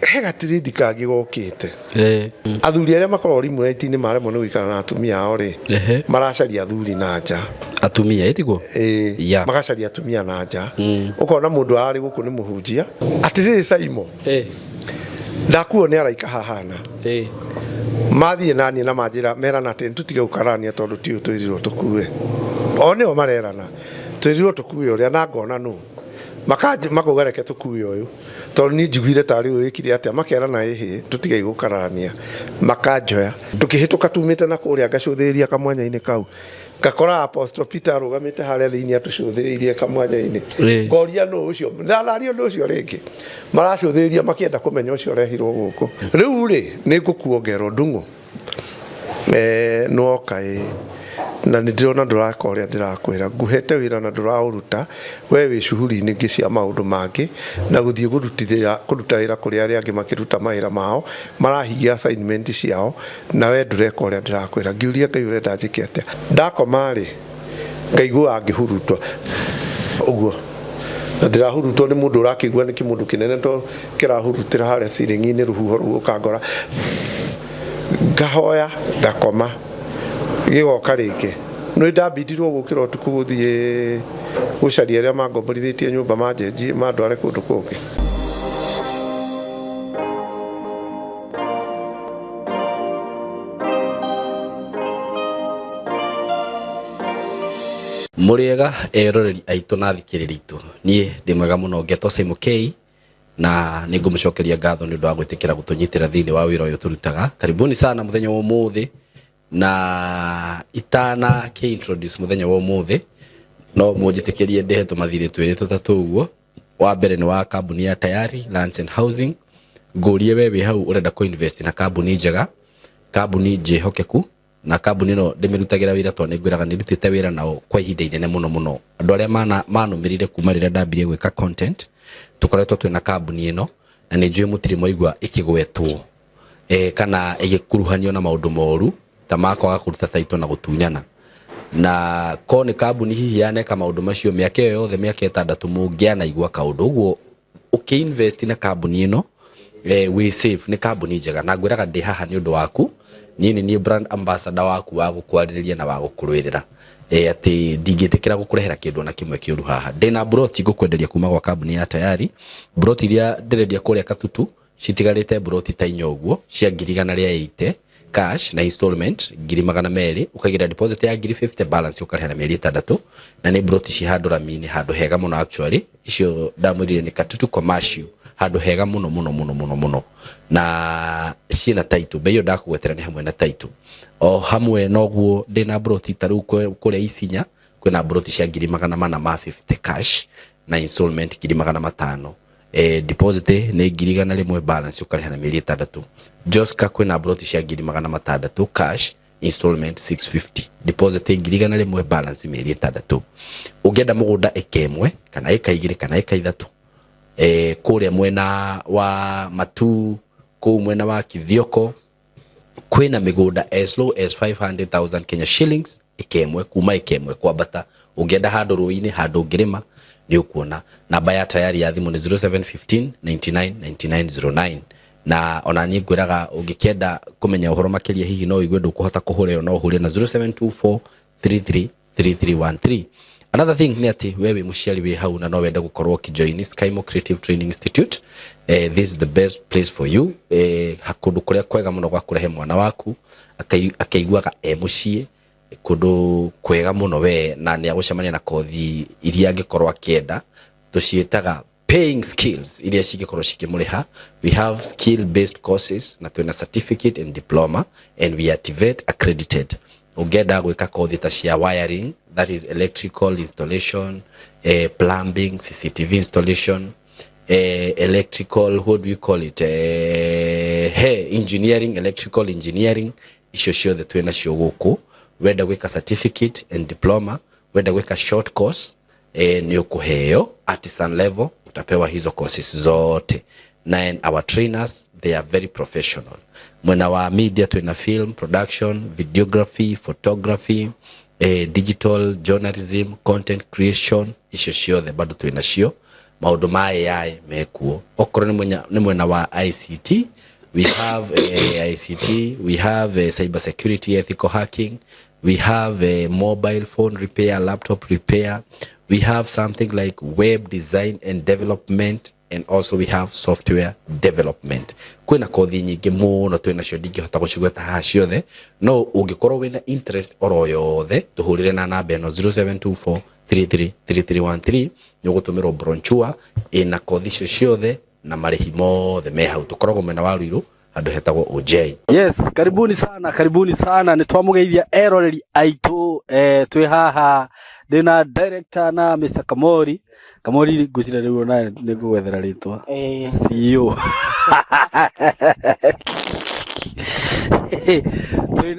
He gatirindi kangĩ gokĩte. Athuri arĩa makoragwo rimũraiti-inĩ maremwo nĩ gũikara na atumia ao rĩ, maracaria athuri na nja. Atumia ĩtiguo? Ĩĩ, magacaria atumia na nja. Ũkona mũndũ ararĩ gũkũ nĩ mũhunjia. Atĩrĩrĩ Saimo, ndakuo nĩ araika hahana. Mathiĩ naniĩ na manjĩra merana atĩ nĩtũtige gũkararania tondũ ti ũyũ twĩrirwo tũkue. O nĩo marerana. Twĩrirwo tũkue ũrĩa na ngona nũ. Makauga reke tũkue ũyũ. Tondũ niĩ njiguire tarĩ ũyũ wĩkire atĩa, makerana ĩhĩ tũtigei gũkararania. Makanjoya. Tũkĩhĩtũka tumĩte na kũrĩa ngacũthĩrĩria kamwanya-inĩ kau. Ngakora Apostle Peter arũgamĩte harĩa thĩinĩ atũcũthĩrĩirie kamwanya-inĩ. Ngoria nũ ũcio, ndanaria ũndũ ũcio rĩngĩ. Maracũthĩrĩria makĩenda kũmenya ũcio ũrehirwo gũkũ. Rĩu rĩ, nĩ ngũkuongerwo ndung'u. Nĩwoka ĩĩ, na nĩ ndĩrona ndũraka ũrĩa ndĩrakwĩra. Ngũhete wĩra na ndũraũruta, we wĩ cuhuri-inĩ ingĩ cia maũndũ mangĩ, na gũthiĩ kũruta wĩra kũrĩ arĩa angĩ makĩruta mawĩra mao, marahingia assignment ciao, na we ndũreka ũrĩa ndĩrakwĩra. Ngĩũria Ngai ũrenda njĩke atĩa? Ndakoma rĩ, ngaiguaga ngĩhurutwo ũguo, na ndĩrahurutwo nĩ mũndũ ũrakĩigua nĩ kĩmũndũ kĩnene to kĩrahurutĩra harĩa ceiling-inĩ rũhuho rũu rũkangora. Ngahoya ngakoma, gĩgoka rĩngĩ. Nĩ ndambindirwo gũkĩra ũtukũ gũthiĩ gũcaria arĩa mangomborithĩtie nyũmba manjenjie mandware kũndũ kũngĩ. Mũrĩega eroreri aitũ na athikĩrĩria aitũ, niĩ ndĩ mwega mũno ngetwo Simon K na nĩ ngũmũcokeria ngatho nĩ ũndũ wa gwĩtĩkĩra gũtũnyitĩra thĩinĩ wa wĩra ũyũ tũrutaga. Karibuni sana mũthenya wa ũmũthĩ na itana kĩ introduce mũthenya wa ũmũthĩ no mũnjĩtĩkĩrie ndĩhe tũmathirĩ twĩrĩ tũtatũ ũguo. Wa mbere nĩ wa kambuni ya Tayari Lands and Housing. Ngũrie we wĩ hau ũrenda kũ invest na kambuni njega, kambuni njĩhokeku na kambuni ĩno ndĩmĩrutagĩra wĩra tondũ nĩngwĩraga nĩndutĩte wĩra nao kwa ihinda inene mũno mũno. Andũ arĩa manũmĩrĩire kuma rĩrĩa ndambirie gwĩka content, tũkoretwo twĩna kambuni ĩno na nĩ njũĩ mũtirĩ mwaigua ĩkĩgwetwo kana ĩgĩkuruhanio na maũndũ moru ta ma kwaga kũruta title na gũtunyana. Na ko nĩ kambuni hihi yaneka maũndũ macio mĩaka ĩyo yothe mĩaka ĩtandatũ mũngĩanaigua kaũndũ. Ũguo ũkĩ invest na kambuni ĩno wĩ safe, nĩ kambuni njega na ngwĩraga ndĩ haha nĩ ũndũ waku. Niĩ nĩ niĩ brand ambassador waku wa gũkwarĩrĩria na wa gũkũrũĩrĩra. Atĩ ndingĩtĩkĩra gũkũrehera kĩndũ ona kĩmwe kĩũru haha. Ndĩna mburoti ngũkwenderia kuma gwa kambuni ya Tayari. Mburoti iria ndĩrendia kũrĩa Katutu citigarĩte mburoti ta inya ũguo cia ngiri igana rĩa 80 cash na installment ngiri magana merĩ, ũkaigĩrĩra deposit ya ngiri 50 balance ũkarĩha na mĩeri ĩtandatũ, na nĩ mburoti ci handũ rami-inĩ handũ hega mũno actually. Icio ndamwĩrire nĩ Katutu Commercial, handũ hega mũno mũno mũno mũno mũno, na ciĩna title. Bei ĩyo ndakũgwetera nĩ hamwe na title. O hamwe noguo ndĩna mburoti ta rĩu kũrĩa Isinya kwĩna mburoti cia ngiri magana mana ma 50 cash na installment ngiri magana matano. Deposit nĩ ngiri igana rĩmwe balance ũkarĩha na mĩeri ĩtandatũ. Joska kwĩna mburoti cia ngiri magana matandatũ cash installment 650, deposit ngiri igana rĩmwe balance mĩeri ĩtandatũ. Ũngĩenda mũgũnda ĩka ĩmwe kana ĩka igĩrĩ kana ĩka ithatũ, kũrĩa mwena wa Matuu, kũu mwena wa Kithioko kwĩna mĩgũnda as low as 500,000 Kenya shillings ĩka ĩmwe, kuma ĩka ĩmwe kwambata. Ũngĩenda handũ rũĩ-inĩ, handũ ũngĩrĩma nĩ ũkuona. Namba ya Tayari ya thimũ nĩ 0715 99 99 09. Na ona niĩ ngwĩraga ũngĩkĩenda kũmenya ũhoro makĩria hihi no ũigue ndũkũhota kũhũra ĩyo, no ũhũre na 0724 33 3313. Another thing nĩ atĩ we wĩ mũciari wĩ hau na no wende gũkorwo ũkĩjoin Skymo Creative Training Institute, this is the best place for you. Kũndũ kũrĩa kwega mũno gwa kũrehe mwana waku akaiguaga e mũciĩ, kũndũ kwega mũno we, na nĩ agũcemania na kothi iria angĩkorwo akĩenda, tũciĩtaga paying skills iria cingĩkorwo cikĩmũrĩha. We have skill based courses na twĩna certificate and diploma and we are TVET accredited. Ũngĩenda gwĩka kothi ta cia wiring, that is electrical installation, plumbing, CCTV installation, electrical, what do you call it, hey, engineering, electrical engineering, icio ciothe twĩ nacio gũkũ. Wenda gwĩka certificate and diploma, wenda gwĩka short course, nĩ ũkũheo artisan level, utapewa hizo courses zote. Na and our trainers, they are very professional. Mwena wa media twĩna film production, videography, photography, digital journalism, content creation, icio ciothe bado twĩ nacio. Maũndũ ma AI mekuo. Okorwo nĩ mwena wa ICT, we have ICT, we have cyber security, ethical hacking, we have mobile phone repair, laptop repair, we have something like web design and development, and also we have software development. Kwĩna kothi nyingĩ mũno twĩ nacio, ndingĩhota gũcigweta haha ciothe, no ũngĩkorwo wĩna interest oro yothe, tũhũrĩre na namba ĩno 0724 333313. Nĩ ũgũtũmĩrwo brochure ĩna kothi icio ciothe na marĩhi mothe me hau. Tũkoragwo mwena wa Ruiru, handũ hetagwo OJ. Yes, karibuni sana, karibuni sana. Nĩ twamũgeithia eroreri aitũ. Twĩ haha ndĩna director na Mr. Kamori. Kamori, ngwĩciria rĩu ona nĩ ngũgwethera rĩtwa CEO.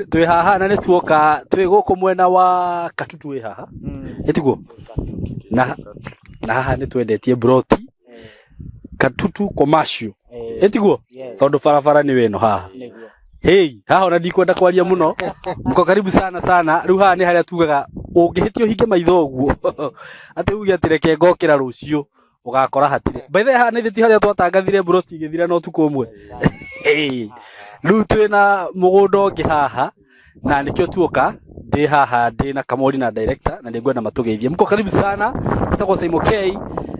Twĩ haha na nĩ tuoka twĩ gũkũ mwena wa Katutu, wĩ haha ĩtiguo, na haha nĩ twendetie broti Katutu Commercial, ĩtiguo, tondũ barabara nĩ ĩno haha. Hey, haha ona ndikwenda kwaria muno. Mko karibu sana sana. Rĩu haha nĩ harĩa tugaga ũngĩhĩtia ũhinge maitho ũguo atĩ uge atĩ reke ngokĩra rũciũ, ũgakora hatirĩ. By the way, haha nĩ ti harĩa twatangathire broti igĩthira na ũtukũ ũmwe. Hey, rĩu twĩna mũgũnda ũngĩ haha na nĩkĩo tuoka. Ndĩ haha ndĩ na Kamori na director na nĩngwenda matũgeithie. Mko karibu sana. Tũtagwo Saimo K.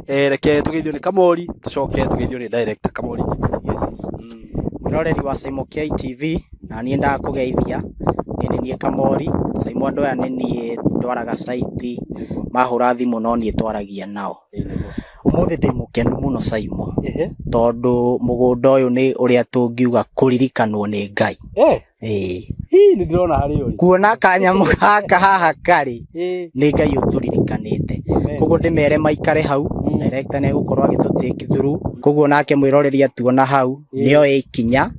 Reke tũgeithio nĩ Kamori, tũcoke tũgeithio nĩ director. Kamori. Yes. Mwĩroreri wa Saimo K TV, na niĩ ndakũgeithia. Niĩ nĩ niĩ Kamori Saimo. Andũ aya nĩ niĩ ndwaraga site, mahũra thimũ no niĩ twaragia nao. Ũmũthĩ ndĩ mũkenu mũno Saimo, tondũ mũgũnda ũyũ nĩ ũrĩa tũngiuga kũririkanwo nĩ Ngai. Ĩĩ. Hii nĩ ndĩrona harĩa ũrĩ. Kuona kanyamũ gaka haha karĩ, nĩ Ngai ũtũririkanĩte. Koguo ndĩmere maikare hau, director nĩ egũkorwo agĩtũ take through. Koguo nake mwĩroreri atuona hau nĩoe ikinya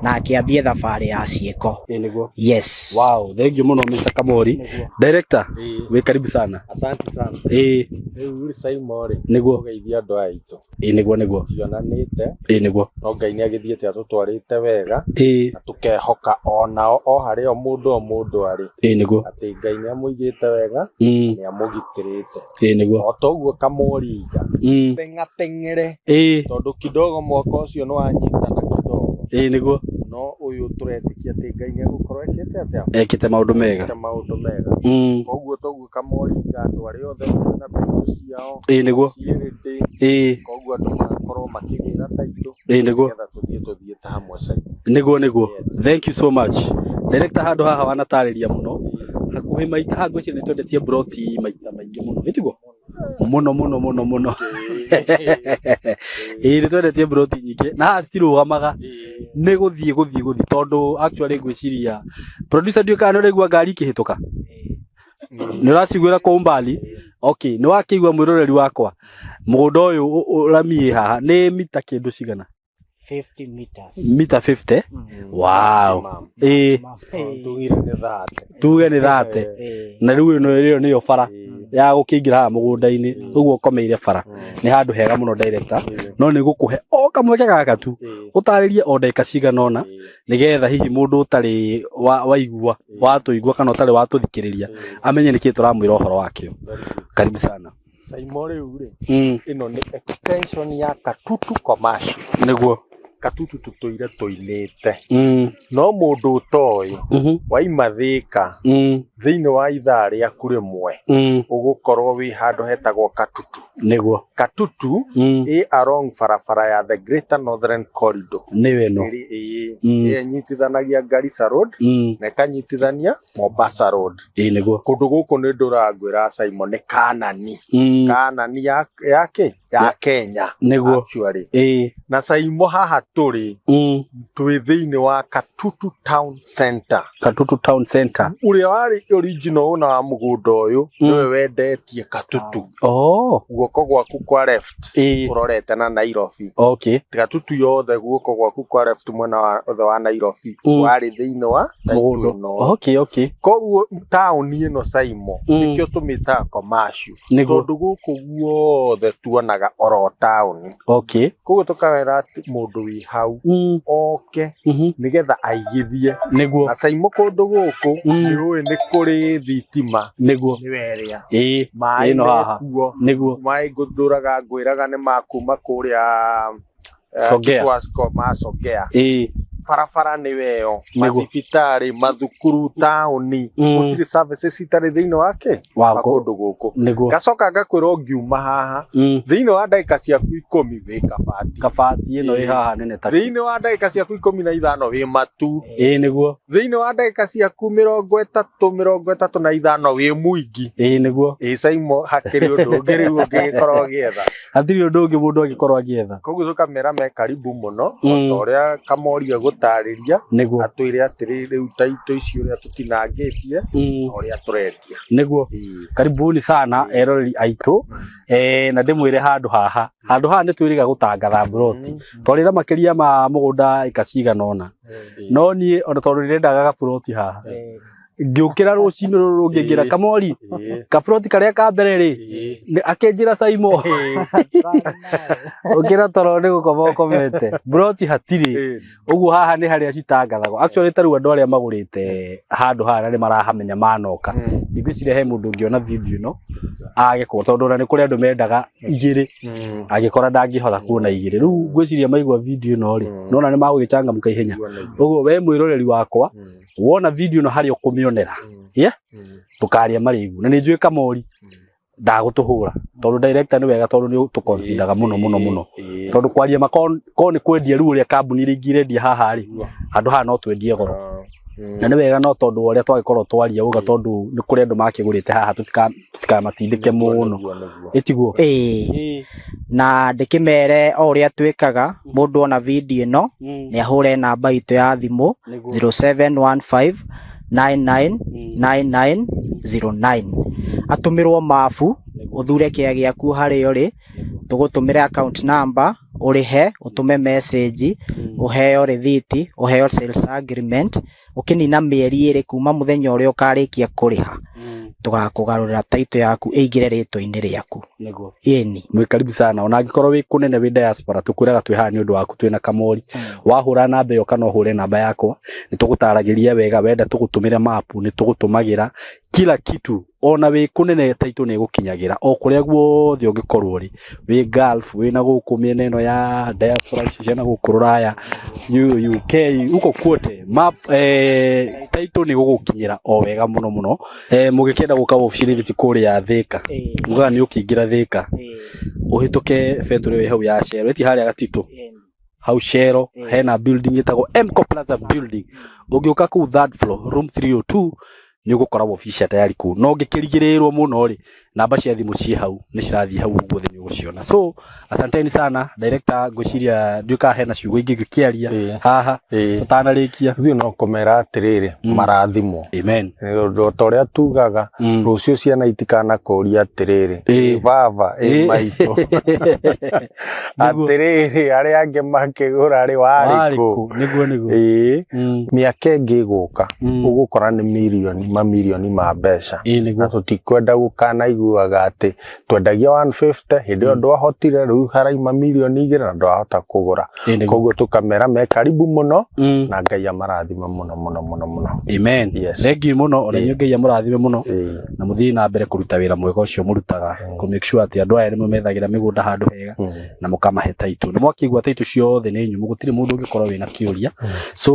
na akĩambie thabarĩ ya ciĩko. Ĩĩ nĩguo. Yes. Wow, thank you mũno Mr. Kamori. Director, wĩ karibu sana. Asante sana. Rĩu rĩ Saimo rĩ, ũgeithia andũ aya aitũ. Ĩĩ nĩguo nĩguo. Tionanĩte, Ĩĩ nĩguo. no Ngai nĩ agĩthiĩte atũtwarĩte wega na tũkehoka onao o harĩa o mũndũ o mũndũ arĩ Ĩĩ nĩguo. atĩ Ngai nĩ amũigĩte wega, nĩ amũgitĩrĩte. Ĩĩ nĩguo. O toguo Kamoriga teng'ateng'ere tondũ kidogo mwaka ũcio nĩ wanyitana kidogo, Ĩĩ nĩguo. no ũyũ tũretĩkia atĩ Ngai nĩ egũkorwo ekĩte atĩa? Ekĩte maũndũ mega. Ekĩte maũndũ mega. Koguo toguo Kamoriga, andũ arĩa othe mena taitũ ciao Ĩĩ nĩguo. ciĩ ready. Koguo andũ magakorwo makĩgĩra taitũ Ĩĩ nĩguo. nĩgetha tũthiĩ tũthiĩte hamwe Saimo. Nĩguo nĩguo. Thank you so much. Director, handũ haha wanatarĩria mũno. Hakuhĩ maita haha ngwĩciria nĩ twendetie broti maita maingĩ mũno. Ĩtiguo? Mũno mũno mũno mũno. Ĩĩ, nĩ twendetie broti nyingĩ na haha citirũgamaga, nĩ gũthiĩ gũthiĩ gũthiĩ, tondũ actually ngwĩciria producer, ndiũĩ kana nĩ ũraigua ngari ikĩhĩtũka, nĩ ũraciguĩra kwa umbali. Okay, nĩ wakĩigua mwĩroreri wakwa, mũgũnda ũyũ ũramiĩ haha nĩ mita kĩndũ cigana? 50 meters. Mita 50. Wow. Tugire nĩ 30. Tuge nĩ 30. Na rĩu ĩno ĩyo nĩyo bara ya gũkĩingĩra haha mũgũnda-inĩ, ũguo ũkomeire bara. Nĩ handũ hega mũno director, no nĩ gũkũhe o kamweke gaka tu ũtarĩrie o ndagĩka cigana ũna, nĩgetha hihi mũndũ ũtarĩ waigua watũigua kana ũtarĩ watũthikĩrĩria amenye nĩkĩ tũramwĩra ũhoro wakĩo. Karibu sana. Saimo, rĩu rĩ, ĩno nĩ extension ya Katutu Commercial. Katutu tũtũire tũinĩte, no mũndũ ũtoĩ, waima Thĩka thĩinĩ wa ithaa rĩaku rĩmwe, ũgũkorwo wĩ handũ hetagwo Katutu. Katutu ĩ along barabara ya the Greater Northern Corridor. Nĩyo ĩno. Ĩrĩ ĩĩ ĩnyitithanagia Garissa Road na ĩkanyitithania Mombasa Road. Ĩĩ nĩguo. Kũndũ gũkũ nĩ ndũrangwĩra Simon, nĩ Kanani. Kanani ya ya kĩ ya Kenya actually. Na Saimo, haha tũrĩ, twĩ thĩinĩ wa Katutu Town Center. Katutu Town Center. Ũrĩa warĩ original owner wa mũgũnda ũyũ nĩwe wendetie Katutu. Guoko gwaku kwa left ũrorete na Nairobi. Katutu yothe, guoko gwaku kwa left, mwena wa othe wa Nairobi, warĩ thĩinĩ wa title Mũgũnda. ĩno. Koguo taũni ĩno Saimo, nĩkĩo tũmĩtaga commercial, tondũ gũkũ guothe tuonaga oro taũni. Koguo tũkawĩra atĩ mũndũ wĩ hau oke nĩgetha aigithie. Nĩguo. Na Saimo kũndũ gũkũ nĩ ũĩ nĩ kũrĩ thitima. Nĩguo. Nĩwe ĩrĩa. Ĩĩ. Maĩ Ĩno haha. mekuo. Nĩguo. Maĩ ngũthũraga ngwĩraga nĩ makuma kũrĩa Songea. Kitwasco ma Songea. Ĩĩ. Barabara nĩ weyo, Nĩguo. mathibitarĩ, mathukuru, taũni, gũtirĩ services itarĩ thĩinĩ wake Wa wa kũndũ gũkũ. Nĩguo. Ngacoka ngakwĩra ũngiuma haha thĩinĩ wa ndagĩka ciaku 10 wĩ Kabati. Kabati ĩno ĩ haha nene ta Thĩinĩ wa ndagĩka ciaku 15 wĩ Matu. Ĩĩ nĩguo. Thĩinĩ wa ndagĩka ciaku 30 35 wĩ Mwingi. Ĩĩ nĩguo. Ĩ Saimo hakĩrĩ ũndũ ũngĩ rĩu ũngĩgĩkorwo ũgĩetha. Hatirĩ ũndũ ũngĩ mũndũ angĩkorwo agĩetha. Koguo tũkamera me karibu mũno o ta ũrĩa Kamori egũtarĩria. Nĩguo. Atwĩre atĩrĩ rĩu ta ito ici ũrĩa tũtinangĩtie na ũrĩa tũrendia. Nĩguo. Karibuni sana eroreri aitũ. Na ndĩmwĩre handũ haha. Handũ haha nĩ twĩrĩga gũtangatha mburoti. Twarĩra makĩria ma mũgũnda ĩka cigana ũna. No niĩ ona tondũ ndĩrendaga gaburoti haha. Ngĩũkĩra rũcinĩ rũrũ rũngĩ ngĩra Kamori kaburoti karĩa ka mbere rĩ akĩnjĩra Saimo ũkĩra toro nĩ gũkoma ũkomete mburoti hatirĩ. Ũguo haha nĩ harĩa citangathagwo. Actually ta rĩu andũ arĩa magũrĩte handũ haha na nĩ marahamenya manoka. Ngwĩciria he mũndũ ũngĩona video ĩno age kuona tondũ ona nĩ kũrĩ andũ mendaga igĩrĩ angĩkora ndangĩhota kuona igĩrĩ. Rĩu ngwĩciria maigua video ĩno rĩ nona nĩ magũgĩcangamũka ihenya. Ũguo we mwĩroreri wakwa wona video ĩno harĩa ũkũmĩonera yeah? Ndũkarĩe marĩgu na nĩ njũĩ Kamori ndagũtũhũra tondũ director nĩ wega tondũ nĩ ũtũconsideraga mũno mũno mũno tondũ kwaria ma ko nĩ kwendia rĩu ũrĩa kambuni iria ingĩ irendia haha rĩ handũ haha no twendie goro na nĩ wega no tondũ wa ũrĩa twagĩkorwo twaria uga tondũ nĩ kũrĩ andũ makĩgũrĩte haha tũtikamatindĩke mũno ĩtiguo. Ĩĩ. Na ndĩkĩmere o ũrĩa twĩkaga mũndũ ona video ĩno nĩ ahũre namba itũ ya thimũ 0715 999909 atũmĩrwo mabu ũthure kĩa gĩaku harĩa ũrĩ tũgũtũmĩre account number ũrĩhe ũtũme message ũheo rĩthiti ũheo sales agreement ũkĩnina mĩeri ĩrĩ kuma mũthenya ũrĩa ũkarĩkia kũrĩha tũgakũgarũrĩra title yaku ĩingĩre rĩtwa-inĩ rĩaku. Nĩguo. Ĩni. Mwĩ karibu sana ona angĩkorwo wĩ kũnene wĩ diaspora tũkwĩraga twĩ haha nĩ ũndũ waku twĩna Kamori. Wahũra namba ĩyo kana ũhũre namba yakwa nĩ tũgũtaragĩria wega wenda tũgũtũmĩre mapu nĩ tũgũtũmagĩra kila kitu ona wĩ kũnene title nĩ ĩgũkinyagĩra o kũrĩa guothe ũngĩkorwo rĩ wĩ Gulf wĩ na gũkũ mĩena ĩno ya diaspora ici cia na gũkũ rũraya UK huko kwote map title nĩ gũgũkinyĩra o wega mũno mũno. Mũgĩkĩenda gũka wabici-inĩ ti kũrĩa Thĩka mugaga nĩ ũkĩingĩra Thĩka ũhĩtũke betũrĩ ĩyo hau ya Shell ĩti harĩa Gatitũ hau Shell hena building ĩtagwo Mco Plaza building ũngĩũka kũu third floor room 302 nĩ ũgũkora wabici cia tayari kũu no ũngĩkĩrigĩrĩrwo mũno rĩ namba cia thimũ ciĩ hau nĩ cirathiĩ hau ũguo thĩ nĩ ũgũciona. So asanteni sana director ngwĩciria ndiũĩ kana hena ciugo ingĩ ngĩkĩaria haha tũtanarĩkia. Ithuĩ no kũmera atĩrĩrĩ marathimwo. Amen. Ũndũ ta ũrĩa tugaga rũciũ ciana itikanakũria atĩrĩrĩ ĩ baba ĩ maitũ atĩrĩrĩ arĩa angĩ makĩgũra rĩ warĩ kũ. Nĩguo nĩguo. Ĩĩ mĩaka ĩngĩ ĩgũka ũgũkora nĩ mirioni mamirioni ma mbeca. Na tũtikwenda gũkanaiguaga atĩ twendagia 150 hĩndĩ ĩyo ndwahotire rĩu haraima mirioni 2 na ndwahota kũgũra. Koguo tũkamera me karibu mũno na Ngai amarathime mũno mũno mũno mũno. Amen. Yes. Thank you mũno ona inyuĩ Ngai amũrathime mũno na mũthiĩ na mbere kũruta wĩra mwega ũcio mũrutaga kũ make sure atĩ andũ aya nĩ methagĩra mĩgũnda handũ hega na mũkamahe title. Nĩ mwakĩigua title ciothe nĩ nyũmũ gũtirĩ mũndũ ũngĩkorwo wĩna kĩũria. So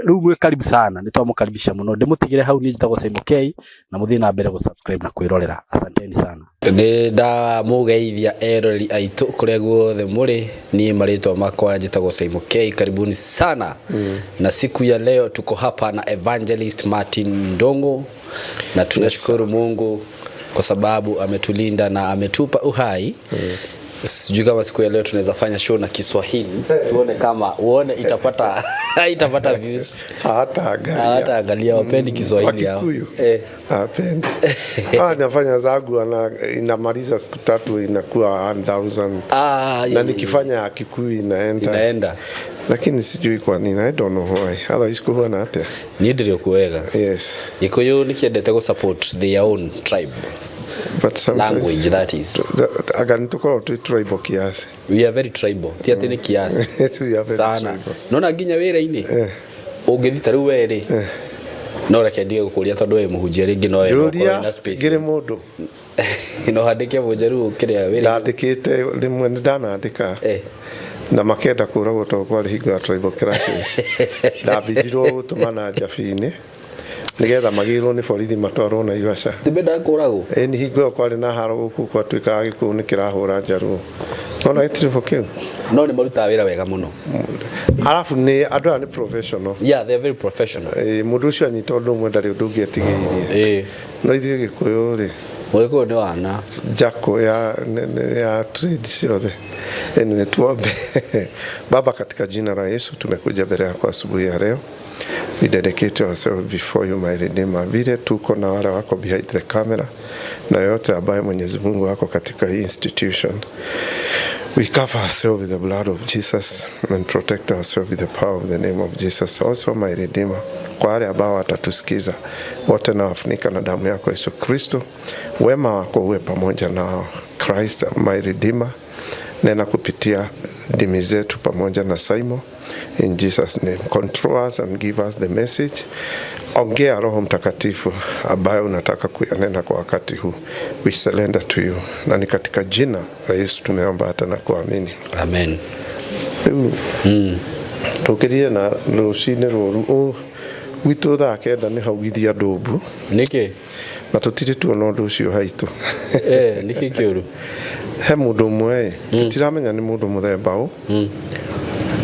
rĩu mwĩ karibu sana nĩ twamũkaribisha mũno ndĩmũtigĩre hau niĩ njĩtagwo Saimo K na mũthiĩ na mbere gũ-subscribe na kwĩrorera. Asanteni sana. Nĩ ndamũgeithia eroreri aitũ kũrĩa guothe mũrĩ niĩ marĩtwa makwa njĩtagwo Saimo K karibuni sana. Na siku ya leo tuko hapa na Evangelist Martin Ndongo na tunashukuru Mungu kwa sababu ametulinda na ametupa uhai. Sijui kama siku ya leo tunaweza fanya show na Kiswahili tuone kama uone itapata itapata views. Hata angalia. Hata angalia wapendi Kiswahili hao. Wakikuyu. Hapendi. Nafanya zangu inamaliza siku 3 inakuwa 1000. Na nikifanya Kikuyu inaenda. Inaenda. Lakini sijui kwa nini, I don't know why. Otherwise kuhuana atia. Ni ndiri kuwega. Yes. Gikuyu nikiendete go support their own tribe. But sometimes Language that is. Anga nĩ tũkoragwo twĩ tribal kiasi. We are very tribal. Ti atĩ nĩ kiasi. We are very Sana. tribal. Nona nginya wĩra-inĩ. Ũngĩthiĩ ta rĩu we rĩ. No reke ndige gũkũria tondũ we mũhunjia rĩngĩ no we no ũkorwo Njũria na space. ngĩrĩ mũndũ. No handĩke mũnjaruo kĩrĩa wĩra. Ndandĩkĩte rĩmwe nĩ ndanandĩka. Na makenda kũragwo tondũ kwarĩ hingo ya tribal clashes. Ndambindirwo gũtũmana njabi-inĩ nĩgetha magĩrwo nĩ borithi matwarwo Naivasha. Ti mendaga kũragwo? Ĩni hingo ĩyo kwarĩ na haro gũkũ gwatuĩkaga gĩkũyũ nĩ kĩrahũra njaruo. Nona gĩtiribũ kĩu? No nĩ marutaga wĩra wega mũno. Arabu nĩ andũ aya nĩ professional. Yeah, they are very professional. Mũndũ ũcio anyita ũndũ ũmwe ndarĩ ũndũ ũngĩ etigĩirie. No ithuĩ gĩkũyũ rĩ. Mũgĩkũyũ nĩ wana. Jako ya, ya trade ciothe. Anyway, tuombe. Baba, katika jina la Yesu tumekuja mbele yako asubuhi ya leo. We dedicate ourselves before you, my Redeemer. Vile tuko na wale wako behind the camera na yote ambaye Mwenyezi Mungu wako katika hii institution. We cover ourselves with the blood of Jesus and protect ourselves with the power of the name of Jesus. Also, my Redeemer, kwa wale ambao watatusikiza wote nawafunika na damu yako Yesu Kristo. Wema wako uwe pamoja nao. Christ, my Redeemer, nena kupitia ndimi zetu pamoja na Simon. In Jesus name, control us and give us the message. Ongea Roho Mtakatifu ambaye unataka kuyanena kwa wakati huu. We surrender to you. Na ni katika jina la Yesu tumeomba hata na kuamini. Amen. Rĩu tũkĩrire na rũcinĩ rũru gwitũ thaa kenda nĩ haugithia ndũmbu. Nĩkĩ? Na tũtirĩ tuona ũndũ ũcio haitũ. Nĩkĩ kĩũru? He mũndũ ũmwe tũtiramenya nĩ mũndũ mũthemba ũ.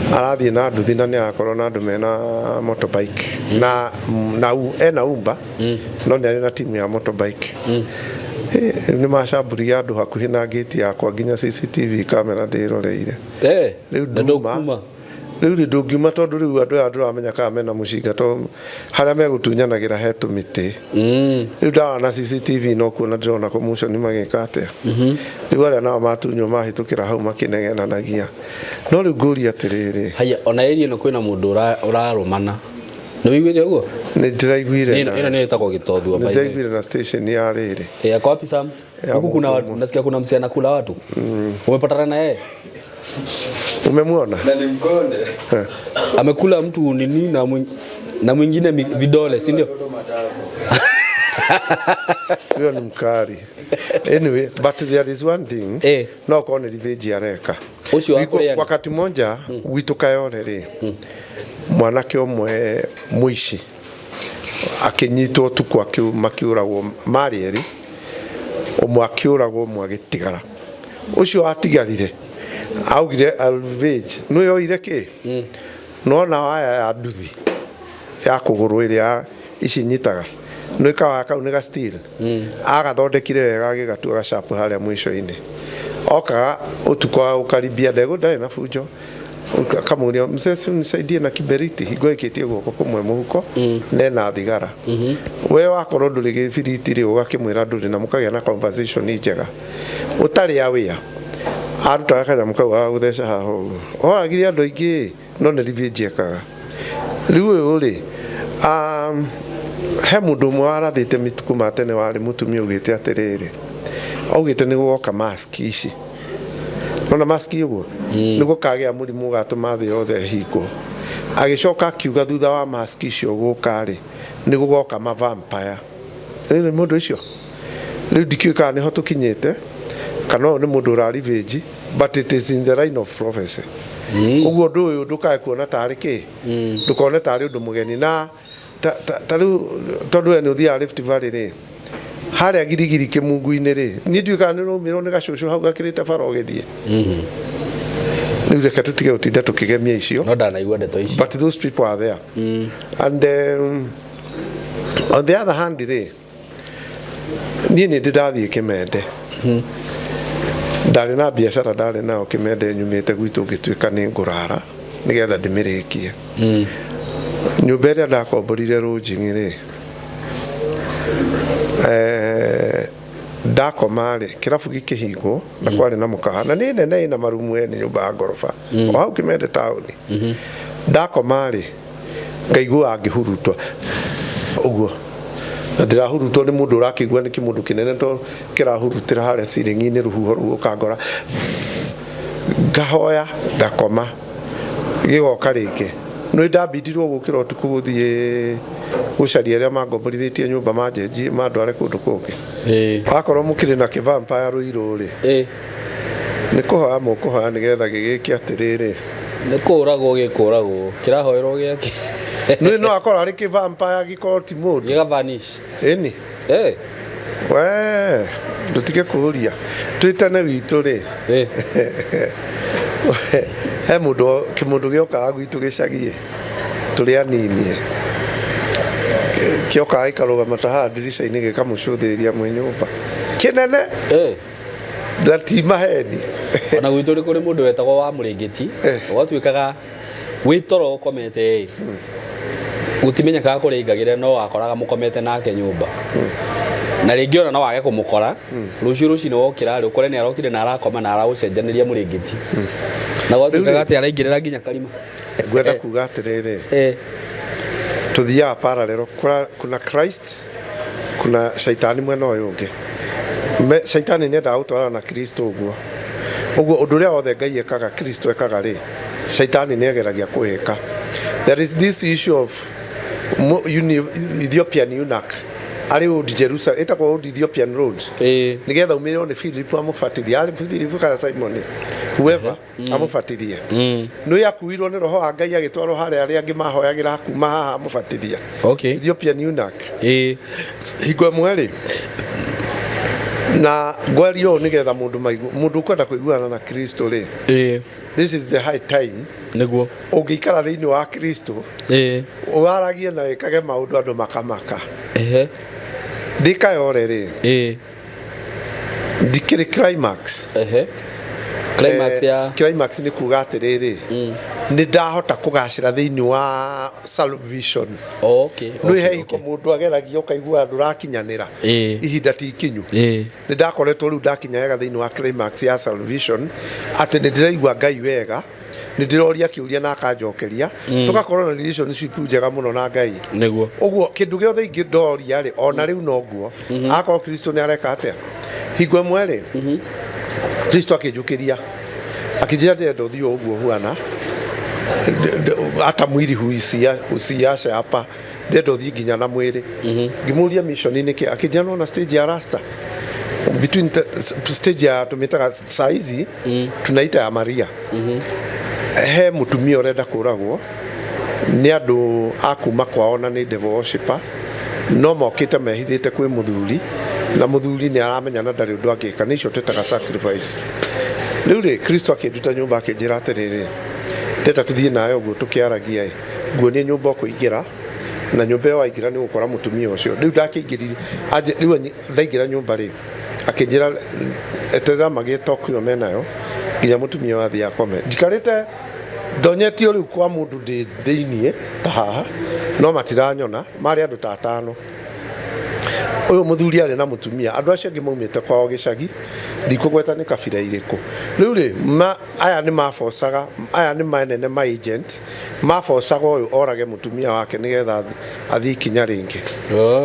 Arathiĩ na nduthi na nĩ arakorwo na andũ mena motorbike. Na ena umba no nĩ arĩ na timu ya motorbike. Nĩ macambũria andũ hakuhĩ na gate yakwa nginya CCTV camera ndĩroreire. Rĩu nduma. Rĩu ndũngiuma tondũ rĩu andũ aya ndũramenya kana mena mũcinga tondũ harĩa megũtunyanagĩra he tũmĩtĩ. Rĩu ndarora na CCTV no kuona ndĩrona commotion magĩka atĩa. Rĩu arĩa nao matunywo mahĩtũkĩra hau makĩnegenanagia. No rĩu ngũria atĩrĩrĩ. Haya, ona area ĩno kwĩna mũndũ ũrarũmana. Nĩ wĩiguĩte ũguo? Nĩ ndĩraiguire. Ĩno nĩ ĩtagwo gĩtothua. Nĩ ndĩraiguire na station ya rĩrĩ. Kwa wapi Sam? Huku kuna nasikia kuna msichana kula watu. Umepatana na yeye? Umemwona? Na ni mkonde. Amekula mtu nini na mwingine vidole, si ndio? Huyo ni mkali. Anyway, but there is one thing. No kone revenge areka. Ucio wa kũrĩa. Wakati mmoja gwitũ Kayole rĩ. Mwanake ũmwe mũici akinyitwo tukwa makiuragwo marĩ erĩ, ũmwe akiuragwo ũmwe agĩtigara. Ũcio atigarire augire revenge nĩ yoire kĩ nona waya ya nduthi ya kũgũrũ ĩrĩa ici nyitaga nĩ kawaya kau nĩ ga steel agathondekire wega agĩgatua gacapu harĩa mwisho-inĩ okaga ũtukũ wa gũkaribia ndegũ ndarĩ na bunjo akamuria mzee si unisaidie na kiberiti hingo ĩkĩtie guoko kũmwe mũhuko nena thigara we wakorwo ndũrĩ gĩbiriti rĩ ũgakĩmwĩra ndũrĩ na mũkagĩa na conversation njega ũtarĩ aware arutaga kanyamũ kau ga gũtheca haha ũguo oragire andũ aingĩ no nĩ revenge ekaga rĩu ũyũ rĩ he mũndũ ũmwe warathĩte mĩtukũ ma tene warĩ mũtumia augĩte atĩrĩrĩ augĩte nĩ gũgoka mask ici nona mask ũguo nĩ gũkagĩa mũrimũ ũgatũma thĩ yothe ĩhingwo agĩcoka akiuga thutha wa mask icio gũka rĩ nĩ gũgoka ma vampire rĩu nĩ mũndũ ũcio rĩu ndikĩũĩ kana nĩho tũkinyĩte kana ũyũ nĩ mũndũ ũra revenge but it is in the line of prophecy ũguo ũndũ ũyũ ndũkae kuona tarĩ kĩ ndũkone tarĩ ũndũ mũgeni na ta rĩu tondũ we nĩ ũthiaga Rift Valley rĩ harĩa girigiri kĩmungu-inĩ rĩ niĩ ndiũĩ kana nĩ ũraumirwo nĩ gacũcũ hau gakĩrĩte bara ũgĩthiĩ rĩu reke tũtige gũtinda tũkĩgemia icio no ndanaigua ndeto ici but those people are there and on the other hand rĩ niĩ nĩ ndĩ ndathiĩ Kĩmende ndarĩ na biacara ndarĩ nayo Kĩmende nyumĩte gwitũ ngĩtuĩka nĩ ngũrara nĩgetha ndĩmĩrĩkie nyũmba ĩrĩa ndakomborire rũnjing'i rĩ ndakoma rĩ kĩrabu gĩkĩhingwo na kwarĩ na mũkawa na nĩ nene ĩna marumu ene nyũmba ya ngoroba o hau Kĩmende taũni ndakoma rĩ ngaigua ngĩhurutwo ũguo Na ndĩrahurutwo nĩ mũndũ ũrakĩigua nĩ kĩmũndũ kĩnene to kĩrahurutĩra harĩa ceiling-inĩ rũhuho rũu rũkangora. Ngahoya ngakoma gĩgoka rĩngĩ. Nĩ ndambindirwo gũkĩra ũtukũ gũthiĩ gũcaria arĩa mangomborithĩtie nyũmba manjenjie mandware kũndũ kũngĩ. Akorwo mũkĩrĩ na kĩvampire rũirũ rĩ, nĩ kũhoya mũkũhoya nĩgetha gĩgĩke atĩrĩrĩ. Nĩ kũragwo gĩkũragwo kĩrahoerwo gĩake. Nĩ no akorwo arĩ kĩvampire gĩkorwo ti mũndũ. Gĩga vanish. Ĩni. We ndũtige kũũria twĩ tene witũ rĩ, he mũndũ kĩmũndũ gĩokaga gwitũ gĩcagi tũrĩ anini, kĩokaga gĩkarũgama ta haha ndirica-inĩ gĩkamũcũthĩrĩria mwĩ nyũmba kĩnene na ti maheni. Ona gwitũ nĩ kũrĩ mũndũ wetagwo wa mũrĩngĩti. Gwatuĩkaga wĩ toro ũkomete ĩ, gũtimenyekaga kũrĩa aingagĩra, no wakoraga mũkomete nake nyũmba, na rĩngĩ ona no wage kũmũkora rũciũ rũcinĩ wokĩra rĩ, ũkore nĩ arokire na arakoma na aragũcenjanĩria mũrĩngĩti, na gwatuĩkaga atĩ araingĩrĩra nginya karima. Ngwenda kuga atĩrĩrĩ, tũthiaga parallel. Kuna Christ, kuna shaitani mwena ũyũ ũngĩ. Shaitani nĩendaga gũtwarana na Kristo ũguo ũguo. Ũndũ ũrĩa wothe Ngai ekaga, Kristo ekaga rĩ, shaitani nĩageragia kũhĩka. There is this issue of Ethiopian eunuch arĩ Old Jerusalem, ĩtagwo Old Ethiopian Road, nĩgetha umĩrĩrwo nĩ Philip amũbatithie, arĩ Philip kana Simon, whoever, amũbatithie. Nĩ akuirwo nĩ roho wa Ngai agĩtwarwo harĩa arĩa angĩ mahoyagĩra kuma haha amũbatithia. Ethiopian eunuch. Hingo ĩmwe rĩ, na ngwaria ũũ nĩgetha mũndũ maigu, mũndũ ũkwenda kũiguana na Kristo rĩ, this is the high time. Ũngĩikara thĩinĩ wa Kristo, waragie na wĩkage maũndũ, andũ makamaka. Ndĩkayore rĩ, ndikĩrĩ climax. Climax ya? Climax nĩ kuga atĩrĩrĩ, nĩ ndahota kũgacĩra thĩinĩ wa salvation. Nĩ he hingo mũndũ ageragia ũkaigua ndũrakinyanĩra, ihinda ti ikinyu. Nĩ ndakoretwo rĩu ndakinya wega thĩinĩ wa climax ya salvation, atĩ nĩ ndĩraigua Ngai wega, nĩ ndĩroria kĩũria na akanjokeria, tũgakorwo na relationship njega mũno na Ngai. Ũguo kĩndũ gĩothe ingĩ ndoria rĩ, ona rĩu noguo akorwo Kristo nĩ areka atĩa. Hingo ĩmwe rĩ, Kristo akĩnjũkĩria akĩnjĩra ndĩrenda ũthiĩ o ũguo huana, hata mwili husiashe hapa, ndĩrenda ũthiĩ nginya na mwĩrĩ. Ngĩmũria mission nĩ kĩ, akĩnjĩra nona stage ya rasta between stage ya tũmĩtaga saa hizi tunaita ya Maria, he mũtumia ũrenda kũragwo nĩ andũ a kuma kwao na nĩ devil worshipper, no mokĩte mehithĩte kwĩ mũthuri, na mũthuri nĩ aramenya na ndarĩ ũndũ angĩka. Nĩ icio twĩtaga sacrifice. Rĩu rĩ, Kristo akĩnduta nyũmba akĩnjĩra atĩrĩrĩ, ndenda tũthiĩ nawe ũguo tũkĩaragia ĩ, nguonie nyũmba ũkũingĩra, na nyũmba ĩyo waingĩra nĩ ũgũkora mũtumia ũcio. Rĩu ndakĩingĩrire rĩu ndaingĩra nyũmba rĩ, akĩnjĩra eterera magĩe talk ĩyo menayo nginya mũtumia ũyũ athiĩ akome. Njikarĩte ndonyetio rĩu kwa mũndũ ndĩ thĩiniĩ ta haha, no matiranyona, marĩ andũ ta atano. Ũyũ mũthuri arĩ na mũtumia, andũ acio angĩ maumĩte kwao gĩcagi, ndikũgweta nĩ kabira irĩkũ. Rĩu rĩ, aya nĩ mabocaga, aya nĩ manene ma agent mabocaga ũyũ orage mũtumia wake nĩgetha athiĩ ikinya rĩngĩ.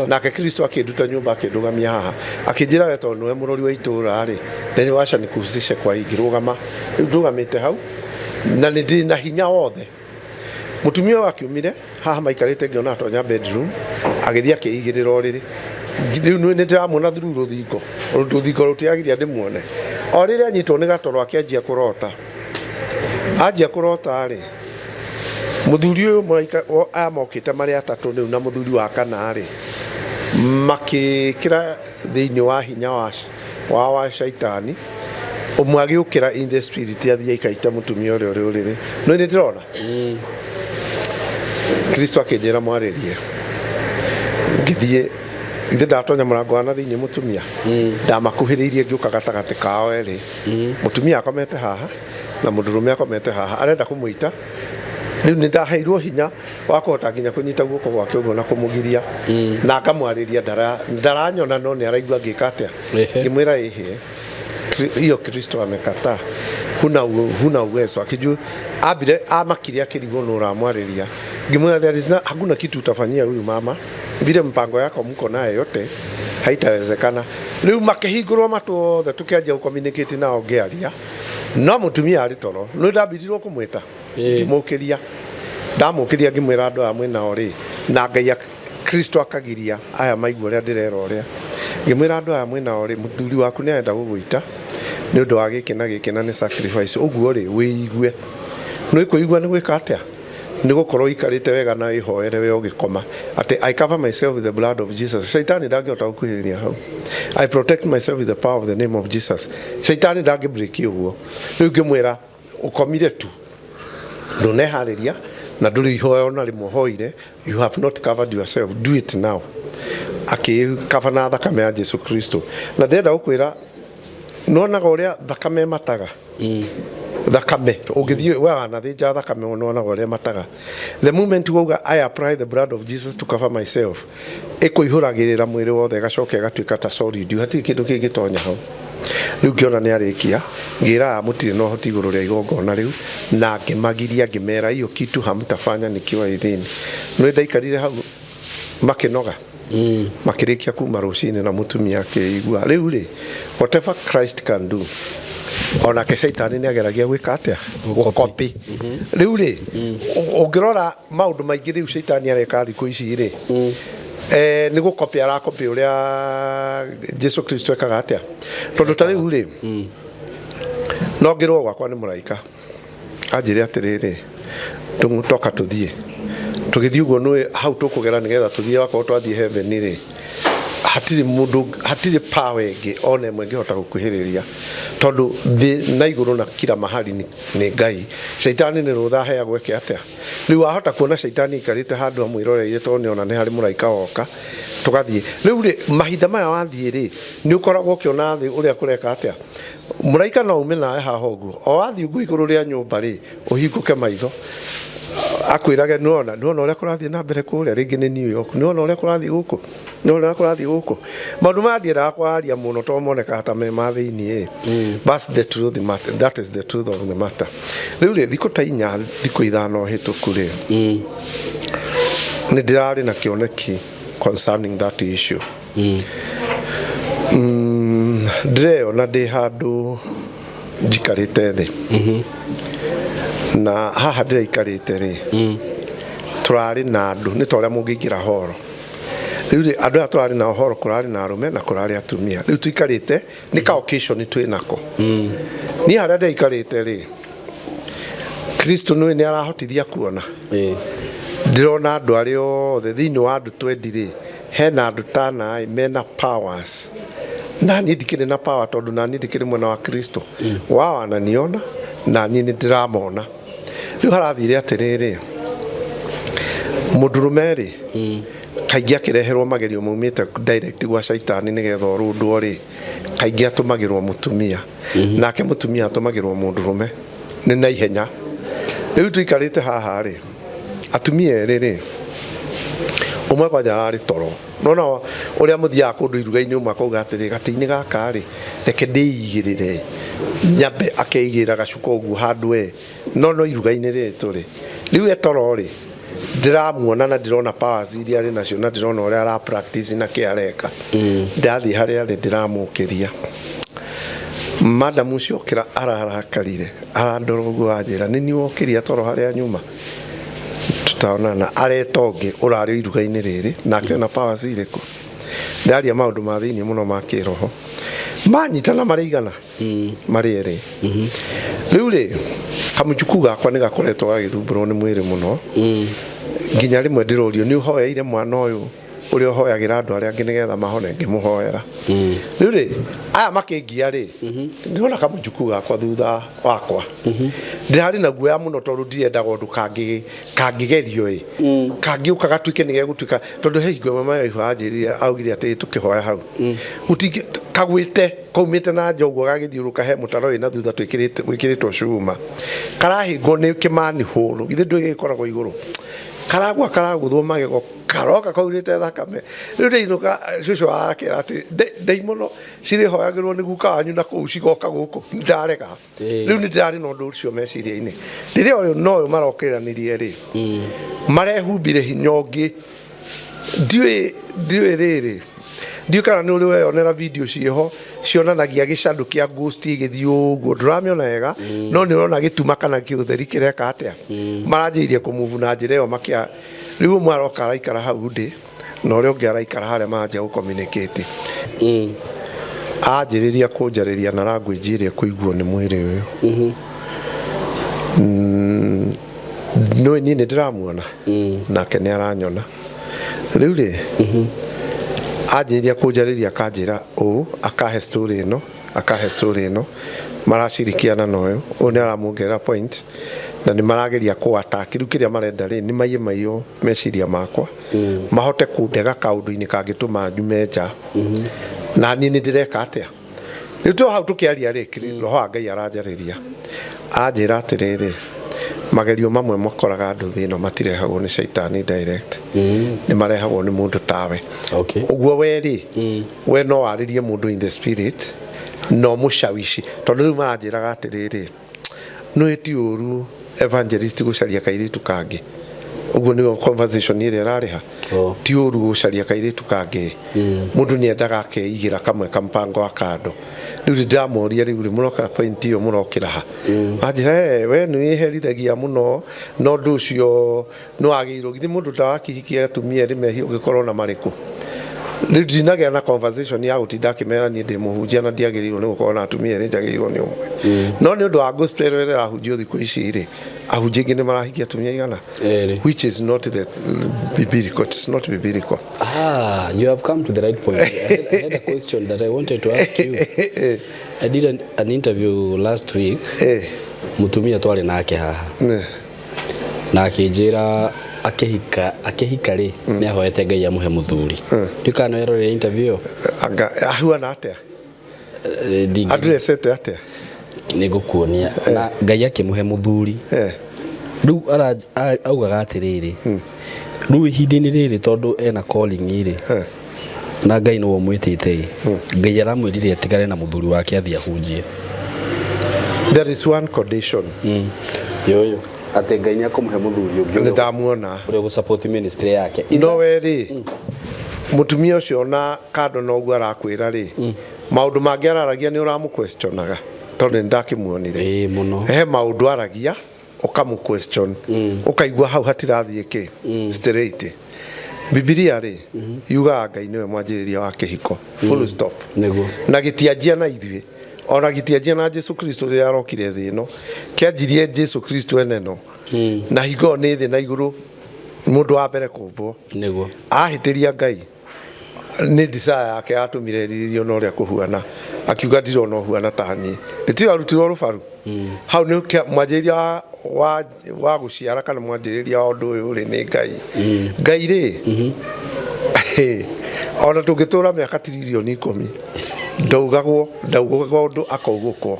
Nake Kristo akĩnduta nyũmba akĩndũgamia haha akĩnjĩra, we tondũ nĩwe mũrori wa itũũra rĩ, na wacha nikuhusishe kwa hii. Ngĩrũgama rĩu, ndũgamĩte hau na nĩ ndĩ na hinya wothe. Mũtumia ũyũ akiumire haha maikarĩte, ngĩona atonya bedroom, agĩthiĩ akĩigĩrĩra ũrĩrĩ. Rĩu nĩ ndĩramuona through rũthingo, rũthingo rũtiagiria ndĩmuone. O rĩrĩa anyitwo nĩ gatoro akĩanjia kũrota, anjia kũrota rĩ, mũthuri ũyũ aya mokĩte marĩ atatũ rĩu na mũthuri wa kana rĩ, makĩkĩra thĩinĩ wa hinya wa shaitani. Ũmwe agĩũkĩra in the spirit athiĩ aikaita mũtumia ũrĩa ũrĩ ũrĩrĩ. No nĩ ndĩrona Kristo akĩnjĩra mwarĩrie. Ngĩthiĩ, ithe ndatonya mũrango wa na thĩinĩ, mũtumia ndamakuhĩrĩirie, ngĩũka gatagatĩ kao erĩ. Mũtumia akomete haha na mũndũrũme akomete haha, arenda kũmũita. Rĩu nĩ ndaheirwo hinya wa kũhota nginya kũnyita guoko gwake ũguo na kũmũgiria na ngamwarĩria. Ndaranyona no nĩ araigua ngĩka atĩa. Ngĩmwĩra ĩhĩ, hiyo Kristo amekataa, huna uwezo. Akijua ambire amakire akĩrigwo nũ ũramwarĩria. Ngĩmwĩra there is na, hakuna kitu utafanyia huyu mama. Vile mpango yako mko naye yote haitawezekana. Rĩu makĩhingũrwo matũ othe, tũkĩanjia gũcommunicate nao ngĩaria, no mũtumia arĩ toro. Nĩ ndambirirwo kũmwĩta, ngĩmũkĩria, ndamũkĩria ngĩmwĩra andũ aya mwĩnao rĩ, na Ngai Kristo akagiria aya maigua ũrĩa ndĩrera ũrĩa. Ngĩmwĩra andũ aya mwĩnao rĩ, mũthuri waku nĩ arenda gũgũita nĩ ũndũ wa gĩkĩ na gĩkĩ, na nĩ sacrifice ũguo rĩ, wĩigue. Nĩ kũigua nĩ gwĩka atĩa? Nĩ gũkorwo ũikarĩte wega na wĩhoere we ũgĩkoma atĩ I cover myself with the blood of Jesus. Shaitani ndangĩhota gũkuhĩrĩria hau. I protect myself with the power of the name of Jesus. Shaitani ndangĩbreki ũguo. Rĩu ngĩmwĩra ũkomire tu, ndũneharĩria na ndũrĩ ihoya ona rĩmwe ũhoire. You have not covered yourself, do it now. Akĩkaba na thakame ya Jesu Kristo. Na ndĩrenda gũkwĩra, nĩwonaga ũrĩa thakame ĩmataga? Thakame ũngĩthiĩ we wanathĩnja thakame, nĩwonaga ũrĩa ĩmataga. The moment wauga I apply the blood of Jesus to cover myself, ĩkũihũragĩrĩra mwĩrĩ wothe, ĩgacoka ĩgatuĩka ta solid, hatirĩ kĩndũ kĩngĩtonya hau. Rĩu ngĩona nĩ arĩkia, ngĩra aya mũtirĩ na ũhoti igũrũ rĩa igongona rĩu, na ngĩmagiria, ngĩmera hiyo kitu hamtafanya nikiwa ithini. Nĩ ndaikarire hau makĩnoga, makĩrĩkia kuma rũcinĩ na mũtumia akĩigua. Rĩu rĩ, whatever Christ can do, onake Shaitani nĩ ageragia gwĩka atĩa? Gũkopi. Rĩu rĩ, ũngĩrora maũndũ maingĩ rĩu Shaitani areka thikũ ici rĩ, nĩ gũkopi arakopi ũrĩa Jesu Kristo ekaga atĩa. Tondũ ta rĩu rĩ, no ngĩrwo gwakwa nĩ mũraika anjĩre atĩrĩrĩ, toka tũthiĩ. Tũgĩthiĩ ũguo, nĩ hau tũkũgera nĩgetha tũthiĩ, wakorwo twathiĩ heaven rĩ, hatirĩ mũndũ, hatirĩ power ĩngĩ ona ĩmwe ĩngĩhota gũkuhĩrĩria, tondũ thĩ na igũrũ na kila mahali nĩ Ngai. Shaitani nĩ rũtha aheagwo eke atĩa. Rĩu wahota kuona Shaitani aikarĩte handũ amwĩroreire, tondũ nĩona nĩ harĩ mũraika woka. Tũgathiĩ rĩu rĩ, mahinda maya wathiĩ rĩ, nĩ ũkoragwo ũkĩona thĩ ũrĩa kũreka atĩa. Mũraika no ume nawe haha ũguo, o wathiĩ ũguo igũrũ rĩa nyũmba rĩ, ũhingũke maitho, akwĩrage nĩwona, nĩwona ũrĩa kũrathiĩ na mbere kũrĩa, rĩngĩ nĩ New York, nĩwona ũrĩa kũrathiĩ gũkũ, nĩwona ũrĩa kũrathiĩ gũkũ. Maũndũ maya ndiendaga kwaria mũno tondũ monekaga ta me ma thĩiniĩ. That's the truth matter. That is the truth of the matter. Rĩu rĩ, thikũ ta 4, thikũ 5 hĩtũku rĩ, nĩ ndĩrarĩ na kĩoneki concerning that issue. Ndĩreyona ndĩ handũ njikarĩte thĩ, na haha ndĩraikarĩte rĩ, tũrarĩ na andũ nĩ ta ũrĩa mũngĩingĩra horo. Rĩu rĩ, andũ aya tũrarĩ nao horo, kũrarĩ na arũme na kũrarĩ atumia. Rĩu tũikarĩte nĩ ka occasion twĩ nako. Niĩ harĩa ndĩraikarĩte rĩ, Kristo nĩ nĩ arahotithia kuona. Ndĩrona andũ arĩa othe thĩinĩ wa andũ 20 rĩ, hena andũ tana mena powers, na niĩ ndikĩrĩ na power, tondũ na niĩ ndikĩrĩ mwena wa Kristo. Wao wananiona na niĩ nĩ ndĩramona. Rĩu harathire atĩrĩrĩ, mũndũrũme rĩ, kaingĩ akĩreherwo magerio maumĩte direct gwa Shaitani nĩgetha ũrũndwo rĩ, kaingĩ atũmagĩrwo mũtumia, nake mũtumia atũmagĩrwo mũndũrũme nĩ na ihenya. Rĩu tũikarĩte haha rĩ, atumia erĩ rĩ, ũmwe kwanja ararĩ toro. Nona ũrĩa mũthiaga kũndũ iruga-inĩ, ũmwe akauga atĩrĩ, gatĩ-inĩ gaka rĩ, reke ndĩigĩrĩre, nyambe akeigĩrĩra gacuka ũguo handũ e no iruga-inĩ rĩrĩ tũrĩ. Rĩu e toro rĩ, ndĩramuona na ndĩrona powers iria arĩ nacio, na ndĩrona ũrĩa ara practice na kĩ areka. Ndathiĩ harĩa arĩ, ndĩramũkĩria. Madam ũcio okĩra, ararakarire, arandora ũguo, anjĩra nĩ niĩ wokĩria toro harĩa nyuma, tutaonana. Areta ũngĩ ũrarĩ iruga-inĩ rĩrĩ nake ona powers irĩkũ. Ndaria maũndũ ma thĩinĩ mũno ma kĩroho, manyitana marĩ igana marĩ erĩ. Rĩu rĩ, kamũjuku gakwa nĩ gakoretwo gagĩthumbũrwo nĩ mwĩrĩ mũno, nginya rĩmwe ndĩrorio nĩ ũhoeire mwana ũyũ ũrĩa ũhoyagĩra andũ arĩa angĩ nĩgetha mahone. Ngĩmũhoera. Rĩu rĩ, aya makĩngia rĩ, ndĩrona kamũjuku gakwa thutha wakwa. Ndĩrarĩ na guoya mũno, tondũ ndirendaga ũndũ kangĩgerio ĩ, kangĩũka gatuĩke nĩ gegũtuĩka, tondũ he hingo ĩmwe mayo anjĩrire, augire atĩ tũkĩhoya hau gũtingĩ kagwĩte kaumĩte na nja ũguo, gagĩthiũrũka he mũtaro wĩna thutha twĩkĩrĩte wĩkĩrĩtwo cuma, karahĩngwo nĩ kĩmani hũrũ, githĩ ndũĩ gĩkoragwo igũrũ, karagwa, karagũthwo magego, karoka kaurĩte thakame. Rĩu ndĩinũka, cũcũ arakĩra atĩ ndaimono cirĩhoyagĩrwo nĩ guka wanyu na kũu cigoka gũkũ, ndarega. Rĩu nĩ ndĩrarĩ na ũndũ ũcio meciria-inĩ. Rĩrĩa ũyũ na ũyũ marokĩranirie rĩ, marehumbire hinya ũngĩ. Ndiũĩ, ndiũĩ rĩrĩ, ndiũĩ kana nĩ ũrĩ weyonera video ciĩho cionanagia gĩcandũ kĩa ghost ĩgĩthiĩ ũguo, ndũramĩona wega, no nĩ ũrona gĩtuma kana kĩũtheri kĩreka atĩa. Maranjĩrĩirie kũmove na njĩra ĩyo makĩa. Rĩu ũmwe aroka araikara hau ndĩ na ũrĩa ũngĩ araikara harĩa maranjia gũ communicate. Anjĩrĩria kũnjarĩria na language ĩrĩa ĩkũiguo nĩ mwĩrĩ ũyũ. No niĩ nĩ ndĩramuona nake nĩ aranyona. Rĩu rĩ, anjĩrĩria kũnjarĩria akanjĩra ũũ, akahe story ĩno, akahe story ĩno, maracirikiana na ũyũ, ũyũ nĩ aramuongerera point na nĩ marageria kũ attack. Rĩu kĩrĩa marenda rĩ, nĩ maiye maiyo meciria makwa, mahote kũndega kaũndũ-inĩ kangĩtũma nyume nja. Na niĩ nĩ ndĩreka atĩa? Rĩu twĩ hau tũkĩaria rĩ, roho wa Ngai aranjarĩria, aranjĩra atĩrĩrĩ, magerio mamwe makoraga andũ thĩ ĩno matirehagwo nĩ caitani direct, nĩ marehagwo nĩ mũndũ tawe. Ũguo we rĩ, we no warĩrie mũndũ in the spirit no mũcawishi, tondũ rĩu maranjĩraga atĩrĩrĩ, nĩ ti ũru evangelist gũcaria kairĩtu kangĩ. Ũguo nĩyo conversation ĩrĩa ĩrarĩha. Ti ũru gũcaria kairĩtu kangĩ, mũndũ nĩ endaga akeigĩra kamwe kampango wa kando. Rĩu nĩ ndĩramoria, rĩu rĩ, mũroka point ĩyo mũrokĩra ha? Anjĩra, "Eh, we nĩ wĩherithagia mũno na ũndũ ũcio nĩ wagĩrĩirwo, githĩ mũndũ ta wakihikia atumia erĩ mehia ũngĩkorwo na marĩkũ?" Rĩu ndinagĩa na conversation ya gũtinda akĩmera niĩ ndĩ mũhunjia na ndiagĩrĩirwo nĩ gũkorwo na atumia erĩ, njagĩrĩirwo nĩ ũmwe. No nĩ ũndũ wa gospel ĩrĩa ĩrahunjio thikũ ici rĩ, ahunjia aingĩ nĩ marahikia atumia igana? Erĩ. Which is not the biblical, it's not biblical. Ah, you have come to the right point. I had a question that I wanted to ask you. I did an interview last week. Mutumia twarĩ nake haha. Na akĩnjĩra akĩhika rĩ, nĩ ahoete Ngai amũhe mũthuri. Ndiũ kana nĩ werorire interview ĩyo? Anga ahuana atĩa? Addressete atĩa? Nĩ ngũkuonia. Na Ngai akĩmũhe mũthuri. Rĩu augaga atĩrĩrĩ, rĩu ihinda-inĩ rĩrĩ tondũ ena calling rĩ, na Ngai nĩwe ũmwĩtĩte ĩ, Ngai aramwĩrire atigane na mũthuri wake athiĩ ahunjie. There is one condition. Yoyo atĩ Ngai nĩ akũmũhe mũthuri ũngĩ nĩ ndamuona ũrĩa ũgũ-support ministry yake. No we rĩ, mũtumia ũcio na kando na ũguo arakwĩra rĩ, maũndũ mangĩ araragia nĩ ũramũ questionaga, tondũ nĩ ndakĩmuonire. Ĩĩ, mũno. He maũndũ aragia ũkamũ question, ũkaigua hau hatirathiĩ kĩ straight. Bibilia rĩ, yugaga Ngai nĩwe mwanjĩrĩria wa kĩhiko, full stop. Na gĩtianjia na ithuĩ, ona gĩtianjia na Jesu Kristo rĩrĩa arokire thĩ ĩno. Kĩanjirie Jesu Kristo eneno na hingo ĩyo nĩ thĩ na igũrũ, mũndũ wa mbere kũmbwo. Ahĩtĩria Ngai, nĩ desire yake yatũmire erirĩrio na ũrĩa kũhuana, akiuga ndirona ũhuana ta niĩ, rĩtirĩ arutirwo rũbaru. Hau nĩ mwanjĩrĩria wa gũciara kana mwanjĩrĩria wa ũndũ ũyũ rĩ, nĩ Ngai. Ngai rĩ, ona tũngĩtũra mĩaka tiririoni 10, ndaugagwo, ndaugagwo ũndũ akaugũkwo.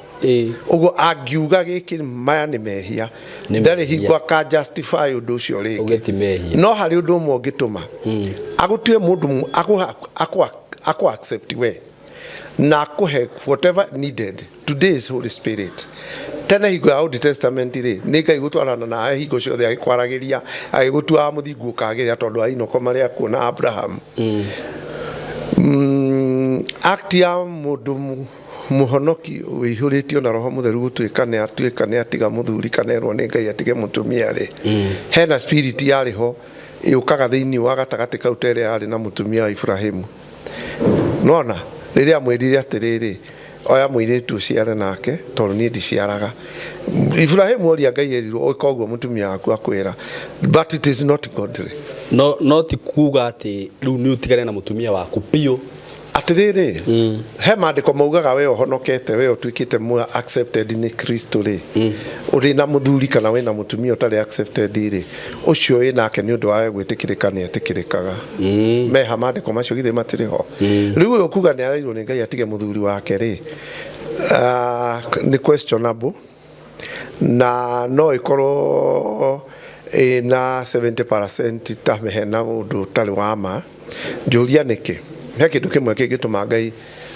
Ũguo angiuga gĩkĩ, maya nĩ mehia, Nĩ ndarĩ mehia. hingo aka justify ũndũ ũcio rĩngĩ. Uge ti mehia. No harĩ ũndũ ũmwe ũngĩtũma agũtue mũndũ akũ accept we na akũhe whatever needed. Today is Holy Spirit. Tene hingo ya Old Testament rĩ, nĩ Ngai gũtwarana nawe hingo ciothe agĩkwaragĩria, agĩgũtuaga mũthingu ũkagĩrĩra tondũ wa Inoko marĩa kuona Abraham. Act ya mũndũ mũhonoki ũihũrĩtio na roho mũtheru gũtuĩka nĩ atuĩka nĩ atiga mũthuri kana erwo nĩ Ngai atige mũtumia rĩ, hena spirit yarĩ ho yũkaga thĩinĩ wa gatagatĩ kau ta ĩrĩa yarĩ na mũtumia wa Ibrahimu. Nona rĩrĩa amwĩrire atĩrĩrĩ, oya mũirĩtu ũciare nake tondũ niĩ ndiciaraga. Ibrahimu oria Ngai, erirwo ũka ũguo mũtumia waku akwĩra, but it is not godly. No ti kuga atĩ rĩu nĩ ũtigane na mũtumia waku biũ. Atĩrĩrĩ, he maandĩko maugaga we ũhonokete, we ũtuĩkĩte mwa accepted nĩ Kristo rĩ, ũrĩ na mũthuri kana wĩna mũtumia ũtarĩ accepted rĩ, ũcio wĩ nake nĩ ũndũ wa we gwĩtĩkĩrĩka nĩ etĩkĩrĩkaga. Meha maandĩko macio githĩ matirĩ ho? Rĩu ũyũ kuga nĩ areirwo nĩ Ngai atige mũthuri wake rĩ, nĩ questionable na no ĩkorwo ĩna 70% ta hena ũndũ ũtarĩ wa ma. Njũria nĩkĩ he kĩndũ kĩmwe kĩngĩtũma Ngai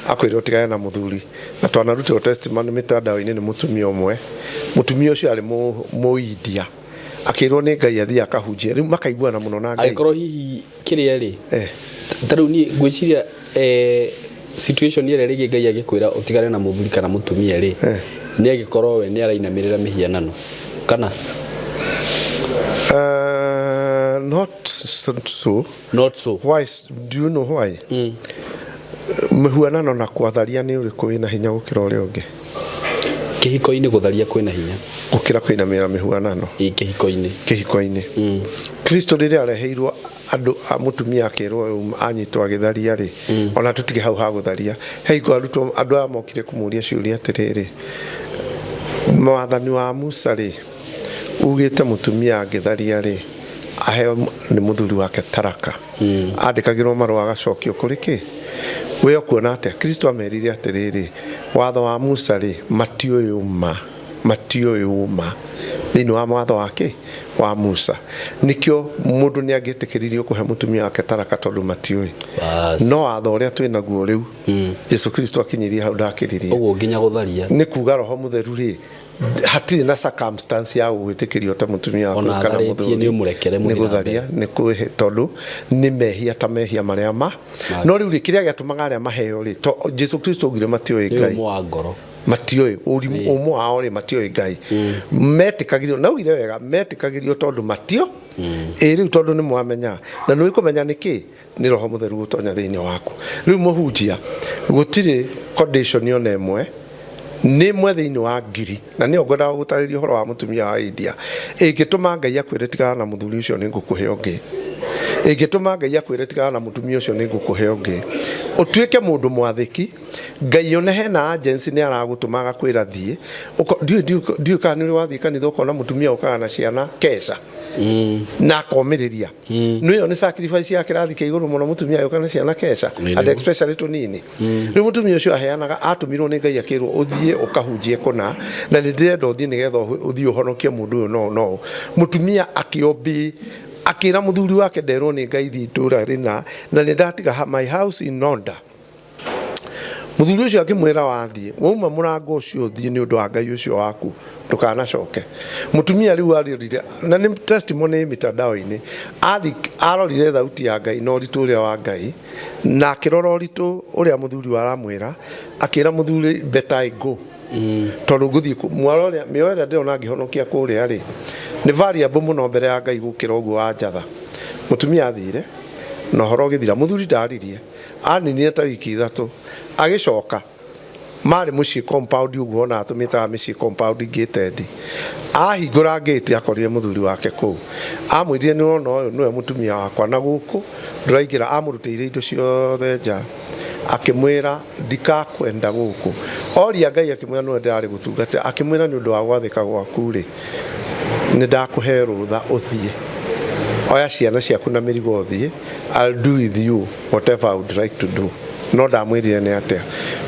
akwĩre ũtigane na mũthuri, na twanarutĩrwo testimony mĩtandao-inĩ nĩ mũtumia ũmwe. Mũtumia ũcio arĩ mũindia. Akĩrwo nĩ Ngai athiĩ akahunjie, rĩu makaiguana mũno na Ngai. Angĩkorwo hihi kĩrĩa rĩ, ta rĩu niĩ ngwĩciria situation ĩrĩa rĩngĩ Ngai agĩkwĩra ũtigane na mũthuri kana mũtumia rĩ, nĩ agĩkorwo we nĩ arainamĩrĩra mĩhianano kana? Not so. Not so. Why? Do you know why? Mĩhuanano na kwatharia nĩ ũrĩkũ wĩna hinya gũkĩra ũrĩa ũngĩ? Kĩhiko-inĩ gũtharia kwĩna hinya gũkĩra kũinamĩrĩra mĩhuanano. Ĩ, kĩhiko-inĩ. Kĩhiko-inĩ. Kristo rĩrĩa areheirwo andũ a mũtumia akĩrwo anyitwo agĩtharia rĩ, ona tũtige hau ha gũtharia, he hingo arutwo andũ aya mokire kũmũria ciũria atĩrĩrĩ, mwathani wa Musa rĩ ugĩte mũtumia angĩtharia rĩ aheo nĩ mũthuri wake taraka, andĩkagĩrwo marũa agacokio kũrĩ kĩ? We ũkuona atĩa? Kristo amerire atĩrĩrĩ, watho wa Musa rĩ matiũĩ ũma, matiũĩ ũma thĩinĩ wa watho wake wa Musa, nĩkĩo mũndũ nĩ angĩtĩkĩririo kũhe mũtumia wake taraka tondũ matiũĩ. No watho ũrĩa twĩ naguo rĩu, Jesu Kristo akinyirie hau ndakĩririe. Ũguo nginya gũtharia. Nĩ kuga Roho Mũtheru rĩ hatirĩ na circumstance ya gũgwĩtĩkĩria ta mũtumia waku Ona kana atharĩtie mũthuri. nĩ ũmũrekere nĩ mũthiĩ na gũtharia mbere. nĩ kwĩhe tondũ nĩ mehia ta mehia marĩa ma no rĩu rĩ kĩrĩa gĩatũmaga arĩa maheo rĩ to Jesu Kristo augire matiũĩ Nĩ Ngai. ũmũ wa ngoro. Matiũĩ ũmũ wao rĩ matiũĩ Ngai, metĩkagĩrio na ugire wega metĩkagĩrio tondũ matio ĩ rĩu tondũ nĩ mwamenya na nĩ kũmenya nĩ kĩ nĩ Roho Mũtheru gũtonya thĩinĩ waku. Rĩu mũhunjia gũtirĩ condition ona ĩmwe nĩ ĩmwe thĩinĩ wa ngiri, na nĩyo ngwendaga gũtarĩria ũhoro wa mũtumia wa India ĩngĩtũma Ngai akwĩre tigana na mũthuri ũcio nĩ ngũkũhe ũngĩ, ĩngĩtũma Ngai akwĩre tigana na mũtumia ũcio nĩ ngũkũhe ũngĩ, ũtuĩke mũndũ mwathĩki Ngai one hena agency nĩ aragũtũma agakwĩra thiĩ. Ndiũĩ kana nĩ ũrĩ wathiĩ kanitha ũkona mũtumia ũkaga na ciana keca na akomĩrĩria. Nĩ ĩyo nĩ sacrifice ya kĩrathi kĩa igũrũ mũno, mũtumia agĩũka na ciana keca and especially tũnini. Rĩu mũtumia ũcio aheanaga atũmirwo nĩ Ngai akĩrwo ũthiĩ ũkahunjie kũna na nĩ ndĩrenda ũthiĩ nĩgetha ũthiĩ ũhonokie mũndũ ũyũ no no mũtumia akĩombĩ akĩra mũthuri wake nderwo nĩ Ngai thiĩ itũũra rĩna na nĩ ndatiga my house in order. Mũthuri ũcio akĩmwĩra wathiĩ wauma mũrango ũcio ũthiĩ nĩ ũndũ wa Ngai ũcio waku ndũkanacoke. Mũtumia rĩu arorire na nĩ testimony mitandao-inĩ, arorire thauti ya Ngai na ũritũ ũrĩa wa Ngai na akĩrora ũritũ ũrĩa mũthuri aramwĩra, akĩra mũthuri better I go tondũ ngũthiĩ mwaro ũrĩa mĩoyo ĩrĩa ndĩrona ngĩhonokia kũrĩa rĩ nĩ valuable mũno mbere ya Ngai gũkĩra ũguo wa njatha. Mũtumia athire na ũhoro ũgĩthira, mũthuri ndaririe, aninire ta wiki ithatũ agĩcoka marĩ mũciĩ compound ũguo ona atũmĩtaga mĩciĩ compound gated. Ahingũra gate akorire mũthuri wake kũu, amwĩrire nĩ ũrona ũyũ nĩwe mũtumia wakwa na gũkũ ndũraingĩra, amũrutĩire indo ciothe nja akĩmwĩra ndikakwenda gũkũ. Oria Ngai akĩmwĩra nĩwe ndĩrarĩ gũtungatĩra, akĩmwĩra nĩ ũndũ wa gwathĩka gwaku rĩ nĩ ndakũhe rũtha ũthiĩ, oya ciana ciaku na mĩrigo ũthiĩ, I'll do with you whatever I would like to do. No ndamwĩrire nĩ atĩa.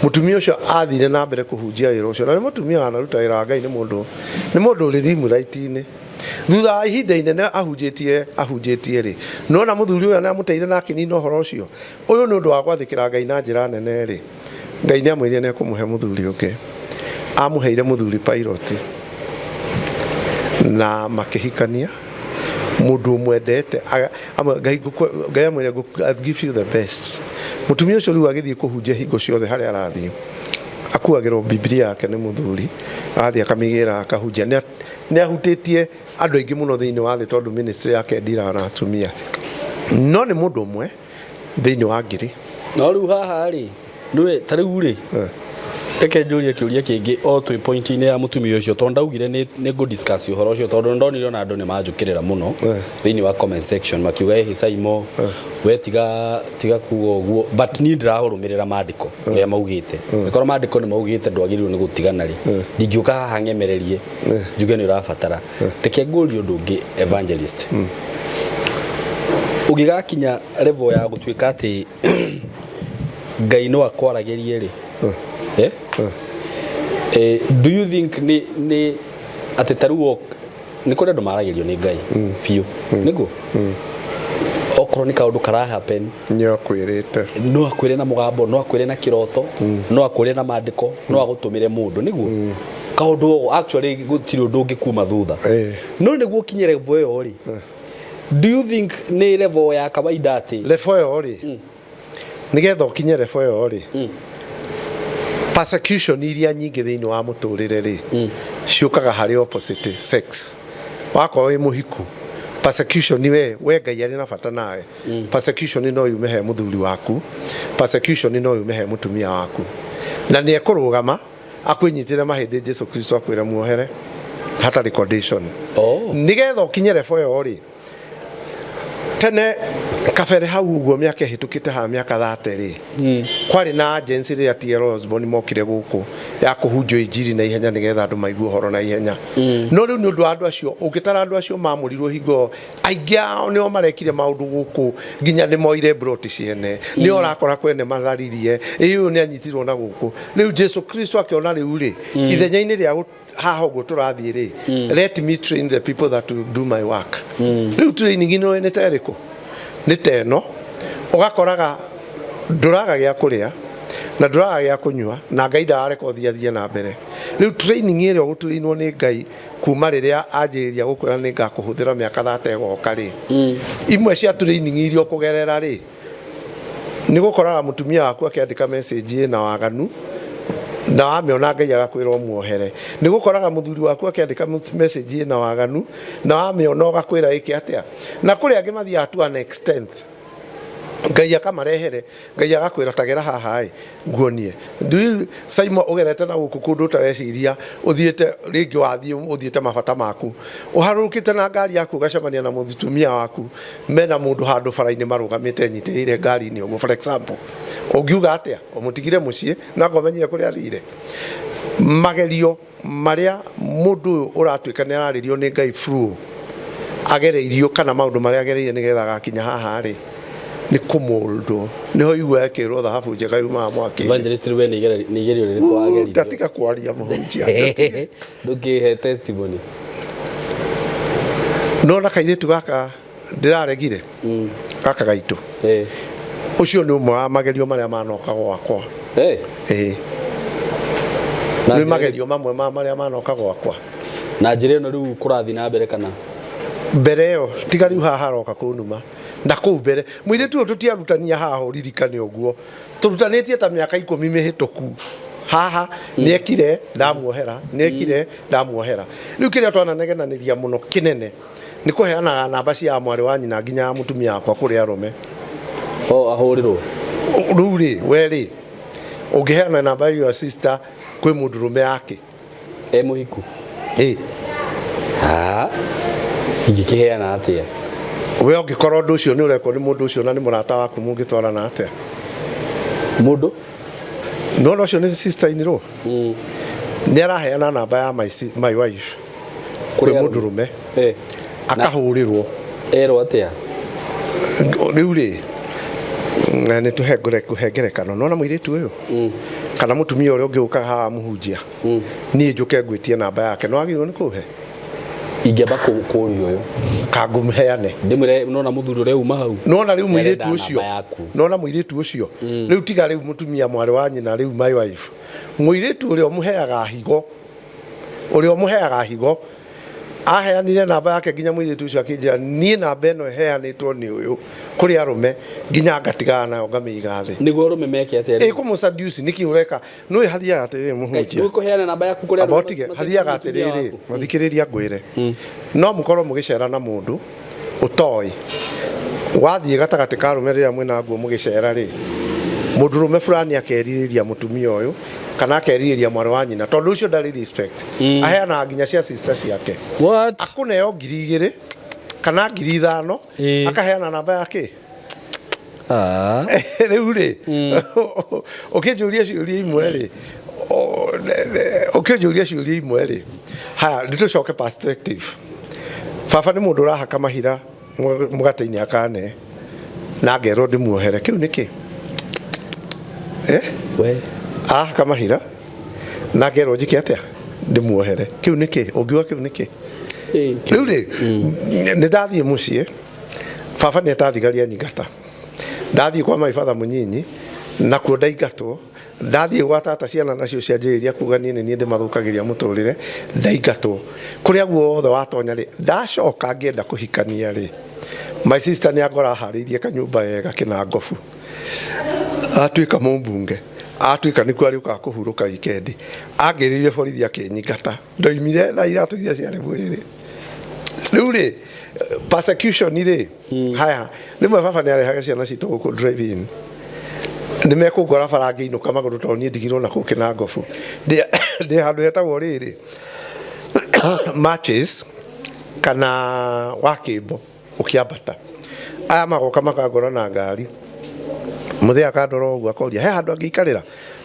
Mũtumia ũcio athire na mbere kũhunjia wĩra ũcio, na nĩ mũtumia wanaruta wĩra wa Ngai, nĩ mũndũ nĩ mũndũ ũrĩ rimũraiti-inĩ. Thutha wa ihinda inene ahunjĩtie ahunjĩtie rĩ, nona mũthuri ũyũ nĩ amũteire na akĩnina ũhoro ũcio. Ũyũ nĩ ũndũ wa gwathĩkĩra Ngai na njĩra nene rĩ, Ngai nĩ amwĩrire nĩ ekũmũhe mũthuri ũngĩ. Amũheire mũthuri pilot na makĩhikania, mũndũ ũmwendete Ngai Ngai amwĩre, "I'll give you the best." Mũtumia ũcio rĩu agĩthiĩ kũhunjia hingo ciothe harĩa arathiĩ akuagĩrwo Bibilia yake nĩ mũthuri, agathiĩ akamĩgĩra akahunjia. Nĩ ahutĩtie andũ aingĩ mũno thĩinĩ wa thĩ tondũ ministry yake ndiraga na atumia, no nĩ mũndũ ũmwe thĩinĩ wa ngiri. No rĩu haha rĩ, nĩwe ta rĩu rĩ, reke njũrie kĩũria kĩngĩ o twĩ point-inĩ ya mũtumia ũcio, tondũ ndaugire nĩ ngũ discuss ũhoro ũcio tondũ ndonire ona andũ nĩ manjũkĩrĩra mũno thĩinĩ wa comment section makiuga ĩhĩ Saimo we tiga tiga kuga ũguo, but niĩ ndĩrahũrũmĩrĩra maandĩko ũrĩa maugĩte. Ĩkorwo maandĩko nĩ maugĩte ndwagĩrĩirwo nĩ gũtigana rĩ, ndingĩũka haha ng'emererie njuge nĩ ũrabatara. Reke ngũrie ũndũ ũngĩ, evangelist, ũngĩgakinya level ya gũtuĩka atĩ Ngai no akwaragĩrie rĩ, eh? Do you think nĩ atĩ ta rĩu nĩ kũrĩ andũ maragĩrio nĩ Ngai biũ nĩguo okorwo nĩ kaũndũ kara happen nĩ akwĩrĩte, no akwĩre na mũgambo, no akwĩre na kĩroto, no akwĩre na maandĩko, no agũtũmĩre mũndũ nĩguo. Kaũndũ actually gũtirĩ ũndũ ũngĩkuma thutha. No nĩguo ũkinye level ĩyo rĩ, do you think nĩ level ya kawaida atĩ Level ĩyo rĩ, nĩgetha ũkinye level ĩyo rĩ, persecution iria nyingĩ thĩinĩ wa mũtũrĩre rĩ, ciũkaga harĩ opposite sex. Wakorwo wĩ mũhiku, persecution we Ngai arĩ na bata nawe, persecution no yume he mũthuri waku, persecution no yume he mũtumia waku, na nĩ ekũrũgama akwĩnyitĩre mahĩndĩ. Jesu Kristo akwĩre muohere hatarĩ condition. Nĩgetha ũkinye level ĩyo rĩ, tene kabere hau ũguo, mĩaka ĩhĩtũkĩte haha, mĩaka 30 rĩ, kwarĩ na agency rĩrĩa TL Osborne mokire gũkũ ya kũhunjio injiri na ihenya nĩgetha andũ maigue ũhoro na ihenya. No rĩu nĩ ũndũ wa andũ acio, ũngĩtara andũ acio mamũrirwo hingo, aingĩ ao nĩo marekire maũndũ gũkũ, nginya nĩ moire broti ciene, nĩo ũrakora kwene matharirie ĩ ũyũ nĩ anyitirwo na gũkũ. Rĩu Jesu Kristo akĩona rĩu rĩ, ithenya-inĩ rĩa haha ũguo tũrathiĩ rĩ, let me train the people that will do my work. Rĩu training ĩno nĩ ta ĩrĩkũ? Nĩ ta ĩno ũgakoraga ndũraga gĩa kũrĩa na ndũraga gĩa kũnyua na Ngai ndarareka ũthiĩ athiĩ na mbere. Rĩu training ĩrĩa ũgũtrainwo nĩ Ngai kuma rĩrĩa anjĩrĩria gũkwĩra nĩ ngakũhũthĩra mĩaka 30 ĩgoka rĩ, imwe cia training iria ũkũgerera rĩ, nĩ gũkoraga mũtumia waku akĩandĩka message ĩna waganu na wamĩona Ngai agakwĩra ũmuohere. Nĩ gũkoraga mũthuri waku akĩandĩka message ĩna waganu na wamĩona ũgakwĩra ĩke atĩa. Na kũrĩ angĩ mathiaga to an extent Ngai akamarehere, Ngai agakwĩra tagera haha ĩ nguonie. Saimo ũgerete na gũkũ kũndũ ũtareciria, ũthiĩte rĩngĩ, wathiĩ ũthiĩte mabata maku, ũharũrũkĩte na ngari yaku, ũgacemania na mũtumia waku mena mũndũ handũ bara-inĩ marũgamĩte nyitĩrĩire ngari-inĩ ũguo, for example. Ũngiuga atĩa? Ũmũtigire mũciĩ na ngomenyire kũrĩa athire. Magerio marĩa mũndũ ũyũ ũratuĩka nĩ ararĩrio nĩ Ngai through agereirio, kana maũndũ marĩa agereire nĩgetha agakinya haha rĩ, nĩ kũmũndwo nĩho igua ĩkĩrwo thahabu njega yumaga mwaki. Evangelist, we nĩ igerio rĩrĩkũ wageririo? Ndatiga kwaria, mũhunjia. Ndũkĩhe testimony. Nona kairĩtu gaka ndĩraregire, gaka gaitũ, ũcio nĩ ũmwe wa magerio marĩa manoka gwakwa. Ĩĩ. Na nĩ njĩra- magerio mamwe ma marĩa manoka gwakwa. Na njĩra ĩno rĩu kũrathiĩ na mbere kana? Mbere ĩyo, tiga rĩu haha haroka kũnuma na kũu mbere, mũirĩtu ũyũ tũtiarutania haha, ũririkane ũguo tũrutanĩtie ta mĩaka 10 mĩhĩtũku haha, nĩekire ndamuohera, nĩekire ndamuohera. Rĩu kĩrĩa twananegenanĩria mũno kĩnene nĩ kũheanaga namba cia mwarĩ wa nyina nginya ya mũtumia wakwa kũrĩ arũme. O ahũrĩrwo. Rĩu rĩ, we rĩ, ũngĩheana namba ya your sister kwĩ mũndũrũme yake? E mũhiku? Ĩ. Ah, ingĩkĩheana atĩa? We ũngĩkorwo ũndũ ũcio nĩ ũrekwo nĩ mũndũ ũcio na nĩ mũrata waku, mũngĩtwarana atĩa? Mũndũ Nona ũcio nĩ sister in law, nĩ araheana namba ya my wife kwĩ Kũrĩ arũme. Mũndũrũme akahũrĩrwo. Erwo atĩa? Rĩu rĩ, nĩ tũhe kũhe ngerekano. Nona mũirĩtu ũyũ kana mũtumia ũrĩa ũngĩ ũkaga haha mũhunjia, niĩ njũke ngwĩtie namba yake, no wagĩrĩirwo nĩ kũhe? Ingĩamba kũria ũyũ. Kangũmheane. Ndĩmwĩre nona mũthuri ũrĩa uma hau. Nona rĩu Nĩarenda mũirĩtu ũcio namba yaku. Nona mũirĩtu ũcio rĩu, tiga rĩu mũtumia mwarĩ wa nyina, rĩu my wife, mũirĩtu ũrĩa ũmũheaga higo, ũrĩa ũmũheaga higo aheanire namba yake nginya mũirĩtu ũcio akĩnjĩra niĩ namba ĩno ĩheanĩtwo nĩ ũyũ kũrĩ arũme, nginya ngatigana nayo ngamĩiga thĩ. Nĩguo arũme meke atĩa? Ĩ kũmũseduce nĩkĩ ũreka? Nĩũĩ hathiaga atĩrĩrĩ, mũhunjia. Nĩguo kũheana namba yaku kũrĩ Amba arũme ũtige. maseduce Hathiaga mũtumia atĩrĩrĩ, waku. Mũthikĩrĩria ngwĩre, no mũkorwo mũgĩcera na mũndũ ũtoĩ, wathiĩ gatagatĩ ka arũme rĩrĩa mwĩna nguo mũgĩcera rĩ, mũndũrũme fulani akerirĩria mũtumia ũyũ kana akerirĩria mwarĩ wa nyina, tondũ ũcio ndarĩ respect, aheanaga nginya cia sister ciake. What? Akũneo 2000 kana 5000, akaheana namba yake. Ah. Rĩu rĩ, ũkĩnjũria ciũria imwe rĩ, ũkĩnjũria ciũria imwe rĩ, haya nĩ tũcoke perspective. Baba nĩ mũndũ ũrahaka mahira mũgate-inĩ akane na ngerwo ndĩmuohere, kĩu nĩ kĩ? Eh? We. Arahaka mahira na ngerwo njĩke atĩa? Ndĩmuohere, kĩu nĩ kĩ? Ũngiuga kĩu nĩ kĩ? Rĩu rĩ, nĩ ndathiĩ mũciĩ, baba nĩ eta thigari anyingata. Ndathiĩ kwa my father mũnyinyi, nakuo ndaingatwo. Ndathiĩ gwa tata, ciana nacio cianjĩrĩria kuga niĩ nĩ niĩ ndĩmathũkagĩria mũtũrĩre. Ndaingatwo kũrĩa guothe watonya rĩ, ndacoka ngĩenda kũhikania rĩ, my sister nĩ angora aharĩirie kanyũmba wega kĩnangobu, atuĩka mũmbunge, atuĩka nĩkuo arĩũkaga kũhurũka wikendi. Angĩrĩire borithi akĩnyingata, ndoimire na iratũ iria ciarĩ mwĩrĩ. Rĩu rĩ, persecution rĩ, haya rĩmwe baba nĩ arehaga ciana citũ gũkũ drive in, nĩ mekũngora bara ngĩinũka magũrũ, tondũ niĩ ndigirwo na kũu kĩnangobu ndĩ handũ hetagwo rĩrĩ matches kana wakĩmbo ũkĩambata. Aya magoka makangora na ngari, mũthee akandora ũguo akoria he handũ angĩikarĩra.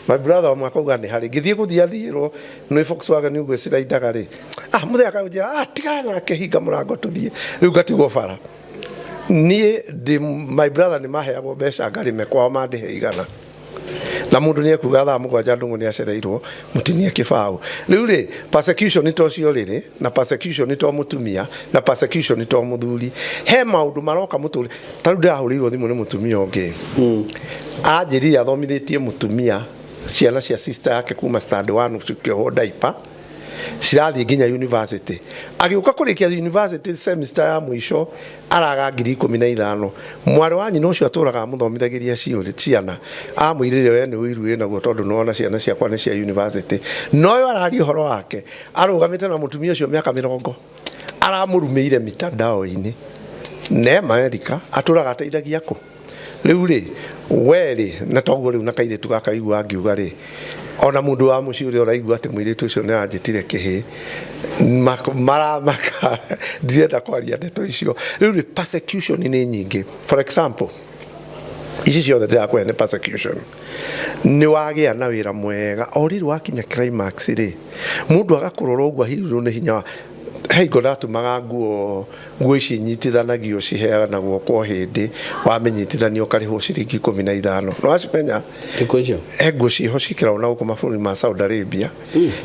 My brother ũmwe akauga nĩ harĩ. Ngĩthiĩ gũthiĩ athiĩrwo nĩ Volkswagen ũguo ĩciraindaga rĩ, ah, mũthee akanjĩra, ah, tigana nake, hinga mũrango tũthiĩ. Rĩu ngatigwo bara niĩ ndĩ. My brother nĩ maheagwo mbeca ngarĩme kwao, mandĩhe 100, na mũndũ nĩ ekuga thaa 7 ndũng'ũ nĩ acereirwo mũtinie kĩbaũ. Rĩu rĩ, persecution to cio rĩrĩ na persecution to mũtumia na persecution to mũthuri, he maũndũ maroka mũtũrĩ. Ta rĩu ndĩrahũrĩirwo thimũ nĩ mũtumia ũngĩ, anjĩrire athomithĩtie mũtumia ciana cia sister yake kuma stand one cikĩohwo diaper cirathiĩ nginya university. Agĩũka kũrĩkia university, semester ya mũico araga 15,000. Mwarĩ wa nyina ũcio atũraga amũthomithagĩria ciana amwĩrire, "We nĩ ũiru wĩnaguo, tondũ nĩwona ciana ciakwa nĩ cia university." Noyo araria ũhoro wake arũgamĩte na mũtumia ũcio mĩaka 20, aramũrumĩire mitandao-inĩ ne Amerika atũraga ateithagia kũ. Rĩu rĩ, we rĩ, na toguo rĩu na kairĩtu gaka igua ngiuga rĩ, ona mũndũ wa mũciĩ ũrĩa ũraigua atĩ mũirĩtu ũcio nĩ anjĩtire kĩhĩ, maramaka. Ndirenda kwaria ndeto icio. Rĩu rĩ, persecution nĩ nyingĩ. For example, ici ciothe ndĩrakũhe nĩ persecution. Nĩ wagĩa na wĩra mwega, o rĩrĩ wakinya climax rĩ, mũndũ agakũrora ũguo ahiũrwo nĩ hinya wa hingo. Ndatumaga nguo, nguo ici nyitithanagio ciheanagwo kwa hĩndĩ wamĩnyitithania ũkarĩhwo ciringi 15. Nĩ wacimenya? Thikũ icio? He nguo ciĩho ciĩkĩragwo na gũkũ mabũrũri ma Saudi Arabia,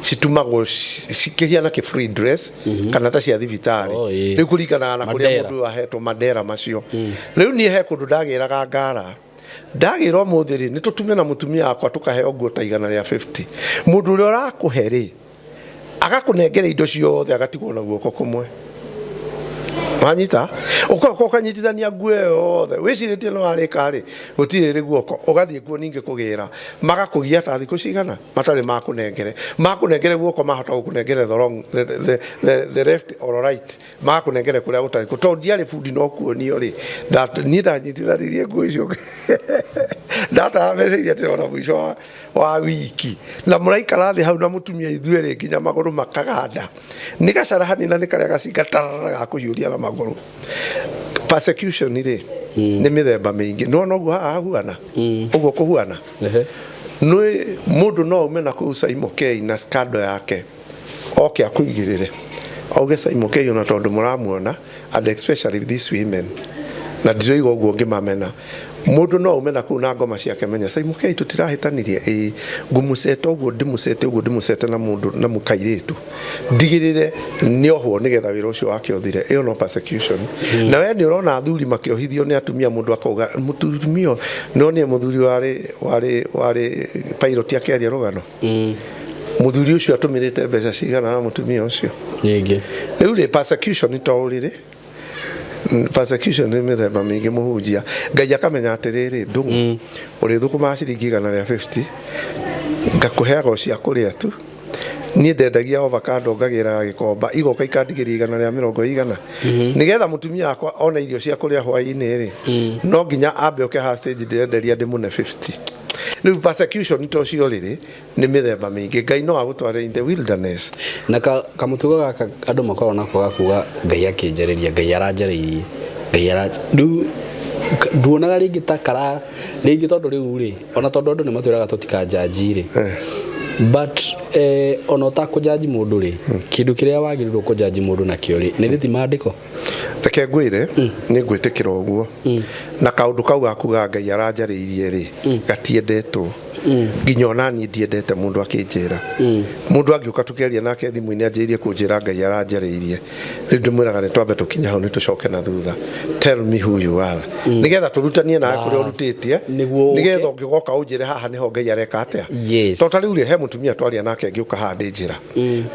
citumagwo cikĩhiana kĩ free dress kana ta cia thibitarĩ. Oh, ĩĩ. Rĩu kũringanaga na kũrĩa Mandera. mũndũ ũyũ ahetwo mandera macio. Rĩu niĩ he kũndũ ndagĩraga ngara, ndagĩra ũmũthĩ rĩ, nĩ tũtume na mũtumia wakwa tũkaheo nguo ta 150. Mũndũ ũrĩa ũrakũhe rĩ, agakũnengera indo ciothe, agatigwo na guoko kũmwe. Wanyita ũkoka ũkanyitithania nguo ĩyo yothe wĩcirĩtie no warĩka rĩ, gũtirĩ rĩ guoko. Ũgathiĩ kuo ningĩ kũgĩra, magakũgia ta thikũ cigana matarĩ makũnengere makũnengere guoko, mahota gũkũnengere the wrong, the left or right, magakũnengere kũrĩa gũtarĩ kũ, tondũ ndiarĩ bundi no kuonio rĩ. Niĩ ndanyitithanirie nguo icio, ndatara mbeca iria ndĩrona mũico wa wiki, na mũraikara thĩ hau na mũtumia ithuerĩ nginya magũrũ makaganda nĩ gacara hanini, na nĩ karĩa gacinga tarara ga kũhiũria na magũrũ. Persecution rĩ, nĩ mĩthemba mĩingĩ. Nĩwona ũguo haha hahuana ũguo kũhuana, nĩ mũndũ no aume na kũu Saimo K na scandal yake, oke akũigĩrĩre, auge Saimo K, ona tondũ mũramuona, and especially these women, na ndiroiga ũguo ngĩmamena, mũndũ no aume na kũu na ngoma ciake. Menya Saimo K tũtirahĩtanirie, ĩĩ, ngũmũceta ũguo, ndĩmũcete ũguo, ndĩmũcete na mũndũ na mũkairĩtu, ndigĩrĩre nĩ ohwo nĩgetha wĩra ũcio wake ũthire. Ĩyo no persecution. Na we nĩ ũrona athuri makĩohithio nĩ atumia, mũndũ akauga mũtumia no nĩ mũthuri warĩ pilot akĩaria rũgano, mũthuri ũcio atũmĩrĩte mbeca cigana na mũtumia ũcio? Nyingĩ. Rĩu rĩ, persecution to ũrĩrĩ, persecution nĩ mĩthemba mĩingĩ. Mũhunjia, Ngai akamenya atĩrĩrĩ, ndũng'ũ ũrĩthũkũmaga ciringi 150, ngakũheaga o cia kũrĩa tu. Niĩ ndendagia avocado, ngagĩraga gĩkomba, igoka ikandigĩria 120, nĩgetha mũtumia wakwa one irio cia kũrĩa hwaĩ-inĩ rĩ, no nginya ambe oke haha stage ndĩrenderia ndĩmũne 50. Rĩu persecution to cio rĩrĩ nĩ mĩthemba mĩingĩ. Ngai no agũtware in the wilderness. Na kamũtugo gaka andũ makoragwo nako gakuga Ngai akĩnjarĩria, Ngai aranjarĩirie, Ngai ara rĩu nduonaga rĩngĩ ta kara rĩngĩ, tondũ rĩu rĩ, ona tondũ andũ nĩ matwĩraga tũtikanjanji rĩ, but ona ũtakũjanji mũndũ rĩ, kĩndũ kĩrĩa wagĩrĩirwo kũjanji mũndũ nakĩo rĩ, nĩ thĩti maandĩko. Reke ngwĩre, nĩ ngwĩtĩkĩra ũguo, na kaũndũ kau gakuga Ngai aranjarĩirie rĩ, gatiendetwo. Nginya ona niĩ ndiendete mũndũ akĩnjĩra. Mũndũ angĩũka tũkĩaria nake thimũ-inĩ anjĩrĩrie kũnjĩra Ngai aranjarĩirie, rĩu ndĩmwĩraga nĩ twambe tũkinye hau, nĩ tũcoke na thutha. Tell me who you are, nĩgetha tũrutanie nawe kũrĩa ũrutĩtie. Nĩguo ũke. Nĩgetha ũngĩgoka ũnjĩre haha nĩho Ngai areka atĩa. To ta rĩu rĩ, he mũtumia twaria nake ngĩũka haha ndĩ njĩra,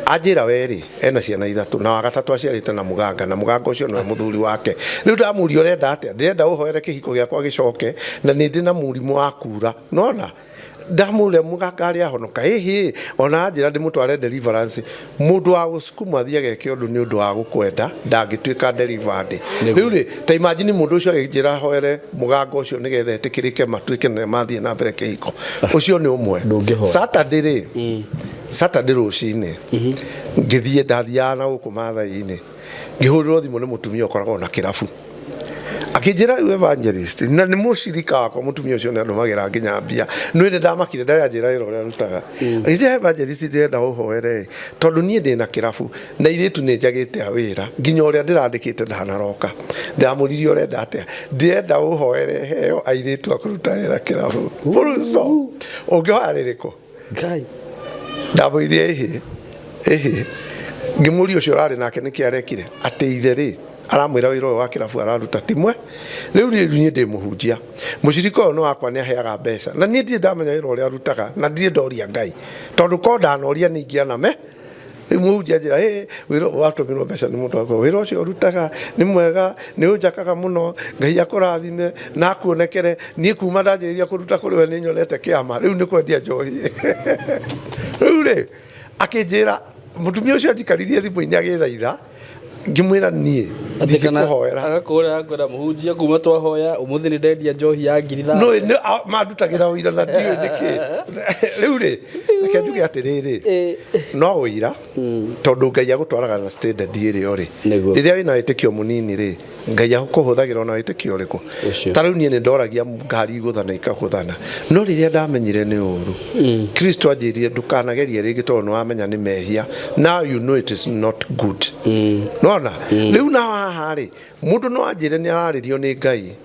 anjĩra we rĩ, ena ciana ithatũ na wa gatatũ aciarĩte na mũganga, na mũganga ũcio nĩwe mũthuri wake. Rĩu ndamũria, ũrenda atĩa? Ndĩrenda ũhoere kĩhiko gĩakwa gĩcoke, na nĩ ndĩ na mũrimũ wa kura. Nona ndamũria, mũganga arĩa ahonoka ĩhĩ, ona anjĩra ndĩmũtware deliverance. Mũndũ wa gũcukuma athiĩ ageke ũndũ nĩ ũndũ wa gũkwenda ndangĩtuĩka delivered. Rĩu rĩ, ta imagine mũndũ ũcio agĩnjĩra hoere mũganga ũcio nĩgetha etĩkĩrĩke matuĩke nĩ mathiĩ na mbere kĩhiko. Ũcio nĩ ũmwe. Ndũngĩhoya. Saturday rĩ, Saturday rũcinĩ ngĩthiĩ, ndathiaga na gũkũ Mathai-inĩ, ngĩhũrĩrwo thimũ nĩ mũtumia ũkoragwo na kĩrabu, akĩnjĩra, rĩu evangelist, na nĩ mũcirika wakwa, mũtumia ũcio nĩ andũmagĩra nginya mbia. Nĩ nĩ ndamakire ndarĩa anjĩra wĩra ũrĩa arutaga. Rĩrĩa evangelist, ndĩrenda ũhoere tondũ niĩ ndĩ na kĩrabu na irĩtu nĩ njagĩte a wĩra, nginya ũrĩa ndĩrandĩkĩte ndanaroka. Ndamũririe, ũrenda atĩa? Ndĩrenda ũhoere heo airĩtu a kũruta wĩra kĩrabu. Full stop. Ũngĩhoya rĩrĩkũ? Ngai. Ndamwĩrire ĩhĩ ĩhĩ. Ngĩmũria ũcio ũrarĩ nake nĩkĩ arekire, atĩ ithe rĩ aramwĩra wĩra ũyũ wa kĩrabu araruta ti mwe. Rĩu rĩ, niĩ ndĩ mũhunjia, mũcirika ũyũ nĩ wakwa, nĩ aheaga mbeca, na niĩ ndirĩ ndamenya wĩra ũrĩa arutaga, na ndirĩ ndoria Ngai, tondũ ko ndanoria nĩ ingĩaname. Rĩu mũhunjia njĩra, "Ĩ wĩra watũmirwo mbeca nĩ mũndũ wakwa, wĩra ũcio ũrutaga nĩ mwega, nĩ ũnjakaga mũno, Ngai akũrathime na akuonekere. Niĩ kuma ndanjĩrĩria kũruta kũrĩ we nĩ nyonete kĩama." Rĩu nĩ kwendia njohi. Rĩu rĩ, akĩnjĩra mũtumia ũcio anjikaririe thimũ-inĩ agĩthaitha, ngĩmwĩra niĩ ndingĩkũhoera. Agakũra akwĩra, mũhunjia, kuma twahoya ũmũthĩ nĩ ndendia njohi ya 5,000. No nĩ mandutagĩra ũira na ndiũĩ nĩkĩ. Rĩu rĩ, reke njuge atĩrĩrĩ, no ũira, tondũ Ngai agũtwaraga na standard ĩrĩa ũrĩ. Rĩrĩa wĩna wĩtĩkio mũnini rĩ, Ngai akũhũthagĩra ona wĩtĩkio ũrĩkũ. Ũcio. Ta rĩu niĩ nĩ ndoragia ngari igũthana ikagũthana, no rĩrĩa ndamenyire nĩ ũru, Kristo anjĩrire ndũkanagerie rĩngĩ tondũ nĩ wamenya nĩ mehia. Now you know it is not good. Nona rĩu nao haha rĩ, mũndũ no anjĩre nĩ ararĩrio nĩ Ngai.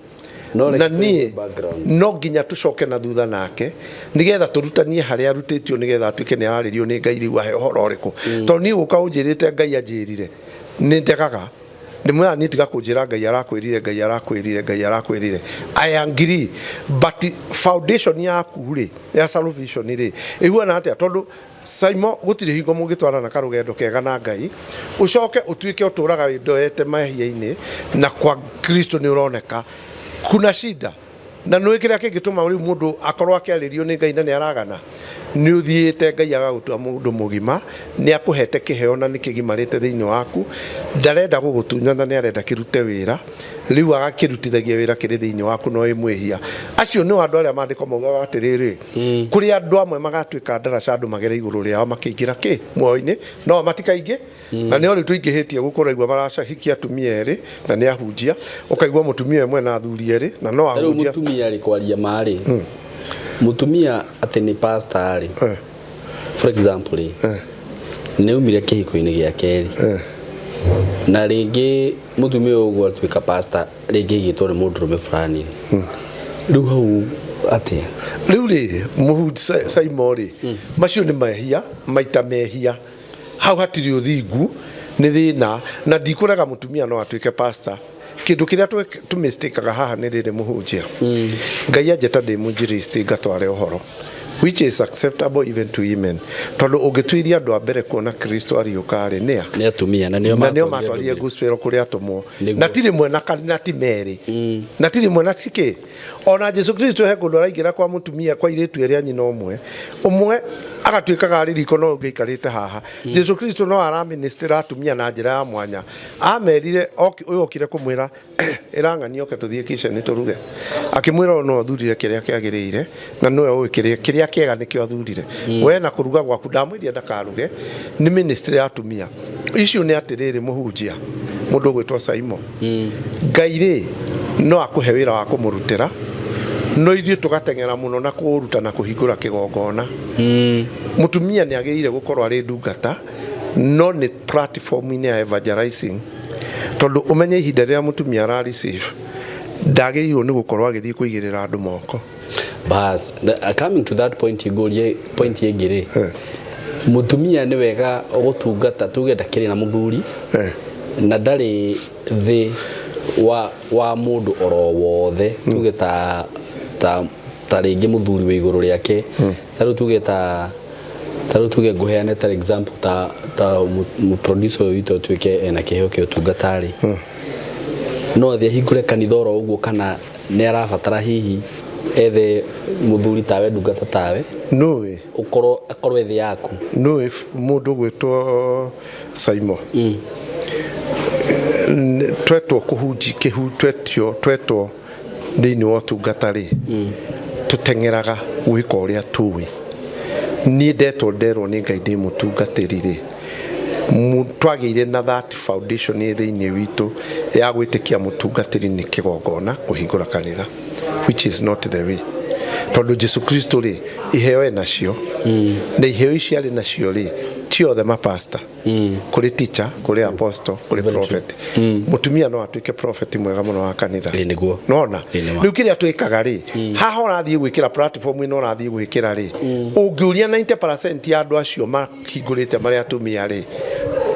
No reke Na niĩ tũigue background. No nginya tũcoke na thutha nake nĩgetha tũrutanie harĩa arutĩtio, nĩgetha atuĩke nĩ ararĩrio nĩ Ngai. Rĩu ahe ũhoro ũrĩkũ? Tondũ niĩ gũka ũnjĩrĩte Ngai anjĩrire, nĩ ndegaga. Ndĩmwĩraga niĩ, tiga kũnjĩra Ngai arakwĩrire, Ngai arakwĩrire, Ngai arakwĩrire. I agree, but foundation yaku rĩ ya salvation rĩ ĩhuana atĩa? Tondũ Saimo, gũtirĩ hingo mũngĩtwarana karũgendo kega na Ngai ũcoke ũtuĩke ũtũraga wĩndoete mehia-inĩ, na kwa Kristo nĩ ũroneka kuna shida. Na nĩ kĩrĩa kĩngĩtũma rĩu mũndũ akorwo akĩarĩrio nĩ Ngai na nĩ aragana, nĩ ũthiĩte Ngai agagũtua mũndũ mũgima, nĩ akũhete kĩheo na nĩ kĩgimarĩte thĩinĩ waku, ndarenda gũgũtunyana, nĩ arenda kĩrute wĩra. Rĩu agakĩrutithagia wĩra kĩrĩ thĩinĩ waku, no wĩ mwĩhia. Acio nĩo andũ arĩa maandĩko maugaga atĩrĩrĩ, kũrĩ andũ amwe magatuĩka ndaraca, andũ magere igũrũ rĩao makĩingĩra kĩ muoyo-inĩ, no matikaingĩ. Na nĩo rĩu tũingĩhĩtie gũkũ, ũraigua maracahikia atumia erĩ na nĩ ahunjia, ũkaigua mũtumia ĩmwe na athuri erĩ na no Ta rĩu ahunjia. Mũtumia rĩ, kwaria ma rĩ, mũtumia atĩ nĩ pastor rĩ, for example rĩ, nĩ umire kĩhiko-inĩ gĩake rĩ, na rĩngĩ mũtumia ũyũ ũguo atuĩka pastor, rĩngĩ aigĩtwo nĩ mũndũrũme fulani rĩ, rĩu hau atĩa? Rĩu rĩ, mũhunjia Saimo rĩ, macio nĩ mehia maita mehia. Hau hatirĩ ũthingu, nĩ thĩna. Na ndikũrega mũtumia no atuĩke pastor. Kĩndũ kĩrĩa tũmistakaga haha nĩ rĩrĩ, mũhunjia, Ngai anjĩta ndĩ mũnjiristi ngatware ũhoro, which is acceptable even to women, tondũ ũngĩtuĩria andũ a mbere kuona Kristo ariũka rĩ, nĩa? Nĩ atumia, na nĩo Na nĩo matwarire matwarire ndũmĩrĩri. Gospel kũrĩ atũmwo. Nĩguo. Na ti rĩmwe na ti merĩ, na ti rĩmwe na ti kĩ. Ona Jesu Kristo he kũndũ araingĩra kwa mũtumia, kwa irĩtu erĩ a nyina ũmwe, ũmwe agatuĩkaga arĩ riko no ũngĩ aikarĩte haha. Jesu Kristo no araministĩra atumia na njĩra ya mwanya. Amerire ũyũ okire kũmwĩra, ĩra ng'ani oke tũthiĩ kitchen tũruge, akĩmwĩra ũyũ no athurire kĩrĩa kĩagĩrĩire, na nĩwe ũĩ kĩrĩa kĩega nĩkĩo athurire. We na kũruga gwaku, ndamwĩrire ndakaruge. Nĩ ministry ya atumia icio. Nĩ atĩrĩrĩ, mũhunjia, mũndũ ũgwĩtwo Saimo, Ngai rĩ no akũhe wĩra wa kũmũrutĩra, no ithuĩ tũgateng'era mũno na kũũruta na kũhingũra kĩgongona. Mũtumia nĩ agĩrĩire gũkorwo arĩ ndungata, no nĩ platform-inĩ ya evangelizing, tondũ ũmenye ihinda rĩrĩa mũtumia ara receive, ndagĩrĩirwo nĩ gũkorwo agĩthiĩ kũigĩrĩra andũ moko. Bas, coming to that point, ngũrie point ĩngĩ rĩ, mũtumia nĩ wega gũtungata, tuge ndakĩrĩ na mũthuri na ndarĩ thĩ wa mũndũ oro wothe, tuge ta rĩngĩ mũthuri wĩ igũrũ rĩake, ta rĩu tuge ta rĩu tuge ngũheane ta example ta producer ũyũ witũ atuĩke ena kĩheo kĩa ũtungata rĩ, no athiĩ ahingũre kanitha oro ũguo, kana nĩ arabatara hihi ethe mũthuri tawe, ndungata tawe, Nũĩ. Ũkorwo akorwo ethĩ yaku? Nũĩ mũndũ gwĩtwo Saimo, twetwo kũhunji kĩhu, twetio twetwo thĩinĩ wa ũtungata rĩ, tũteng'eraga gwĩka ũrĩa tũĩ. Niĩ ndetwo, nderwo nĩ Ngai ndĩ mũtungatĩri rĩ, twagĩire na that foundation ĩ thĩinĩ witũ ya gwĩtĩkia mũtungatĩri nĩ kĩgongona, kũhingũra kanitha, which is not the way, tondũ Jesu Kristo rĩ, iheo e nacio, na iheo ici arĩ nacio rĩ, ti othe mapasta. Kũrĩ teacher, kũrĩ apostle, kũrĩ prophet. Mũtumia no atuĩke prophet mwega mũno wa kanitha. Ĩ, nĩguo. Nona Ĩ, nĩ ma. Rĩu kĩrĩa twĩkaga rĩ, haha ũrathiĩ gwĩkĩra platform ĩno ũrathiĩ gwĩkĩra rĩ, ũngĩũria 90% ya andũ acio mahingũrĩte marĩa atumia rĩ,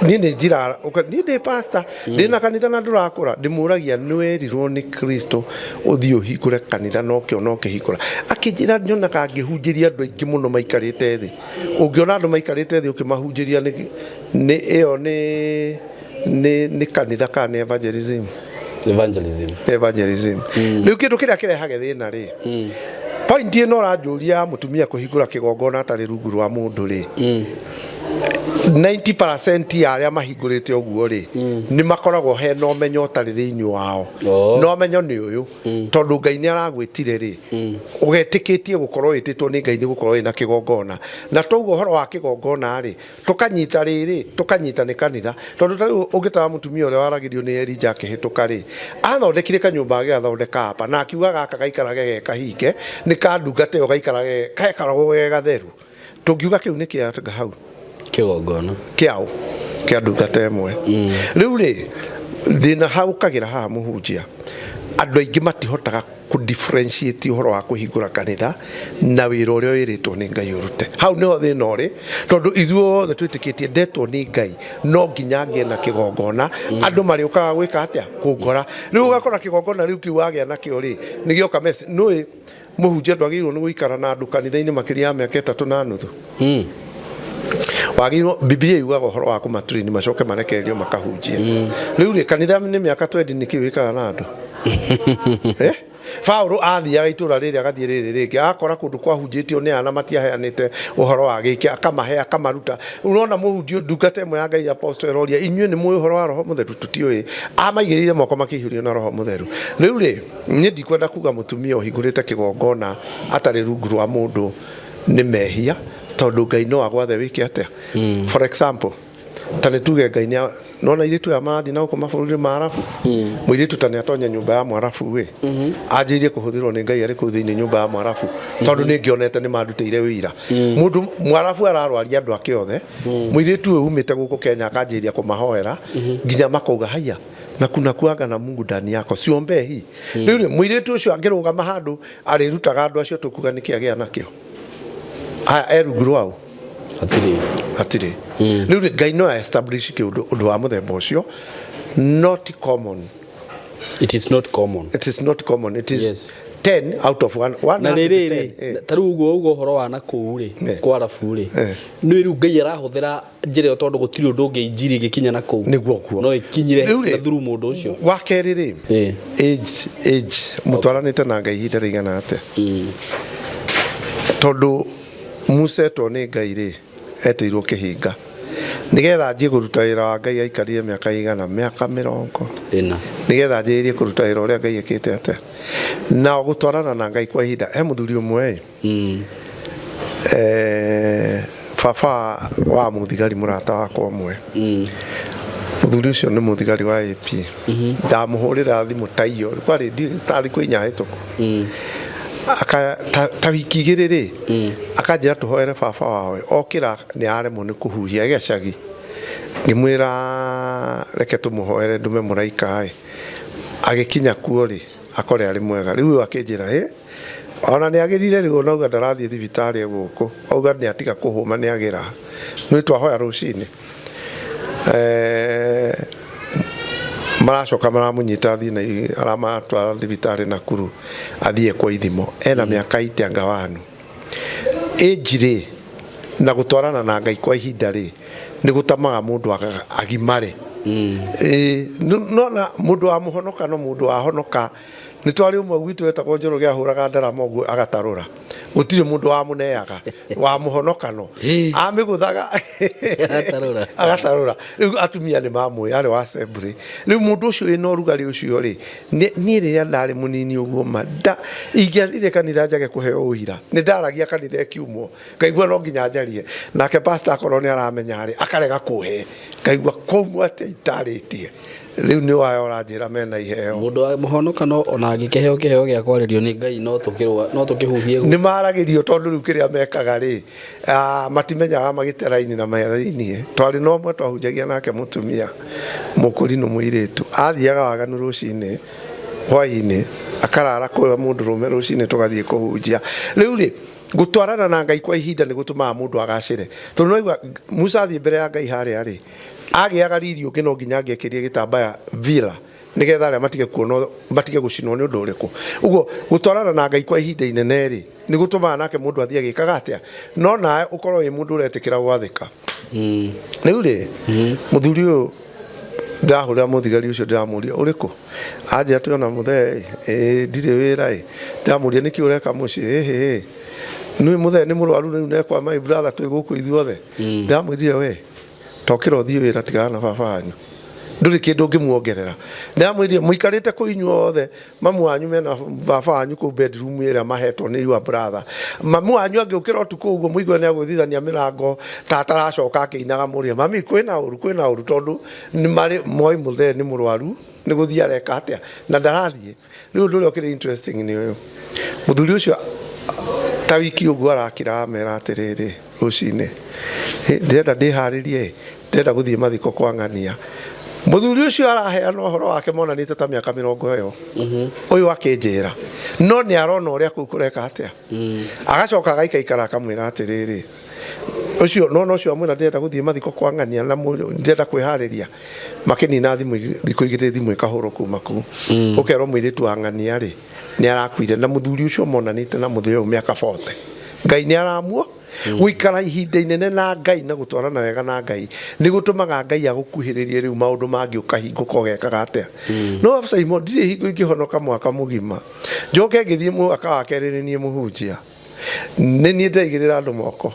niĩ nĩ njira niĩ ndĩ pastor, ndĩ na kanitha na ndũrakũra, ndĩmũragia, nĩ werirwo nĩ Kristo ũthiĩ ũhingũre kanitha na ũkĩona ũkĩhingũra? Akĩnjĩra, nyonaga ngĩhunjĩria andũ aingĩ mũno maikarĩte thĩ. Ũngĩona andũ maikarĩte thĩ ũkĩmahunjĩria, nĩ ĩyo nĩ kanitha kana nĩ evangelism? Evangelism. Evangelism. Rĩu kĩndũ kĩrĩa kĩrehage thĩna rĩ, point ĩno ũranjũria ya mũtumia kũhingũra kĩgongona atarĩ rungu rwa mũndũ rĩ, 90% ya arĩa mahingũrĩte ũguo rĩ, nĩ makoragwo he na ũmenyo ũtarĩ thĩinĩ wao. Na ũmenyo nĩ ũyũ, tondũ Ngai nĩ aragwĩtire rĩ, ũgetĩkĩtie gũkorwo wĩtĩtwo nĩ Ngai nĩ gũkorwo wĩna kĩgongona, na toguo ũhoro wa kĩgongona rĩ, tũkanyita rĩrĩ, tũkanyita nĩ kanitha, tondũ ta rĩu ũngĩtara mũtumia ũrĩa waragĩrio nĩ Elija akĩhĩtũka rĩ, athondekire kanyũmba, agĩgathondeka hapa na akiuga gaka gaikarage ge kahinge, nĩ ka ndungata ĩyo, gaikarage gekaragwo ge gatheru. Tũngiuga kĩu nĩ kĩa hau? Kĩgongona. Kĩao kĩa ndungata ĩmwe. Rĩu rĩ, thĩna haũkagĩra haha, mũhunjia, andũ aingĩ matihotaga kũ differentiate ũhoro wa kũhingũra kanitha na wĩra ũrĩa wĩrĩtwo nĩ Ngai ũrute. Hau nĩho thĩna ũrĩ, tondũ ithuothe twĩtĩkĩtie ndetwo nĩ Ngai no nginya ngĩe na kĩgongona. Andũ marĩũkaga gwĩka atĩa? Kũngora. Rĩu ũgakora kĩgongona rĩu kĩu wagĩa nakĩo rĩ, nĩ gĩoka mess. Nũĩ mũhunjia ndwagĩrĩirwo nĩ gũikara na andũ kanitha-inĩ makĩria ya mĩaka 3.5. Wagĩrĩirwo, Bibilia yugaga ũhoro wa kũmatũrini macoke marekererio makahunjie. Rĩu rĩ, kanitha nĩ mĩaka 20, nĩkĩ wĩkaga na andũ, eh? Paulo athiaga itũra rĩrĩ, agathiĩ rĩrĩ rĩngĩ, agakora kũndũ kwahunjĩtio nĩ ana matiaheanĩte ũhoro wa gĩkĩ, akamahe, akamaruta. Ũrona mũhunjio, ndungata ĩmwe ya Ngai, apostle, ĩroria, "Inyuĩ nĩ mũĩ ũhoro wa Roho Mũtheru?" "Tũtiũĩ." Amaigĩrĩire moko, makĩihũrio na Roho Mũtheru. Rĩu rĩ, niĩ ndikwenda kuga mũtumia ũhingũrĩte kĩgongona atarĩ rungu rwa mũndũ nĩ mehia, tondũ Ngai no agwathe wĩke atĩa. For example, ta nĩ tuge Ngai nĩ nona airĩtu aya marathiĩ na gũkũ mabũrũri ma Arabu, mũirĩtu ta nĩ atonya nyũmba ya Mwarabu ĩ, anjĩrĩrie kũhũthĩrwo nĩ Ngai arĩ kũu thĩinĩ nyũmba ya Mwarabu, tondũ nĩ ngĩonete nĩ mandutĩire wĩira, mũndũ Mwarabu ararwaria andũ ake othe, mũirĩtu ũyũ umĩte gũkũ Kenya akanjĩrĩria kũmahoera nginya makauga, "Haya, na kuna kuanga na Mungu ndani yako, siombee hii." Rĩu rĩ, mũirĩtu ũcio angĩrũgama handũ arĩrutaga andũ acio, tũkuga nĩkĩ agĩa nakĩo? Aya e rungu rwao? Hatirĩ. Hatirĩ. Rĩu rĩ, Ngai no establish kĩũndũ, ũndũ wa mũthemba ũcio, not common. It is not common. It is not common. It is 10 out of 1. Na rĩrĩ, ta rĩu ũguo ũhoro wa na kũu rĩ, kwa arabu rĩ, nĩ rĩu Ngai arahũthĩra njĩra ĩyo, tondũ gũtirĩ ũndũ ũngĩ, injiri ĩgĩkinya na kũu Nĩguo guo. no ĩkinyire Rĩu rĩ, na through mũndũ ũcio. Wa kerĩ rĩ, age, mũtwaranĩte na Ngai ihinda rĩigana atĩa? Tondũ Musa etwo nĩ Ngai rĩ, etĩirwo kĩhinga nĩgetha anjie kũruta wĩra wa Ngai, aikarire mĩaka igana? Mĩaka mĩrongo ĩna. Nĩgetha anjĩrĩrie kũruta wĩra ũrĩa Ngai ekĩte atĩa. Na gũtwarana na Ngai kwa ihinda, he mũthuri ũmwe ĩ, baba wa mũthigari mũrata wakwa ũmwe, mũthuri ũcio nĩ mũthigari wa AP, ndamũhũrĩra thimũ ta iyo kwarĩ ta thikũ 4 hĩtũku, aka ta wiki 2 rĩ, akanjĩra tũhoere baba wao, okĩra nĩ aremwo nĩ kũhuhia gĩcagi. Ngĩmwĩra reke tũmũhoere, ndume mũraika ĩ. Agĩkinya kuo rĩ, akore arĩ mwega. Rĩu ũyũ akĩnjĩra, ĩ Ona nĩ agĩrire rĩu, ona auga ndarathiĩ thibitarĩ gũkũ, auga nĩ atiga kũhũma, nĩ agĩra. Nĩ twahoya rũcinĩ, maracoka maramũnyita, athiĩ na aramatwara thibitarĩ Nakuru, athiĩ kwa ithimo. Ena mĩaka itianga wanu ĩnji rĩ, na gũtwarana na Ngai kwa ihinda rĩ, nĩ gũtamaga mũndũ agimare. Ĩĩ, no na mũndũ wa mũhonoka, no mũndũ wahonoka nĩ twarĩ ũmwe gwitũ wetagwo Njoroge, ahũraga ndarama ũguo agatarũra, gũtirĩ mũndũ wamũneaga wa mũhonokano. Amĩgũthaga. Agatarũra. Agatarũra. Rĩu atumia nĩ mamũĩ, arĩ wa assembly. Rĩu mũndũ ũcio wĩna ũrugarĩ ũcio rĩ, niĩ rĩrĩa ndarĩ mũnini ũguo, ma nda ingĩathire kanitha njage kũheo ũira, nĩ ndaragia kanitha ĩkiumwo, ngaigua no nginya njarie nake pastor, akorwo nĩ aramenya rĩ, akarega kũhe, ngaigua kũu atĩa itarĩtie. Rĩu nĩ waya ũranjĩra mena iheo. Mũndũ wa mũhonokano ona angĩkĩheo kĩheo gĩa kwarĩrio nĩ Ngai, no tũkĩrũa, no tũkĩhuhie. Nĩ maragĩrio, tondũ rĩu kĩrĩa mekaga rĩ, matimenyaga magĩte raini na metha-inĩ. Twarĩ na ũmwe twahunjagia nake, mũtumia mũkũrinũ, mũirĩtu athiaga waganu rũcinĩ, hwainĩ akarara kwĩ mũndũrũme, rũcinĩ tũgathiĩ kũhunjia. Rĩu rĩ, gũtwarana na Ngai kwa ihinda nĩ gũtũmaga mũndũ agacĩre, tondũ nĩwaigua Musa athiĩ mbere ya Ngai harĩa rĩ, agĩaga riri ũngĩ, no nginya angĩekĩrie gĩtambaya vila nĩgetha arĩa matige kuona, matige gũcinwo nĩ ũndũ ũrĩkũ. Ũguo gũtwarana na Ngai kwa ihinda inene rĩ, nĩ gũtũmaga nake mũndũ athiĩ agĩkaga atĩa, no nawe ũkorwo wĩ mũndũ ũretĩkĩra gwathĩka. Rĩu rĩ, mũthuri ũyũ, ndĩrahũrĩra mũthigari ũcio, ndĩramũria ũrĩkũ, anjĩra twĩ ona mũthee ĩ ndirĩ wĩra ĩ. Ndĩramũria nĩkĩ ũreka mũciĩ, ĩhĩ nĩ mũthee nĩ mũrwaru rĩu, nekwa my brother, twĩ gũkũ ithuothe. Ndĩramwĩrire, we tokĩra ũthiĩ wĩra, tigana na baba wanyu, ndũrĩ kĩndũ ũngĩmuongerera. Ndĩramwĩrire mũikarĩte kũu inyuothe, mamu wanyu mena baba wanyu kũu bedroom ĩrĩa mahetwo nĩ your brother. Mamu wanyu angĩũkĩra ũtukũ ũguo, mũigue nĩ agũthithania mĩrango ta ataracoka, akĩinaga, mũrĩa mami kwĩna ũru, kwĩna ũru, tondũ nĩ marĩ moĩ mũthee nĩ mũrwaru, nĩ gũthiĩ areka atĩa na ndarathiĩ. Rĩu ũndũ ũrĩa ũkĩrĩ interesting nĩ ũyũ: mũthuri ũcio ta wiki ũguo arakira, amera atĩrĩrĩ, rũcinĩ, "Ndĩrenda ndĩharĩrie, ndĩrenda gũthiĩ mathiko kwa ng'ania." Mũthuri ũcio araheana ũhoro wake monanĩte ta mĩaka 20 ĩyo ũyũ akĩnjĩra, no nĩ arona ũrĩa kũu kũreka atĩa. Agacoka agaikaikara, akamwĩra atĩrĩrĩ, ũcio nona ũcio amwĩra, ndĩrenda gũthiĩ mathiko kwa ng'ania na ndĩrenda kwĩharĩria. Makĩnina thimũ thikũ 2, thimũ ĩkahũrwo kuma kũu, ũkerwo mũirĩtu wa ng'ania rĩ, nĩ arakuire. Na mũthuri ũcio monanĩte na mũthee ũyũ mĩaka 40, Ngai nĩ aramuo. Gũikara ihinda inene na Ngai na gũtwarana wega na Ngai nĩ gũtũmaga Ngai agũkuhĩrĩrie. Rĩu maũndũ mangĩ ũkahingũka ũgekaga atĩa? No Simon, ndirĩ hingo ingĩhonoka mwaka mũgima, njoke ngĩthiĩ mwaka wa kerĩ nĩ niĩ mũhunjia, nĩ niĩ ndaigĩrĩra andũ moko,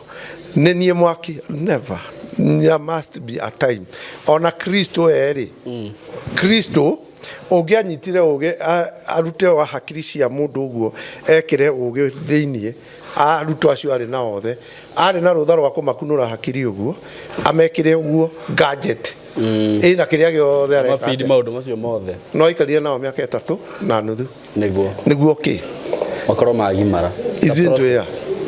nĩ niĩ mwaki. Never. There must be a time. Ona Kristo erĩ, Kristo ũngĩanyitire ũgĩ arute wa hakiri cia mũndũ ũguo, ekĩre ũgĩ thĩiniĩ arutwo acio arĩ na othe, arĩ na rũtha rwa kũmakunũra hakiri ũguo, amekĩre ũguo gadget ĩna kĩrĩa gĩothe areka mabindi atĩa. Maũndũ macio mothe. No aikarire nao mĩaka 3.5. Nĩguo kĩ? Makorwo magimara. Ithuĩ ndwĩa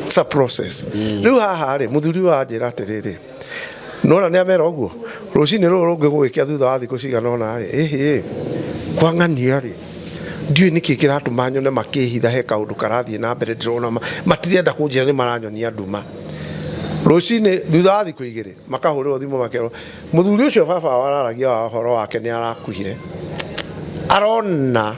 it's a process. Rĩu haha rĩ, mũthuri ũyũ anjĩra atĩrĩrĩ, nona nĩ amera ũguo rũcinĩ rũrũ rũngĩ gũgĩkĩa, thutha wa thikũ cigana ũna rĩ, ĩhĩ, kwa ng'ania rĩ, ndiũĩ nĩkĩ kĩratũma nyone makĩhitha, he kaũndũ karathiĩ na mbere ndĩrona matirenda kũnjĩra, nĩ maranyonia nduma. Rũcinĩ thutha wa thikũ 2, makahũrĩrwo thimũ, makerwo mũthuri ũcio baba wao araragia wa ũhoro wake nĩ arakuire. Arona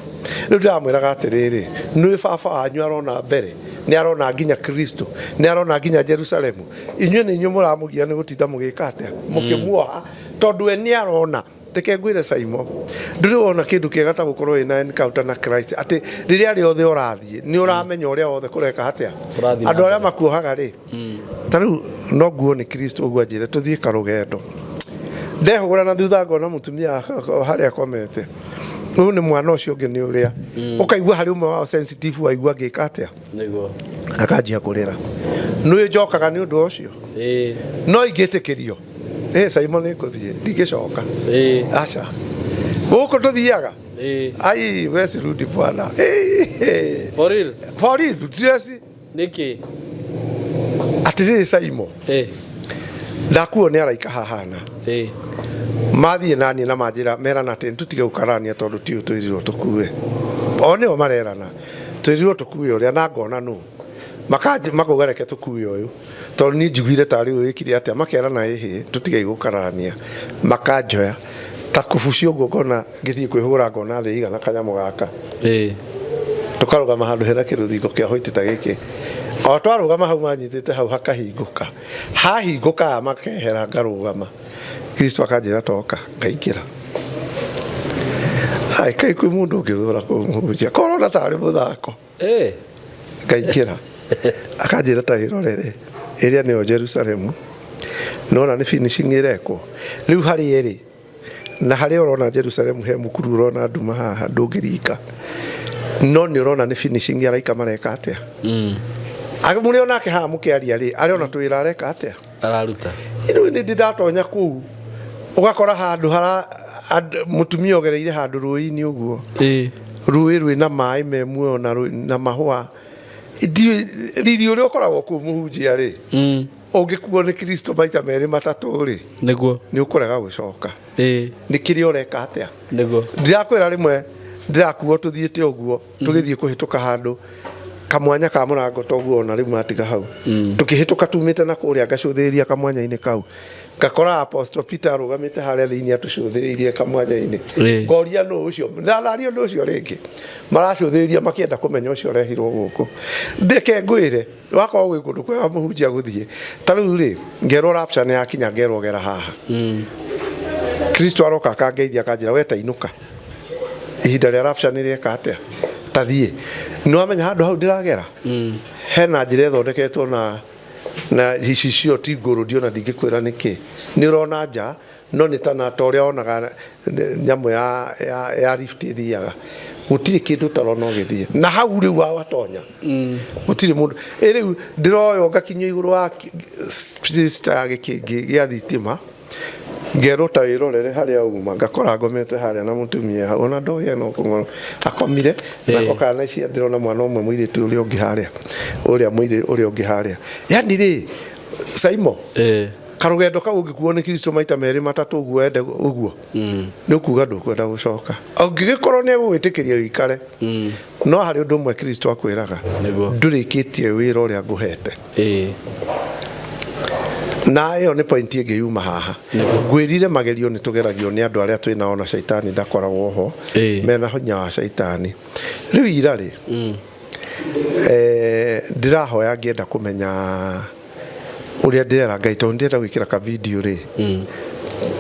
rĩu, ndĩramwĩraga atĩrĩrĩ, nĩ baba wanyu arona mbere, nĩ arona nginya Kristo, nĩ arona nginya Jerusalemu. Inyuĩ nĩ inyuĩ mũramũgia nĩ gũtinda mũgĩka atĩa, mũkĩmuoha, tondũ we nĩ arona. Reke ngwĩre Simon, ndũrĩ wona kĩndũ kĩega ta gũkorwo wĩna encounter na Christ, atĩ rĩrĩa rĩothe ũrathiĩ nĩ ũramenya ũrĩa wothe kũreka atĩa. Kũrathiĩ na andũ arĩa mbere. Makuohaga rĩ, ta rĩu no nguo nĩ Kristo ũguo anjĩre tũthiĩ karũgendo, ndehũgũra na thutha ngona mũtumia harĩa akomete, ũyũ nĩ mwana ũcio ũngĩ, nĩ ũrĩa ũkaigua harĩ ũmwe wao sensitive, waigua ngĩka atĩa, akanjia kũrĩra. Nĩ njokaga nĩ ũndũ ũcio, no ingĩtĩkĩrio Simon, nĩ ngũthiĩ, ndingĩcoka. Aca, gũkũ tũthiaga. Ai, we sirudi bwana. For real? For real, siwezi. Nĩkĩ? Atĩrĩrĩ Simon, ndakuo nĩ araika hahana, mathiĩ naniĩ na manjĩra merana atĩ nĩtũtige gũkarania, tondũ ti ũyũ twĩrirwo tũkue, o nĩo marerana. Twĩrirwo tũkue ũrĩa na ngona nũ. Makauga reke tũkue ũyũ. Tondũ niĩ njiguire tarĩ ũyũ wĩkire atĩa, makerana ĩhĩ, tũtige gũkararania. Makanjoya. Ta kũbucia ũguo ngona ngĩthiĩ kwĩhũgũra ngona thĩ ĩigana kanyamũ gaka. Tũkarũgama handũ hena kĩrũthingo kĩa white ta gĩkĩ. O twarũgama hau manyitĩte hau hakahingũka. Hahingũka aya makehera ngarũgama. Kristo akanjĩra toka, ngaingĩra. Ai kai kwĩ mũndũ ũngĩthũra kũmũhunjia. Korwo ũrona tarĩ mũthako. Ngaingĩra. Akanjĩra ta ĩrorere. Ĩrĩa nĩyo Jerusalemu. Nona nĩ finishing ĩrekwo. Rĩu harĩa ĩrĩ na harĩa ũrona Jerusalemu he mũkuru ũrona nduma haha ndũngĩringa. No nĩ ũrona nĩ finishing araika mareka atĩa. Mũrĩ onake haha mũkĩaria rĩ, arĩ ona twĩra areka atĩa. Araruta. Rĩu nĩ ndatonya kũu ũgakora handũ hara mũtumia ogereire handũ rũĩ-inĩ ũguo. Rũĩ rwĩna maĩ me muoyo na na mahũa. Riri ũrĩa ũkoragwo kũu mũhunjia rĩ, ũngĩkuo nĩ Kristo maita merĩ matatũ rĩ, Nĩguo. Nĩ ũkũrega gũcoka. Nĩ kĩrĩa ũreka atĩa. Nĩguo. Ndĩrakwĩra rĩmwe ndĩrakuo tũthiĩte ũguo, tũgĩthiĩ kũhĩtũka handũ kamwanya ka mũrango toguo ona rĩu matiga hau. Tũkĩhĩtũka tumĩte na kũrĩa ngacũthĩrĩria kamwanya-inĩ kau. Ngakora Apostle Peter arũgamĩte harĩa thĩinĩ atũcũthĩrĩirie kamwanya-inĩ. Ngoria nũ ũcio, ndanaria ũndũ ũcio rĩngĩ. Maracũthĩrĩria makĩenda kũmenya ũcio ũrehirwo gũkũ. Ndeke ngwĩre, wakorwo gwĩ kũndũ kwega mũhunjia gũthiĩ. Ta rĩu rĩ, ngerwo rapture nĩ yakinya ngerwo gera haha. Kristo aroka akangeithia akanjĩra we ta inũka. Ihinda rĩa rapture nĩ rĩeka atĩa? Ta thiĩ. Nĩ wamenya handũ hau ndĩragera? Hena njĩra ĩthondeketwo na icicio ti ngũrũ ndiona ndingĩkwĩra nĩkĩ. Nĩ ũrona nja no nĩ ta na ta ũrĩa wonaga nyamũ ya lift ĩthiaga. Gũtirĩ kĩndũ ũtarona ũgĩthiĩ. Na hau rĩu watonya. Gũtirĩ mũndũ. Ĩ rĩu ndĩroywo ngakinyio igũrũ wa ya gĩkĩngĩ gĩa thitima. Ngerwo ta wĩrorere harĩa uma, ngakora ngomete harĩa na mũtumia hau, ona ndoĩ ena kũng'oro akomire, nako kana ici ndĩrona mwana ũmwe mũirĩtu ũrĩa ũngĩ harĩa, ũrĩa mũirĩ ũrĩa ũngĩ harĩa. Yani rĩ, Saimo, karũgendo kau ũngĩkuo nĩ Kristo maita merĩ matatũ ũguo ende ũguo, nĩ ũkuga ndũkwenda gũcoka. Ũngĩgĩkorwo nĩ egũgwĩtĩkĩria ũikare, no harĩ ũndũ ũmwe Kristo akwĩraga, ndũrĩkĩtie wĩra ũrĩa ngũhete. Na ĩyo nĩ point ĩngĩ yuma haha. Ngwĩrire magerio nĩ tũgeragio nĩ andũ arĩa twĩ nao na caitani ndakoragwo ho. Mena hinya wa caitani. Rĩu ira rĩ, ndĩrahoya ngĩenda kũmenya ũrĩa ndĩrera Ngai tondũ ndĩrenda gwĩkĩra ka video rĩ,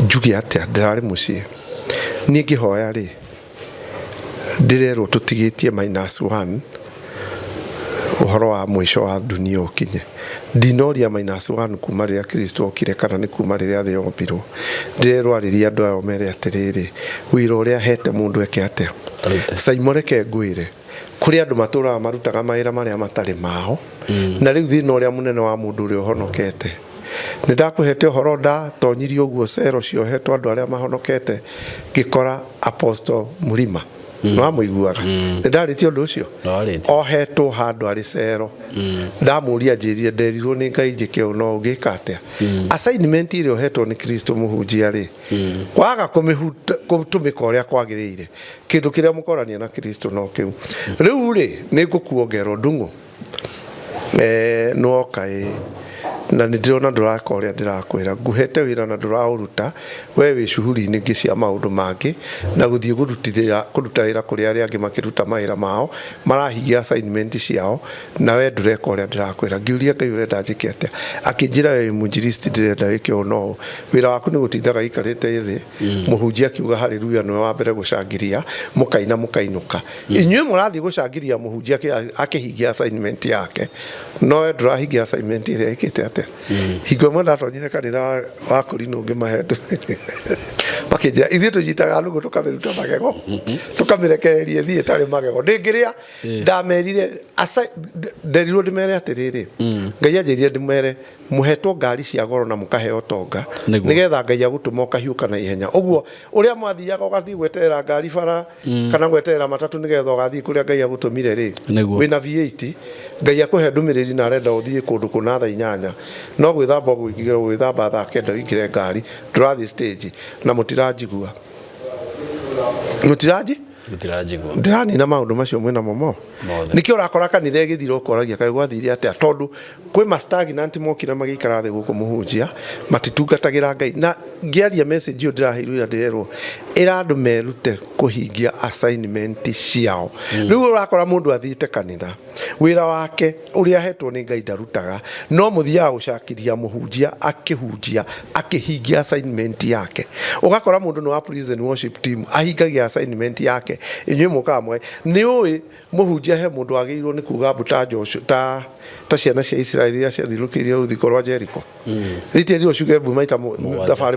njuge atĩa ndĩrarĩ mũciĩ. Niĩ ngĩhoya rĩ, ndĩrerwo tũtigĩtie minus one ũhoro wa mũico wa dunia ũkinye. Ndinoria minus one kuma rĩrĩa Kristo okire kana nĩ kuma rĩrĩa thĩ yombirwo. Ndĩrerwo arĩria andũ aya ũmere atĩrĩrĩ, wĩra ũrĩa hete mũndũ eke atĩa. Saimo reke ngwĩre, kũrĩ andũ matũraga marutaga mawĩra marĩa matarĩ mao, na rĩu thĩna ũrĩa mũnene wa mũndũ ũrĩa ũhonokete. Nĩ ndakũhete ũhoro ndatonyirie ũguo cero ciohetwo andũ arĩa mahonokete ngĩkora Apostle Mũrima. Nĩ wamũiguaga? Nĩ ndarĩtie ũndũ ũcio? Ohetwo handũ arĩ cero. Ndamũria anjĩrire nderirwo nĩ Ngai njĩke ũũ no ũngĩka atĩa? Assignment ĩrĩa ũhetwo nĩ Kristo mũhunjia rĩ, waga kũmĩtũmĩka ũrĩa kwagĩrĩire, kĩndũ kĩrĩa mũkorania na Kristo no kĩu. Rĩu rĩ, nĩ ngũkuo ngerwo Ndung'u. Nĩwoka ĩ, na nĩ ndĩrona ndũraka ũrĩa ndĩrakwĩra, ngũhete wĩra na ndũraũruta, we wĩ cuhuri-inĩ ingĩ cia maũndũ mangĩ, na gũthiĩ kũruta wĩra kũrĩ arĩa angĩ makĩruta mawĩra mao, marahingia assignment ciao, na we ndũreka ũrĩa ndĩrakwĩra. Ngĩũria Ngai ũrenda njĩke atĩa? Akĩnjĩra we wĩ mwinjilisti ndĩrenda wĩke ũũ na ũũ, wĩra waku nĩ gũtindaga ũikarĩte thĩ, mũhunjia akiuga haleluya nĩwe wa mbere gũcangiria, mũkaina mũkainũka. Inyuĩ mũrathiĩ gũcangiria mũhunjia akĩhingia assignment yake, no we ndũrahingia assignment ĩrĩa ĩkĩte atĩa. Hingo ĩmwe ndatonyire kanitha wa kũrinũ ngĩmahe makĩnjĩra ithuĩ tũnyitaga nũgũ tũkamĩruta magego tũkamĩrekereria ĩthiĩ ĩtarĩ magego ndĩngĩrĩa. Ndamerire nderirwo ndĩmere atĩrĩrĩ, Ngai anjĩrire ndĩmere mũhetwo ngari cia goro na mũkaheo ũtonga nĩgetha Ngai agũtũma ũkahiũka na ihenya. Ũguo ũrĩa mwathiaga ũgathiĩ gweterera ngari bara kana gweterera matatũ nĩgetha ũgathiĩ kũrĩa Ngai agũtũmire rĩ, wĩna V8 Ngai akũhe ndũmĩrĩri na arenda ũthiĩ kũndũ kũna thaa 8, no gwĩthamba ũgwĩkigĩra gwĩthamba thaa 9 ũingĩre ngari, ndũrathiĩ stage na mũtiranjigua. Mũtiranji? Mũtiranjigua. Ndĩranina maũndũ macio mwĩna momo. Mothe. Nĩkĩo ũrakora kanitha ĩgĩthira, ũkoragia kaĩ gwathire atĩa, tondũ kwĩ ma stagnant mokire magĩikara thĩ gũkũ mũhunjia matitungatagĩra Ngai. Na ngĩaria message ĩyo ndĩraheirwo ira, ndĩrerwo ĩra andũ merute kũhingia assignment ciao. Rĩu ũrakora mũndũ athiĩte kanitha, wĩra wake ũrĩa ahetwo nĩ Ngai ndarutaga, no mũthiaga gũcakiria mũhunjia akĩhunjia akĩhingia assignment yake. Ũgakora mũndũ nĩ wa prison worship team, ahingagia assignment yake, inyuĩ mũkaga mwe nĩ ũĩ mũhunjia. He mũndũ wagĩrĩirwo nĩ kuga mbu ta Joshua, ta ciana cia Isiraeli iria ciathiũrũrũkĩirie rũthingo rwa Jericho, itiĩrirwo ciuge mbu maita Mũgwanja. Thabarĩ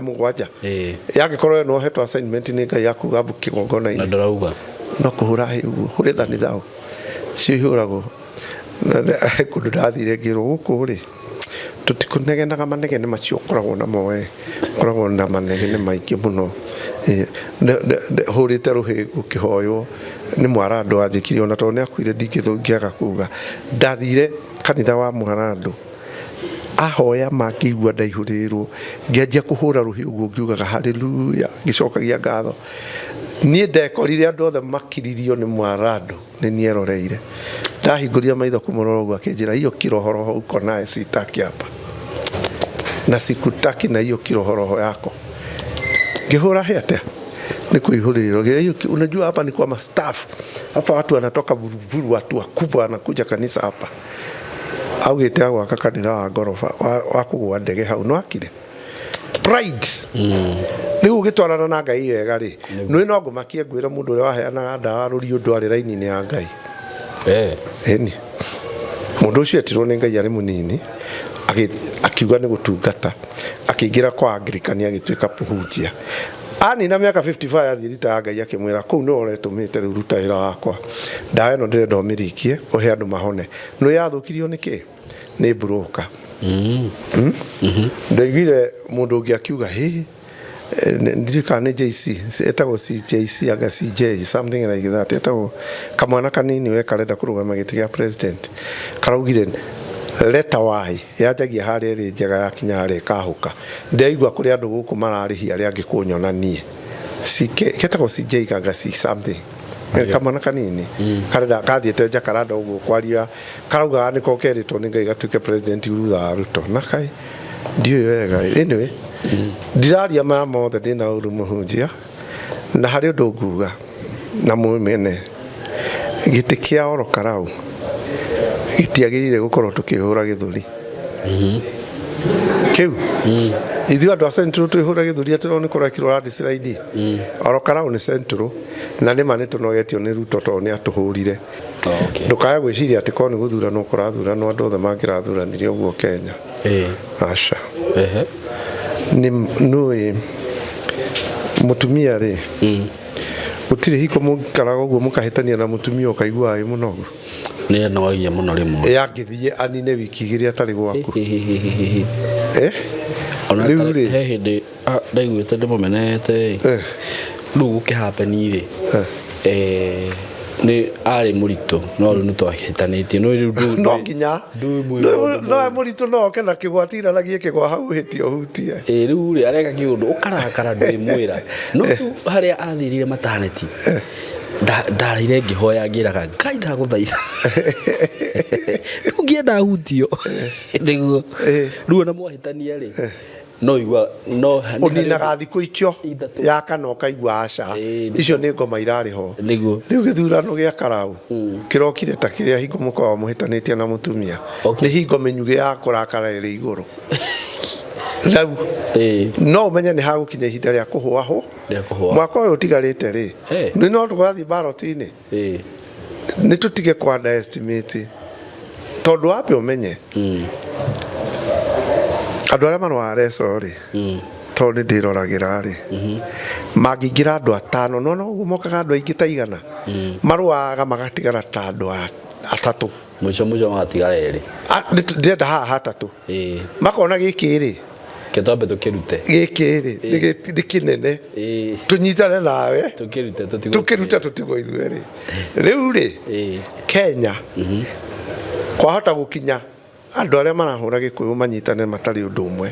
7. Yangĩkorwo we no ũhetwo assignment nĩ Ngai ya kuga mbu Na kĩgongona-inĩ, ndũrauga. No kũhũra hĩ ũguo hũrĩtha nĩ thaũ cio ihũragwo. Kũndũ ndathire ngĩrwo gũkũ rĩ, tũtikũnegenaga manegene macio ũkoragwo namo, we ũkoragwo na manegene maingĩ mũno. Hũrĩte rũhĩ gũkĩhoywo nĩ mwarandũ wanjĩkire, ona tondũ nĩ akuire ndingĩaga kuga. Ndathire kanitha wa mwarandũ, ahoya mangĩigua ndaihũrĩrwo, ngĩanjia kũhũra rũhĩ ũguo ngiugaga haleluya, ngĩcokagia ngatho. Niĩ ndekorire andũ othe makiririo nĩ mwarandũ, nĩ niĩ eroreire. Ndahingũria maitho kũmũrora ũguo, akĩnjĩra, "Hiyo kirohoroho uko naye sitaki hapa na sikutaki na hiyo kirohoroho yako." Ngĩhũra hĩ atĩa nĩ kũihũrĩrwo. Hiyo unajua hapa ni kwa mastaff, hapa watu wanatoka buruburu, watu wakubwa wanakuja kanisa hapa. Augĩte agwaka kanitha wa ngoroba wa kũgũa ndege hau no akire. Pride. Rĩu ũgĩtwarana na Ngai wega rĩ, nĩ no ngũmakie ngwĩre mũndũ ũrĩa waheanaga ndawa rũriũ ndwarĩ raini-inĩ ya Ngai. Ĩni mũndũ ũcio etirwo nĩ Ngai arĩ mũnini, akiuga nĩ gũtungata, akĩingĩra kwa Anglikani, agĩtuĩka mũhunjia. Anina mĩaka 55 athiĩ rita ya Ngai akĩmwĩra, "Kũu nĩwe ũretũmĩte, rĩu ruta wĩra wakwa, ndawa ĩno ndĩrenda ũmĩrikie ũhe andũ mahone." Nĩ yathũkirio nĩ kĩ? Nĩ broker. Ndaiguire mũndũ ũngĩ akiuga hĩ, ndiũĩ kana nĩ JC, etagwo CJC anga CJ, something like that, etagwo kamwana kanini we karenda kũrũgama gĩtĩ gĩa president, karaugire leta Y yanjagia harĩa ĩrĩ njega, yakinya harĩa ĩkahũka. Ndĩraigua kũrĩ andũ gũkũ mararĩhia arĩa angĩ kũnyona niĩ. CK ketagwo CJ kanga C something. Kamwana kanini karenda kathiĩte Jakaranda ũguo kwaria, karaugaga nĩko kerĩtwo nĩ Ngai gatuĩke president thutha wa Ruto, na kai ndiũĩ wega. Anyway, ndiraria maya mothe ndĩna ũru mũhunjia, na harĩ ũndũ nguga na mũmene, gĩtĩ kĩa oro karau gĩtiagĩrĩire gũkorwo tũkĩhũra gĩthũri kĩu. Ithuĩ andũ a Central twĩhũra gĩthũri atĩ nĩ kũrekirwo landslide. Oro karau nĩ Central, na nĩma nĩ tũnogetio nĩ Ruto tondũ nĩ atũhũrire. Ndũkae gwĩciria atĩ korwo nĩ gũthuranwo kũrathuranwo andũ othe mangĩrathuranire ũguo Kenya. Aca. Nĩ nũĩ mũtumia rĩ, gũtirĩ hingo mũikaraga ũguo mũkahĩtania na mũtumia ũkaigua wĩ mũnogu. Nĩ anogagia mũno rĩmwe. Yangĩthiĩ anine wiki 2 atarĩ gwaku. Ona Rĩu rĩ, he hĩndĩ ndaiguĩte ndĩmũmenete. Rĩu gũkĩhapeni rĩ, nĩ arĩ mũritũ, no rĩu nĩ twahĩtanĩtie, no rĩu no nginya ndũĩ mwĩra ũndũ. No mũritũ no oke na kĩgwa atiranagie kĩgwa hau ũhĩtie ũhutie. Ĩ rĩu rĩ, areka kĩũndũ ũkarakara ndwĩmwĩra, no rĩu harĩa athirire maternity, ndaraire ngĩhoya ngĩraga Ngai, ndagũthaitha, rĩu ngĩenda hutio nĩguo. Rĩu ona mwahĩtania rĩ, no igua no Ũninaga thikũ icio 3. Ya kana ũkaigua aca, icio nĩ ngoma irarĩ ho. Nĩguo. Rĩu gĩthurano gĩa karau kĩrokire ta kĩrĩa hingo mũkoragwo mũhĩtanĩtie na mũtumia. Nĩ hingo mĩnyugĩ ya kũrakara ĩrĩ igũrũ rĩu. No ũmenye nĩ hagũkinya ihinda rĩa kũhũahũ. Rĩa kũhũa. Mwaka ũyũ ũtigarĩte rĩ, nĩ no tũgathiĩ ballot-inĩ. Nĩ tũtige kũ underestimate, tondũ wambe ũmenye andũ arĩa marwaga reco rĩ, tondũ nĩ ndĩroragĩra rĩ, mangĩingĩra andũ atano, no no ũguo mokaga andũ aingĩ ta 100, marũaga magatigara ta andũ atatũ. Mũico mũico magatigara erĩ. Ndĩrenda haha hatatũ. Makona gĩkĩ rĩ, Ke twambe tũkĩrute. Gĩkĩ rĩ nĩ kĩnene, tũnyitane nawe. Tũkĩrute tũtigwo. Tũkĩrute tũtigwo ithuerĩ. Rĩu rĩ, Kenya kwahota gũkinya andũ arĩa marahũra Gĩkũyũ manyitane matarĩ ũndũ ũmwe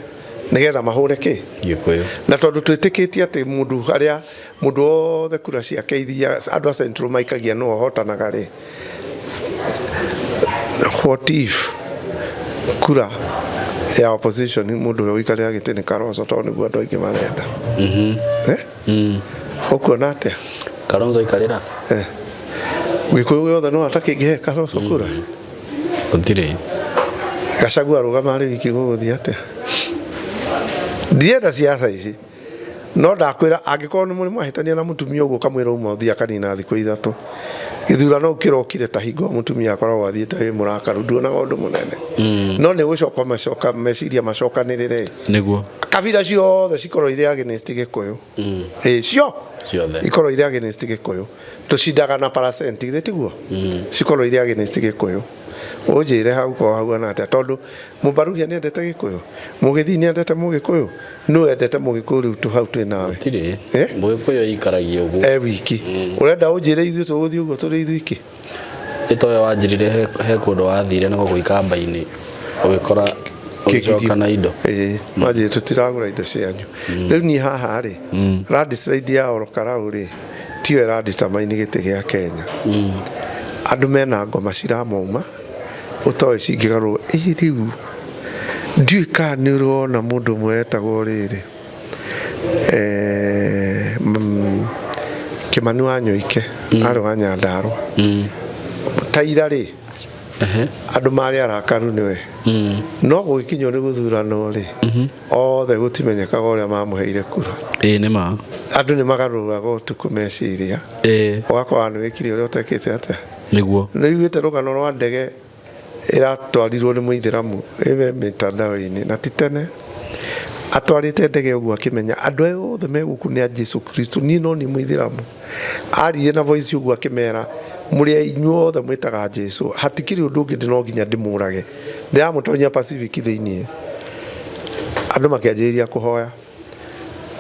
nĩgetha mahũre kĩ? Gĩkũyũ. Na tondũ twĩtĩkĩtie atĩ mũndũ harĩa mũndũ wothe kura ciake iria andũ a Central maikagia nĩwe ũhotanaga rĩ, What if kura ya opposition mũndũ ũrĩa ũikarĩra gĩtĩ nĩ Kalonzo tondũ nĩguo andũ aingĩ marenda? Eh? Ũkuona atĩa? Kalonzo ikarĩra. Eh. Gĩkũyũ gĩothe no atakĩngĩhe Kalonzo kura? Gũtirĩ. Gachagua arũgama arĩ wiki, gũgũthiĩ atĩa? Ndienda ciaca ici, no ndakwĩra, angĩkorwo nĩ mũrĩ mwahĩtania na mũtumia ũguo, ũkamwĩra uma ũthiĩ akanina thikũ 3, gĩthurano kĩrokire, ta hingo mũtumia akoragwo athiĩte wĩ mũrakaru, nduonaga ũndũ mũnene, no nĩ gũcoka macoka meciria macokanĩrĩre. Kabira ciothe cikorwo irĩ against Gĩkũyũ. Ĩ cio. Ciothe. Ikorwo irĩ against Gĩkũyũ, tũcindaga na percent githĩ tiguo? Cikorwo irĩ against Gĩkũyũ, ũnjĩre hau ko hauana atĩa? Tondũ Mũbaruhia nĩ endete Gĩkũyũ, Mũgĩthii nĩ endete Mũgĩkũyũ, nũ endete Mũgĩkũyũ rĩu tu hau twĩ nawe? Gũtirĩ. Eh? Mũgĩkũyũ ikaragia ũguo. E wiki. Ũrenda ũnjĩre ithuĩ tũgũthiĩ ũguo tũrĩ ithuiki? Ĩtoyo wanjĩrire he kũndũ wathire na gũkũ ikamba-inĩ ũgĩkora ũgĩcoka na indo. Ĩĩ, manjĩre tũtiragũra indo cianyu. Rĩu niĩ haha rĩ, landslide ya Orokarau rĩ, tiyo ĩradetermine gĩtĩ gĩa Kenya. Andũ mena ngoma ciramauma ũtoĩ cingĩgarũrwo. Ĩ rĩu ndiũĩ kana nĩ ũrona mũndũ ũmwe wetagwo rĩrĩ, Kĩmani wa Nyoike, arĩ wa Nyandarũa. Taira rĩ, andũ marĩ arakaru nĩwe, no gũgĩkinywo nĩ gũthuranwo rĩ, othe gũtimenyekaga ũrĩa mamũheire kura. Ĩĩ, nĩ ma. Andũ nĩ magarũraga ũtukũ meciria, ũgakora nĩ wĩkire ũrĩa ũtekĩte atĩa. Nĩ iguĩte rũgano rwa ndege ĩratwarirwo nĩ mũithĩramu ĩme mitandao-inĩ, na ti tene atwarĩte ndege ũguo, akĩmenya andũ aya othe me gũkũ nĩ a Jesu Kristo, niĩ no niĩ mũithĩramu. Aririe na voice ũguo akĩmera, mũrĩ inyuothe mwĩtaga Jesu, hatikĩrĩ ũndũ ũngĩ, ndĩ no nginya ndĩmũrage, ndĩramũtonyia Pacific thĩiniĩ. Andũ makĩanjĩrĩria kũhoya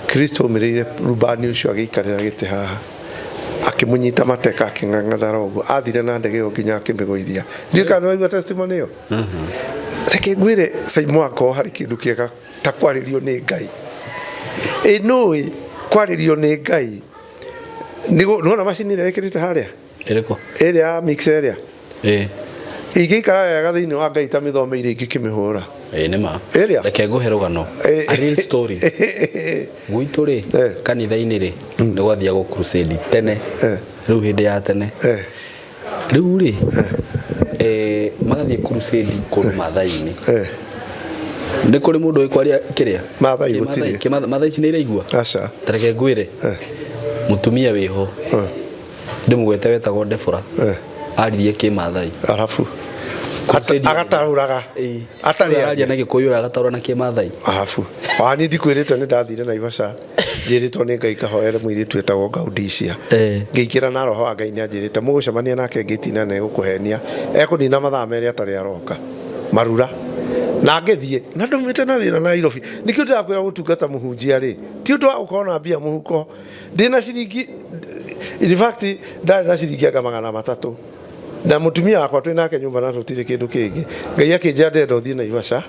Kristo aumĩrĩire rubani ũcio agĩikarĩra gĩtĩ haha, akĩmũnyita mateka, akĩng'ang'athara ũguo athire na ndege ĩyo nginya akĩmĩgũithia. Ndiũĩ kana nĩwaigua testimony ĩyo. Reke ngwĩre, Saimo, akorwo harĩ kĩndũ kĩega ta kwarĩrio nĩ Ngai, ĩ nũĩ kwarĩrio nĩ Ngai nĩwona macini ĩrĩa ĩkĩrĩte harĩa? Ĩrĩkũ? Ĩrĩa ya mixer ĩrĩa. Ingĩikara wega thĩinĩ wa Ngai ta mĩthome iria ingĩkĩmĩhũra. Ĩĩ, nĩ ma. Ĩrĩa. Reke ngũhe rũgano. A real story. Gwitũ rĩ, kanitha-inĩ rĩ, nĩ gwathiagwo crusade tene. Rĩu hĩndĩ ya tene. Rĩu rĩ, magathiĩ crusade kũndũ Maathai-inĩ. Nĩ kũrĩ mũndũ ũĩ kwaria kĩrĩa? Maathai gũtirĩ. Maathai ici nĩ iraigua? Aca. Ta reke ngwĩre. Mũtumia wĩho ndĩmũgwete wetagwo Debora, aririe kĩmathai. Arabu. Crusade. Agataũraga atarĩ araria na Gĩkũyũ, agataũra na kĩmathai. Arabu wani ndikwĩrĩte nĩ ndathire Naivasha njĩrĩtwo nĩ Ngai kahoere mũirĩtu wĩtagwo Gaudisia. Ngĩingĩra na roho wa Ngai nĩ anjĩrĩte mũgũcemania nake ngĩtina na egũkũhenia, ekũnina mathaa 2 atarĩ aroka marura, na ngĩthiĩ na ndumĩte na wĩra Nairobi. Nĩkĩo ndĩrakwĩra gũtungata mũhunjia rĩ, ti ũndũ wa gũkorwo na mbia mũhuko. Ndĩna ciringi, in fact ndarĩ na ciringi anga 300, na mũtumia wakwa twĩ nake nyũmba na tũtirĩ kĩndũ kĩngĩ. Ngai akĩnjĩra ndĩrenda ũthiĩ Naivasha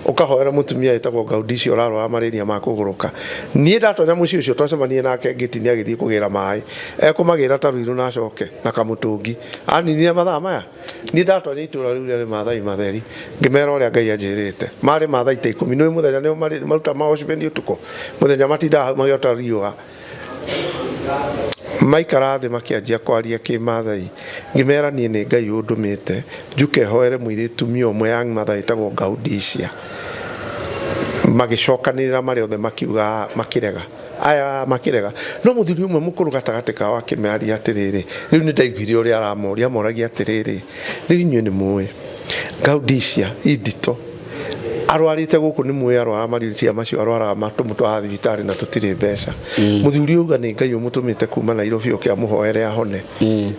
ũkahoera mũtumia wĩtagwo Gaudisio ũrarwara malaria ma kũgũrũka. Niĩ ndatonya mũciĩ ũcio twacemanie nake ngĩti, nĩ agĩthiĩ kũgĩra maĩ, ekũmagĩra ta Ruiru na acoke na kamũtũngi. Aninire mathaa maya. Niĩ ndatonya itũra rĩu rĩarĩ Maathai matheri, ngĩmera ũrĩa Ngai anjĩrĩte. Marĩ Maathai ta 10. Nĩ mũthenya nĩo maruta maocibeni, ũtukũ mũthenya matindaga hau magĩota riũa. Maikara thĩ makĩanjia kwaria kĩmathai. Ngĩmera niĩ nĩ Ngai ũndũmĩte njuke hoere mũirĩtu ũmwe young mother ĩtagwo Gaudisia. Magĩcokanĩrĩra marĩ othe makiuga, makĩrega, aya makĩrega, no mũthuri ũmwe mũkũrũ gatagatĩ kao akĩmearia atĩrĩrĩ, rĩu nĩ ndaiguire ũrĩa aramoria, amoragia atĩrĩrĩ, rĩu inyuĩ nĩ mũĩ Gaudisia indito arwarĩte gũkũ, nĩ mũĩ arwara marĩria macio arwaraga matũmũtwara thibitarĩ na tũtirĩ mbeca. Mũthuri auga nĩ Ngai ũmũtũmĩte kuma Nairobi oke amũhoere ahone,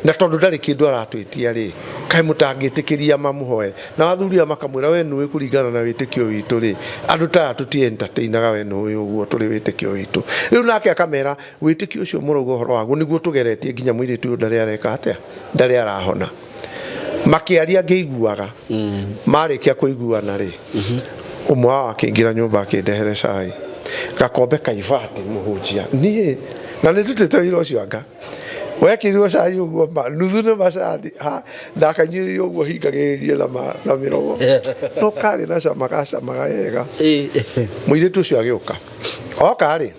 na tondũ ndarĩ kĩndũ aratwĩtia rĩ, kaĩ mũtangĩtĩkĩria mamũhoere? Na athuri aya makamwĩra, we nũĩ kũringana na wĩtĩkio witũ rĩ, andũ ta aya tũti entertainaga, we nũĩ ũguo tũrĩ wĩtĩkio witũ. Rĩu nake akamera, wĩtĩkio ũcio mũrauga ũhoro waguo nĩguo tũgeretie nginya mũirĩtu ũyũ ndarĩ areka atĩa, ndarĩ arahona. Makĩaria ngĩiguaga. Marĩkia kũiguana rĩ, ũmwe wao akĩingĩra nyũmba akĩndehere cai gakombe kaibati. Mũhunjia, niĩ na nĩ ndutĩte wĩra ũcio, anga Wekĩrirwo cai ũguo ma nuthu nĩ macani, ha ndakanyuĩrĩire ũguo hingagĩrĩrie na na mĩromo. No karĩ na cama gacamaga wega. Mũirĩtu ũcio agĩũka. Oka rĩ,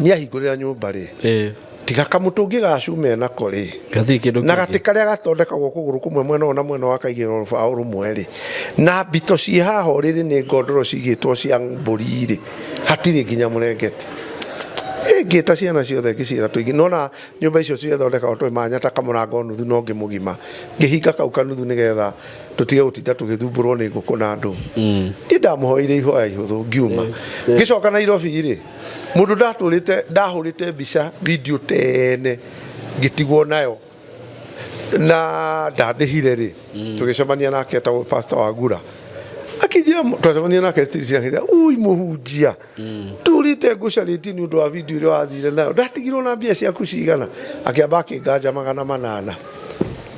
niĩ ahingũrĩra nyũmba rĩ, tiga kamũtũngi ga cuma enako rĩ, Gatirĩ kĩndũ na kĩngĩ. gatĩ karĩa gathondekagwo kũgũrũ kũmwe mwena ũyũ na mwena ũyũ akaigĩrĩrwo rũbaũ rũmwe rĩ, na mbito ciĩ haha ũrĩrĩ nĩ ngondoro cigĩtwo cia mbũri rĩ, hatirĩ nginya mũrengeti. Ngĩta ciana ciothe ngĩciĩra tũingĩ nona nyũmba icio ciathondekagwo tũĩ manya ta kamũrango nuthu na ũngĩ mũgima, ngĩhinga kau kanuthu nĩgetha tũtige gũtinda tũgĩthumbũrwo nĩ ngũkũ na andũ. Niĩ ndamũhoeire ihoya ihũthũ ngiuma. Ngĩcoka Nairobi rĩ, mũndũ ndatũrĩte ndahũrĩte mbica video tene ngĩtigwo nayo na ndandĩhire rĩ, tũgĩcemania nake etagwo Pastor Wagura, akĩnjĩra twacemania nake street akĩnjĩra, ui mũhunjia, tũrĩte ngũcarĩtie nĩ ũndũ wa video ĩrĩa wathire nayo, ndatigirwo na mbia ciaku cigana? Akĩamba akĩnganja 800,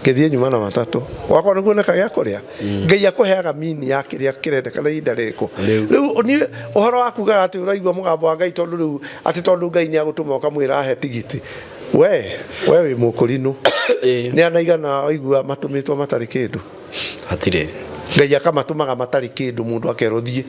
ngĩthiĩ nyuma na matatũ wakwa nĩguo neka gĩa kũrĩa. Ngai akũheaga mini ya kĩrĩa kĩrendekana ihinda rĩrĩkũ. Rĩu niĩ ũhoro wa kugaga atĩ ũraigua mũgambo wa Ngai tondũ rĩu atĩ tondũ Ngai nĩ agũtũma ũkamwĩra ahe tigiti, we wĩ mũkũrinũ. Nĩ anaigana waigua matũmĩtwo matarĩ kĩndũ? Hatirĩ. Ngai akamatũmaga matarĩ kĩndũ, mũndũ akerwo thiĩ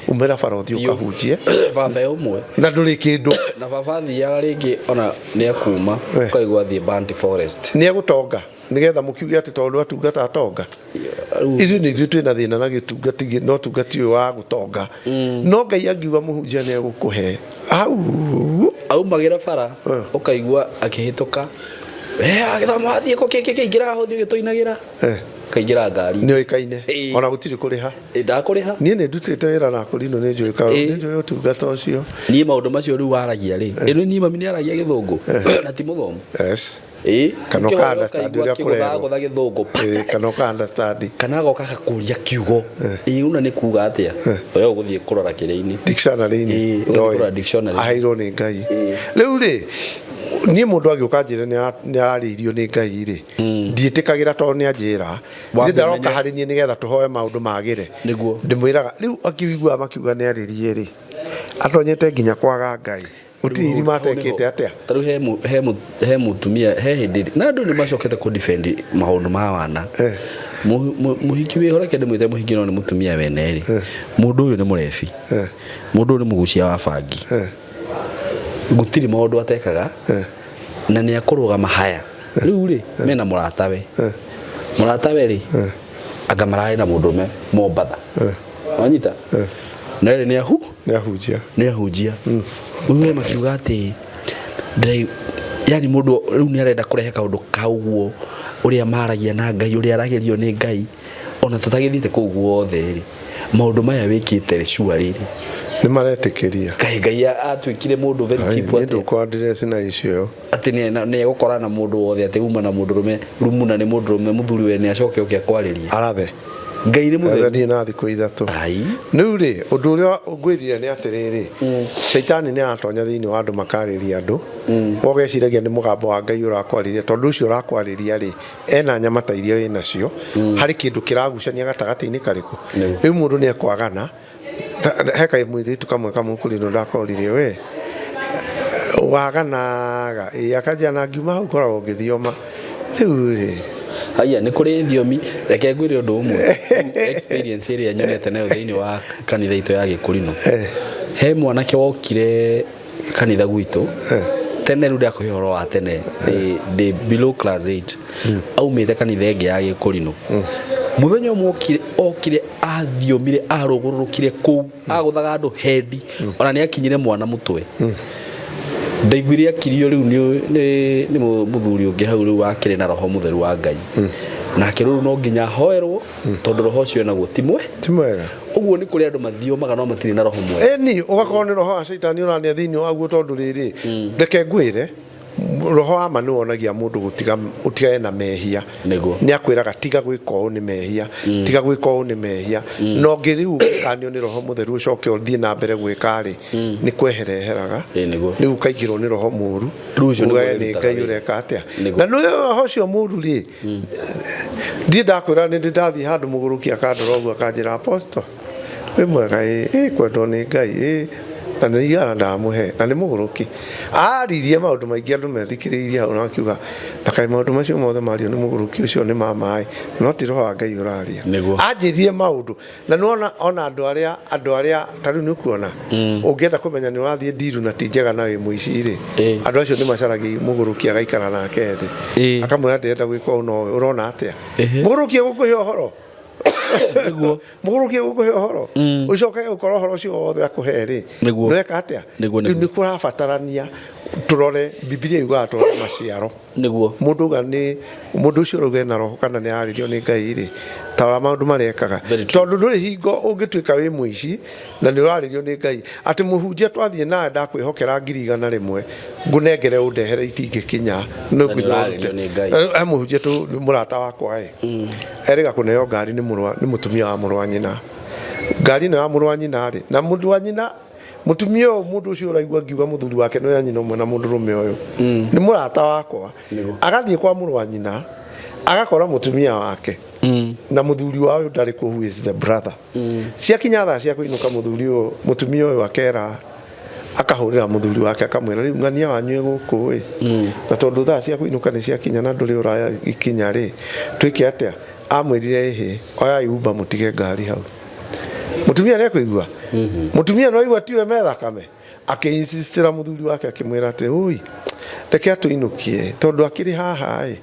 umĩra bara ũthiĩ ũkahunjie. Baba e ũmwe. Na ndũrĩ kĩndũ. Na baba athiaga rĩngĩ ona nĩ akuma, ũkaigua athiĩ Banti Forest. Nĩ egũtonga nĩgetha mũkiuge atĩ tondũ atungata atonga. Ithuĩ nĩ ithuĩ twĩna thĩna na gĩtungati, no tungati ũyũ wa gũtonga. No Ngai angiuga mũhunjia nĩ egũkũhe hau. Aumagĩra bara ũkaigua akĩhĩtũka. Agĩthoma athiĩ kũ kĩ kĩ kĩ ingĩra ho ũthiĩ ũgĩtũinagĩra. Kaingĩra ngari. Nĩ oĩkaine. Ona gũtirĩ kũrĩha. Ndakũrĩha. Niĩ nĩ ndutĩte wĩra na Akũrinũ, nĩ njũĩ nĩ njũĩ ũtungata ũcio. Niĩ maũndũ macio rĩu waragia rĩ, ĩno niĩ mami nĩ aragia gĩthũngũ na ti mũthomu. Yes. Kana ũka understand ũrĩa kũrerwo. Gũtha gĩthũngũ. Kana ũka understand. Kana agoka agakũria kiugo. Una nĩ kuga atĩa? We ũgũthiĩ kũrora kĩrĩa-inĩ. Dictionary-inĩ. Ũgũthiĩ kũrora dictionary. Aheirwo nĩ Ngai. Rĩu rĩ, niĩ mũndũ agĩũka anjĩre nĩ ararĩirio nĩ Ngai rĩ, ndiĩtĩkagĩra tondũ nĩ anjĩra. Niĩ ndaroka harĩ niĩ nĩgetha tũhoe maũndũ magĩre. Nĩguo. Ndĩmwĩraga rĩu akĩiguaga makiuga nĩ arĩrie rĩ, atonyete nginya kwaga Ngai. Gũtirĩ irima atekĩte atĩa? Ta rĩu he mũtumia, he hĩndĩ na andũ nĩ macokete kũ defend maũndũ ma wana. Mũhiki wĩho, reke ndĩmwĩte mũhiki no nĩ mũtumia wene rĩ. Mũndũ ũyũ nĩ mũrebi. Mũndũ ũyũ nĩ mũgucia wa bangi. Gũtirĩ maũndũ atekaga. Na nĩ akũrũgama haya. Rĩu rĩ, mena mũratawe. Mũratawe rĩ, anga mararĩ na mũndũrũme Mombatha. Wanyita? Na rĩ nĩ ahu? Nĩ ahunjia. Nĩ ahunjia. Rĩu we makiuga atĩ yani mũndũ rĩu nĩ arenda kũrehe kaũndũ ka ũguo ũrĩa maragia na Ngai, ũrĩa aragĩrio nĩ Ngai, ona tũtagĩthiĩte kũu guothe rĩ, maũndũ maya wĩkĩte rĩ, sure rĩrĩ. Nĩ maretĩkĩria. Kaĩ Ngai atuĩkire mũndũ very cheap Niĩ atĩa? ndũkwa address na icio. Atĩ nĩ egũkora na mũndũ wothe, atĩ uma na mũndũrũme, rumu na nĩ mũndũrũme, mũthuri we nĩ acoke oke akwarĩrie. Arathe. Ngai nĩ mũtheru. Arathe na thikũ ithatũ. Ai. Rĩu rĩ, ũndũ ũrĩa ngwĩrire nĩ atĩrĩrĩ, Shaitani nĩ aratonya thĩinĩ wa andũ makarĩria andũ. Ũgeciragia nĩ mũgambo wa Ngai ũrakwarĩria, tondũ ũcio ũrakwarĩria rĩ, ena nyama ta iria wĩ nacio, harĩ kĩndũ kĩragucania gatagatĩ-inĩ karĩkũ. Rĩu mũndũ nĩ ekwagana. He kamũirĩtu kamwe kamũkũrinũ ndakorire we waganaga, ĩ akanjĩra na ngiuma hau ngoragwo ngĩthioma. Rĩu rĩ, Haiya, nĩ kũrĩ thiomi, reke ngwĩre ũndũ ũmwe. Experience ĩrĩa nyonete nayo thĩinĩ wa kanitha itũ ya Gĩkũrinũ. He mwanake wokire kanitha gwitũ tene, rĩu ndakũhe ũhoro wa tene, ndĩ below class 8, aumĩte kanitha ĩngĩ ya Gĩkũrinũ. Mũthenya ũmwe okire athiomire, arũgũrũrũkire kũu, agũthaga andũ hendi, ona nĩ akinyire mwana mũtwe. Ndaiguire akirio rĩu nĩ mũthuri ũngĩ hau rĩu wakĩrĩ na roho mũtheru wa Ngai. Nake rĩu no nginya ahoerwo tondũ roho ũcio naguo ti mwe. Ti mwega. Ũguo nĩ kũrĩ andũ mathiomaga no matirĩ na roho mwega. Ĩni, ũgakorwo nĩ roho wa Shaitani ũrania thĩinĩ waguo tondũ rĩrĩ, reke ngwĩre, roho wa ma nĩ wonagia mũndũ gũtigane na mehia. Nĩguo. Nĩ akwĩraga tiga gwĩka ũũ nĩ mehia, tiga gwĩka ũũ nĩ mehia. Na ũngĩ rĩu ũngĩkanio nĩ roho mũtheru ũcoke ũthiĩ na mbere gwĩka rĩ, nĩ kwehereheraga. Ĩĩ, nĩguo. Rĩu ũkaingĩrwo nĩ roho mũru. Rĩu ũcio nĩguo Ugage nĩ wĩrutaga Ngai wĩra. ũreka atĩa. Nĩguo. Na nĩ roho ũcio mũru rĩ, ndiĩ ndakwĩra nĩ ndĩ ndathiĩ handũ mũgũrũki akandora ũguo akanjĩra apostle wĩ mwega ĩ, ĩ kwendwo nĩ Ngai ĩ, Na nĩ igana ndamũhe na nĩ mũgũrũki. Aririe maũndũ maingĩ andũ methikĩrĩirie hau na akiuga na kaĩ maũndũ macio mothe mario nĩ mũgũrũki ũcio nĩ ma maĩ, no ti roho wa Ngai ũraria. Nĩguo. Anjĩrire maũndũ na nĩwona ona andũ arĩa andũ arĩa ta rĩu nĩ ũkuona ũngĩenda kũmenya nĩ ũrathiĩ ndiru na ti njega na wĩ mũici rĩ, andũ acio nĩ macaragia mũgũrũki agaikara nake thĩ, akamwĩra ndĩrenda gwĩka ũũ no ũrona atĩa. Mũgũrũki egũkũhe ũhoro. Nĩguo. Mũgũrũki egũkũhe ũhoro, ũcoke ũkorwo ũhoro ũcio wothe akũhe rĩ, Nĩguo. nĩweka atĩa. Nĩguo, Rĩu nĩguo. nĩ kũrabatarania tũrore Bibilia yugaga tũrore maciaro. Nĩguo. Mũndũ uga nĩ mũndũ ũcio ũrauga ena roho kana nĩ ararĩrio nĩ Ngai rĩ, ta ũrĩa maũndũ marĩa ekaga. Very true. Tondũ ndũrĩ hingo ũngĩtuĩka wĩ mũici na nĩ ũrarĩrio nĩ Ngai atĩ mũhunjia twathiĩ nawe ndakwĩhokera 100,000 ngũnengere ũndehere itingĩkinya no Na nĩ nginya ũrarĩrio ũrute. nĩ Ngai. He mũhunjia tu mũrata wakwa ĩ, erĩga kũneo ngari nĩ mũrũ wa- nĩ mũtumia wa mũrũ wa nyina. Ngari ĩno ya mũrũ wa nyina rĩ, na mũndũ wa nyina mũtumia ũyũ, mũndũ ũcio ũraigua ngiuga mũthuri wake nĩ ya nyina ũmwe na mũndũrũme ũyũ nĩ mũrata wakwa. Nĩguo. Agathiĩ kwa mũrũ wa nyina agakora mũtumia wake na mũthuri wa ũyũ ndarĩ kuo, who is the brother. Ciakinya thaa cia kũinũka, mũthuri ũyũ, mũtumia ũyũ akera, akahũrĩra mũthuri wake akamwĩra, rĩu ng'ania wanyu ĩ gũkũ ĩ, na tondũ thaa cia kũinũka nĩ ciakinya na ndũrĩ ũraya ikinya rĩ, twĩke atĩa? Amwĩrire, ĩhĩ, oyai Uber mũtige ngari hau. Mũtumia nĩ ekũigua, mũtumia no aigua tiwe me thakame. Akĩinsistĩra mũthuri wake akĩmwĩra atĩ ũi, reke atũinũkie tondũ akĩrĩ haha ĩ,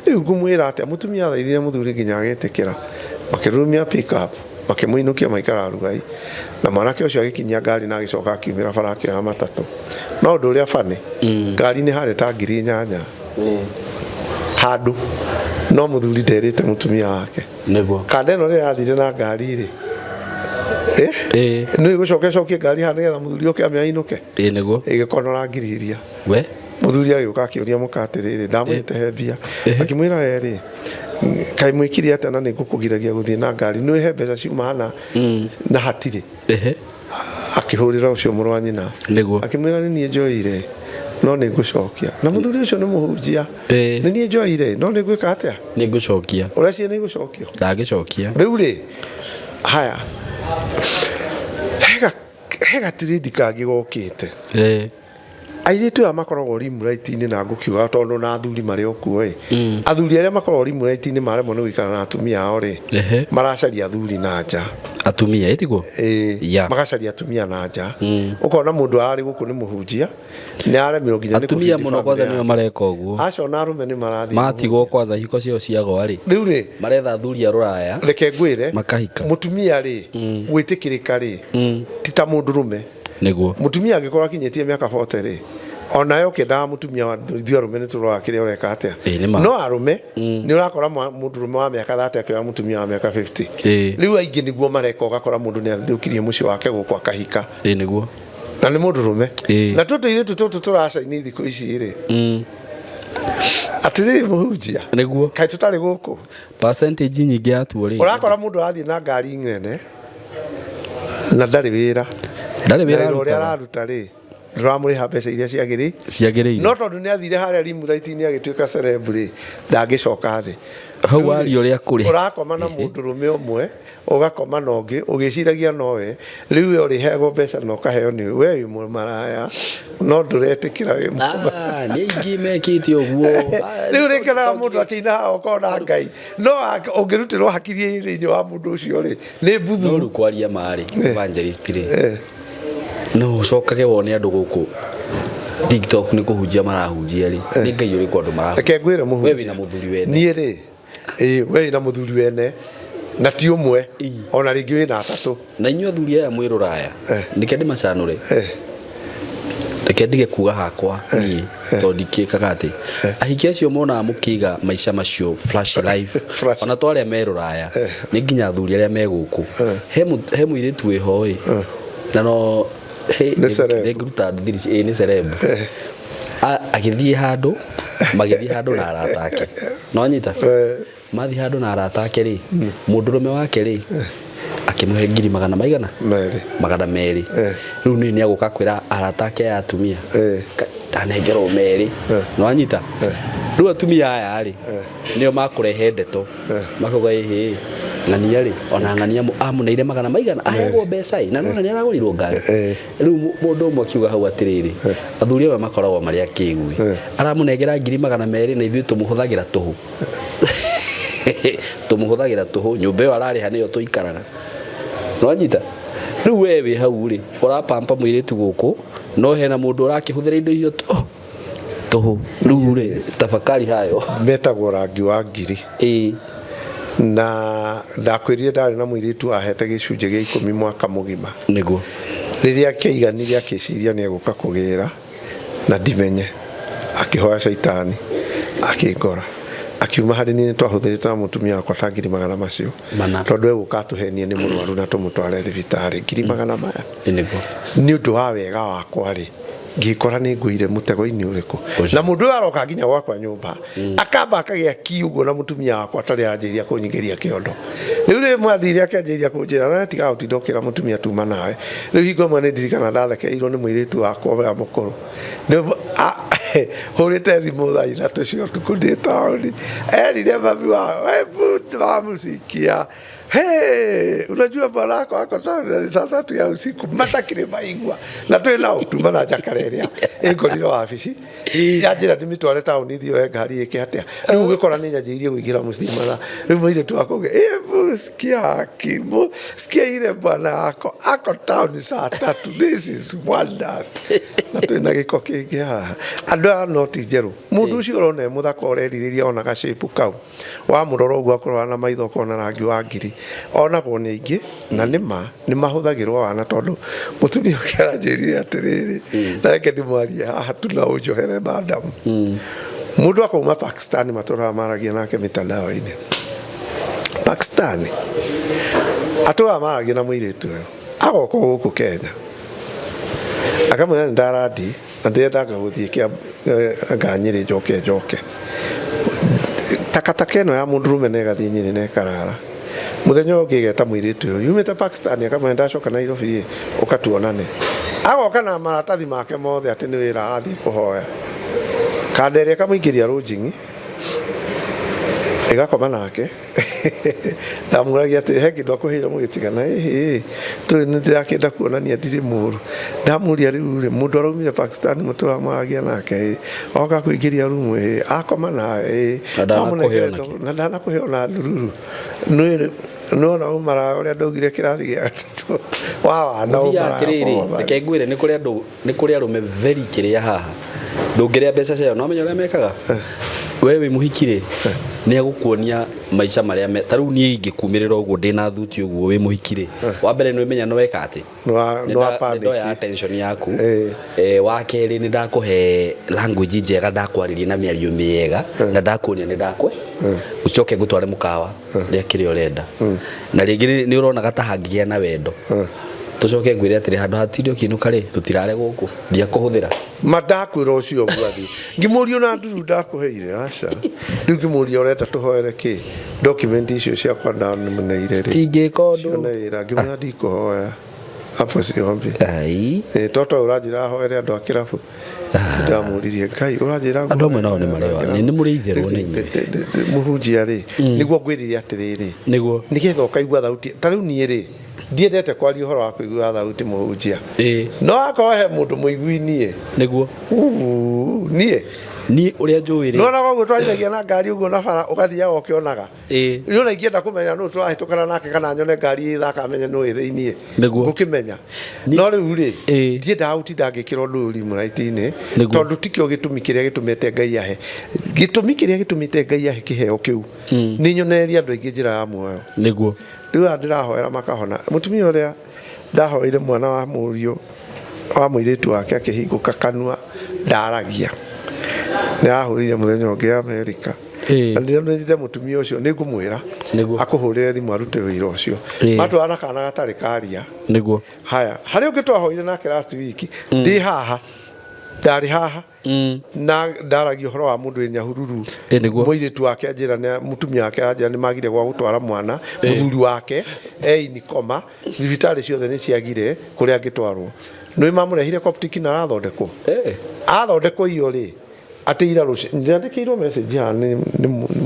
rĩu ngũmwĩra atĩa? Mũtumia athaithire mũthuri nginya agĩtĩkĩra, makĩrurumia pick up makĩmũinũkia maikara Rugai, na mwanake ũcio agĩkinyia ngari na agĩcoka akiumĩra bara akĩoya matatũ. No ũndũ ũrĩa bani, ngari-inĩ harĩ ta 8,000 handũ, no mũthuri nderĩte mũtumia wake. Nĩguo. Kanda ĩno rĩrĩa yathire na ngari rĩ, nĩ ĩgũcoka ĩcokie ngari haha nĩgetha mũthuri oke amĩainũke. Ĩĩ nĩguo. Ĩgĩkonora ngiri iria. We. Mũthuri agĩũka akĩũria mũka atĩrĩrĩ, ndamwĩte he mbia. Akĩmwĩra, we rĩ, kaĩ mwĩkire atĩa na nĩ ngũkũgiragia gũthiĩ na ngari, nĩ he mbeca ciuma hana na hatirĩ. Akĩhũrĩra ũcio mũrũ wa nyina. Nĩguo. Akĩmwĩra nĩ niĩ njoire no nĩ ngũcokia. Na mũthuri ũcio nĩ mũhunjia. Nĩ niĩ njoire no nĩ ngwĩka atĩa? Nĩ ngũcokia. Ũreciria nĩ igũcokio? Ndangĩcokia. Rĩu rĩ, haya, he gatirindi kangĩ gokĩte. Airĩtu aya makoragwo rimlight-inĩ, na ngũkiuga tondũ na athuri marĩ o kuo ĩ, athuri arĩa makoragwo rimlight-inĩ maremwo nĩ gũikara na atumia ao rĩ, maracaria athuri na nja. Atumia ĩtiguo? Ĩĩ. Magacaria atumia na nja. Ũkona mũndũ ararĩ gũkũ nĩ mũhunjia, nĩ aremirwo nginya nĩ Atumia kũbindi mũno kwanza family nĩo yake. mareka ũguo. Aca, ona arũme nĩ marathiĩ Matigwo kwanza hiko ciao ciagwa rĩ, rĩu rĩ, maretha athuri a rũraya. Reke ngwĩre, Makahika. Mũtumia rĩ, gwĩtĩkĩrĩka rĩ, ti ta mũndũrũme. Nĩguo. Mũtumia angĩkorwo akinyĩtie mĩaka 40 rĩ, onawe ũkĩendaga mũtumia wa ithuĩ arũme nĩ tũroraga kĩrĩa ũreka atĩa. Ĩĩ, nĩ ma. No arũme nĩ ũrakora mũndũrũme wa mĩaka 30 akĩoya mũtumia wa mĩaka 50. Rĩu aingĩ nĩguo mareka, ũgakora mũndũ nĩ athũkirie mũciĩ wake gũkũ akahika. Ĩĩ nĩguo. Na nĩ mũndũrũme. Na tũtũ airĩtu tũtũ tũracaini thikũ ici rĩ, atĩrĩrĩ mũhunjia, Nĩguo. Kaĩ tũtarĩ gũkũ? Percentage nyingĩ yatuo rĩ, Ũrakora mũndũ arathiĩ na ngari nene na ndarĩ wĩra. Ndarĩ wĩra Na wĩra ũrĩa arutaga. Araruta rĩ, ndũramũrĩha mbeca iria ciagĩrĩ Ciagĩrĩire. No tondũ nĩ athire harĩa rimlight-inĩ agĩtuĩka celeb rĩ, ndangĩcoka thĩ. Hau Rĩu rĩ, waria ũrĩa kũrĩ. Ũrakoma na mũndũrũme ũmwe, ũgakoma na ũngĩ ũgĩciragia nowe, rĩu we ũrĩheagwo mbeca na ũkaheo nĩ we wĩ mũmaraya, no ndũretĩkĩra wĩ Ah, nĩ aingĩ mekĩte ũguo. Rĩu rĩkenaga mũndũ akĩina haha ũkona Ngai, no ũngĩrutĩrwo hakiri thĩinĩ wa mũndũ ũcio rĩ, nĩ mbuthu. No rĩu kwaria marĩ evangelist rĩ, no ũcokage wone andũ gũkũ TikTok nĩ kũhunjia marahunjia rĩ, nĩ Ngai ũrĩkũ andũ marahunjia? Reke ngwĩre mũhunjia. We wĩna mũthuri wene. Niĩ rĩ, ĩĩ, we wĩna mũthuri wene na ti ũmwe, ona rĩngĩ wĩna atatũ. Na inyuĩ athuri aya mwĩ rũraya, nĩke ndĩmacanũre, reke ndige kuga hakwa niĩ tondũ ndikĩkaga atĩ ahiki acio monaga mũkĩiga maica macio flash life, Flash. ona to arĩa me rũraya, nĩ nginya athuri arĩa me gũkũ. He mũirĩtu wĩho ĩ, na no Nĩ celeb. Nĩngũruta thiri, ĩ nĩ celeb. Agĩthiĩ handũ, magĩthiĩ handũ na arata ake, no nyita mathiĩ handũ na arata ake rĩ, mũndũrũme wake rĩ akĩmũhe ngiri magana maigana? Merĩ. 200. Rĩu nĩ agũka kwĩra arata ake aya atumia, "Ndanengerwo merĩ." No anyita rĩu atumia aya rĩ, nĩo makũrehe ndeto, makauga, "Ĩhĩ, Ng'ania rĩ, ona ng'ania amũneire magana maigana, aheagwo mbeca ĩ, na nona nĩ aragũrirwo ngari. Rĩu mũndũ ũmwe akiuga hau atĩrĩrĩ, athuri amwe makoragwo marĩ akĩgu ĩ. Aramũnengera 200,000 na ithuĩ tũmũhũthagĩra tũhũ. Tũmũhũthagĩra tũhũ, nyũmba ĩyo ararĩha nĩyo tũikaraga. Nĩwanyita? Rĩu we wĩ hau rĩ, ũrapampa mũirĩtu gũkũ, no hena mũndũ ũrakĩhũthĩra indo icio tũhũ. Rĩu rĩ, tafakari hayo. Metagwo rangi wa ngiri. Ĩĩ. Na ndakwĩrire ndarĩ na mũirĩtu ahete gĩcunjĩ gĩa 10 mwaka mũgima. Nĩguo. Rĩrĩa kĩaiganire akĩciria nĩ egũka kũgĩra na ndimenye. Akĩhoya caitani akĩngora. Akiuma harĩ niĩ nĩtwahũthĩrĩte na mũtumia wakwa ta ngiri magana macio. Mana. Tondũ egũka atũhenie nĩ mũrwaru na tũmũtware thibitarĩ ngiri magana maya. Nĩguo. Nĩ ũndũ wa wega wakwa rĩ, ngĩkora nĩ ngũire mũtego-inĩ ũrĩkũ. Ũcio. Na mũndũ ũyũ aroka nginya gwakwa nyũmba, akamba akagĩa ki ũguo na mũtumia wakwa atarĩ anjĩria kũnyingĩria kĩondo. Rĩu rĩmwe athire akĩanjĩria kũnjĩra, na tiga gũtinda ũkĩra mũtumia tuma nawe. Rĩu hingo ĩmwe nĩ ndirikana ndathekereirwo nĩ mũirĩtu wakwa ũrĩa mũkũrũ. Hũrĩte thimũ thaa 3 cia ũtukũ ndĩ taũni. Erire mami wao, hebu twamusikia. Hey, unajua bwana wako ako taũni na saa 3 ya usiku matakĩrĩ maigua na twĩ nao tuma na njakara ĩrĩa ĩngorire wabici yanjĩra ndĩmĩtware taũni thiĩ oe ngari ĩke atĩa. Rĩu ũgĩkora nĩ nyanjĩirie kũingĩra mũciĩ na rĩu mũirĩtu wakwa auge, hebu sikia hakimu, sikia ile bwana wako ako taũni saa 3, this is wonders. Na twĩna gĩko kĩngĩ haha. Andũ aya no ti njerũ. Mũndũ ũcio ũrona e mũthaka ũrerirĩria ona gacĩpu kau, wamũrora ũguo akorwo na maitho ũkona rangi wa ngiri, onagwo nĩ aingĩ na nĩ ma nĩ mahũthagĩrwo wana tondũ mũtumia ũngĩ aranjĩrire atĩrĩrĩ, na reke ndĩmwarie haha tu na ũnjohere madam. Mũndũ akauma Pakistan matũraga maragia nake mitandao-inĩ. Pakistan atũraga maragia na mũirĩtu ũyũ, agoka gũkũ Kenya akamwĩra nĩ ndarandi na ndĩrendaga gũthiĩ kĩa anga Nyĩrĩ njoke njoke. Takataka ĩno ya mũndũrũme na ĩgathiĩ Nyĩrĩ na ĩkarara. Mũthenya ũyũ ũngĩ ĩgeta mũirĩtu ũyũ yumĩte Pakistan akamwĩra ndacoka Nairobi ĩ, ũka tuonane. Agoka na maratathi make mothe atĩ nĩ wĩra arathiĩ kũhoya. Kanda ĩrĩa ĩkamũingĩria lodging ĩgakoma nake. Ndamũragia atĩ he kĩndũ akũheire mũgĩtigana, ĩhĩ tũĩ nĩ ndĩrakĩenda kuonania ndirĩ mũru. Ndamũria rĩu rĩ, mũndũ araumire Pakistan mũtũra mwaragia nake ĩ, oka kũingĩria rumu ĩ, akoma nawe ĩ, Na ndanakũhe wamũnengere ona kĩ. na ndanakũhe ona ndururu. Nĩ nĩwona ũmaraya ũrĩa ndaugire kĩrathi gĩa gatatũ wa wana Mũthiaga ũmaraya atĩrĩrĩ, wothe. reke ngwĩre nĩ kũrĩ andũ, nĩ kũrĩ arũme very kĩrĩa haha. Ndũngĩrĩa mbeca ciao, no wamenya ũrĩa mekaga? We wĩ mũhiki rĩ, nĩ egũkuonia maica marĩa me, ta rĩu niĩ ingĩkumĩrĩra ũguo ndĩna thuti ũguo wĩ mũhiki rĩ, wa mbere nĩ ũmenya nĩ weka atĩ? Nĩ wa Nĩ ndoya panic. attention yaku. Wa kerĩ nĩ ndakũhe language njega, ndakwarĩria na mĩario mĩega, na ndakuonia nĩ ndakwe. Ũcoke ngũtware mũkawa, rĩa kĩrĩa ũrenda. Na rĩngĩ nĩ ũronaga ta hangĩgĩa na wendo. Tũcoke ngwĩre atĩrĩ, handũ hatinde ũkĩinũka rĩ, tũtirare gũkũ, ndiakũhũthĩra. Ma ndakwĩra ũcio ũguo athiĩ. Ngĩmũria ona nduru ndakũheire, aca. Rĩu ngĩmũria ũrenda tũhoere kĩ? Document icio ciakwa ndamũneire rĩ. Tingĩka ũndũ. Cione wĩra, ngĩmwĩra ndikũhoya. Hapo siombi. Ai. Toto ũranjĩra hoere andũ a kĩrabu. Ndamũririe Ngai ũranjĩra Andũ amwe nao nĩ marĩ wa- nĩ mũrĩ itherũ na inyuĩ. Mũhunjia rĩ, nĩguo ngwĩrire atĩrĩrĩ. Nĩguo. Nĩgetha ũkaigua thauti. Ta rĩu niĩ rĩ, ndiendete kwaria ũhoro wa kũigua thauti mũhunjia. No akorwo he mũndũ mũigui niĩ. Nĩguo. Uu, niĩ. Niĩ ũrĩa njũĩ rĩ. Nĩwona koguo twarithagia na ngari ũguo na bara ũgathiaga ũkĩonaga. Niĩ ona ingĩenda kũmenya nũ tũrahĩtũkana nake kana nyone ngari ĩthaka menye nũ ĩ thĩiniĩ. Nĩguo. Ngũkĩmenya. No rĩu rĩ, ndiendaga gũtinda ngĩkĩra ũndũ ũyũ limelight-inĩ, Nĩguo. tondũ tikĩo gĩtũmi kĩrĩa gĩtũmĩte Ngai ahe. Gĩtũmi kĩrĩa gĩtũmĩte Ngai ahe kĩheo kĩu, nĩ nyonererie andũ aingĩ njĩra ya muoyo. Nĩguo. Rĩu aya ndĩrahoera makahona. Mũtumia ũrĩa ndahoeire mwana wa mũriũ wa mũirĩtu wake akĩhingũka kanua ndaragia. Nĩ ahũrĩire mũthenya ũngĩ Amerika. Na ndĩramwĩrire mũtumia ũcio nĩ ngũmwĩra Nĩguo. akũhũrĩre thimũ arute wĩra ũcio. Matwara na kana gatarĩ karia. Nĩguo. Haya, harĩ ũngĩ twahoire nake last week, ndĩ haha, ndarĩ haha. Na ndaragia ũhoro wa mũndũ wĩ Nyahururu. Nĩguo. Mũirĩtu wake anjĩra nĩ, mũtumia wake anjĩra nĩ magire gwa gũtwara mwana, mũthuri wake e in coma, thibitarĩ ciothe nĩ ciagire kũrĩa angĩtwarwo. Nĩ mamũrehire Coptic na arathondekwo. Athondekwo iyo rĩ, Atĩ ira rũci ndĩandĩkĩirwo message haha nĩ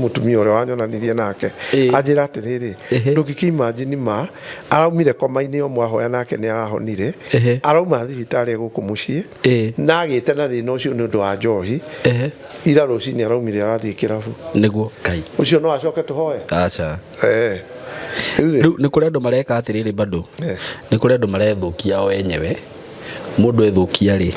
mũtumia ũrĩa wanyonanirie nake. Anjĩra atĩrĩrĩ, ndũngĩkĩ imagine ma araumire koma-inĩ o mwahoya nake nĩ arahonire. Arauma thibitarĩ gũkũ mũciĩ na agĩte na thĩna ũcio nĩ ũndũ wa njohi. Ira rũcinĩ araumire arathiĩ kĩrabu. Nĩguo Ngai. Ũcio no acoke tũhoe? Aca. Rĩu nĩ kũrĩ andũ mareka atĩrĩrĩ bado. Nĩ kũrĩ andũ marethũkia o enyewe. Mũndũ ethũkia rĩ,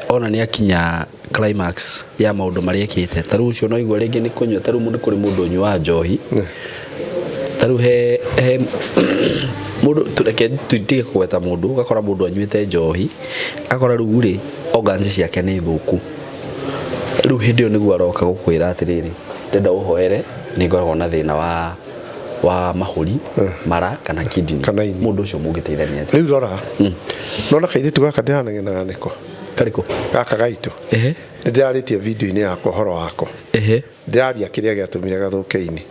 ona nĩ akinya climax ya maũndũ marĩa ekĩte. Ta rĩu ũcio no igua rĩngĩ nĩ kũnyua, ta rĩu nĩ kũrĩ mũndũ ũnyuaga njohi. Ta rĩu he mũndũ, reke tũtige kũgweta mũndũ, ũgakora mũndũ anyuĩte njohi, akora rĩu rĩ, organs ciake nĩ thũku. Rĩu hĩndĩ ĩyo nĩguo aroka gũkwĩra atĩrĩrĩ, ndĩrenda ũhoere nĩ ngoragwo na thĩna wa mahũri, mara kana kidney. Kana ini. Mũndũ ũcio mũngĩteithania atĩa? Rĩu rora, nona kairĩtu gaka ndĩranegena nĩko. Karĩkũ? Gaka gaitũ. Nĩ ndĩrarĩtie video-inĩ yakwa ũhoro wako. Ndĩraria kĩrĩa gĩatũmire gathũke ini.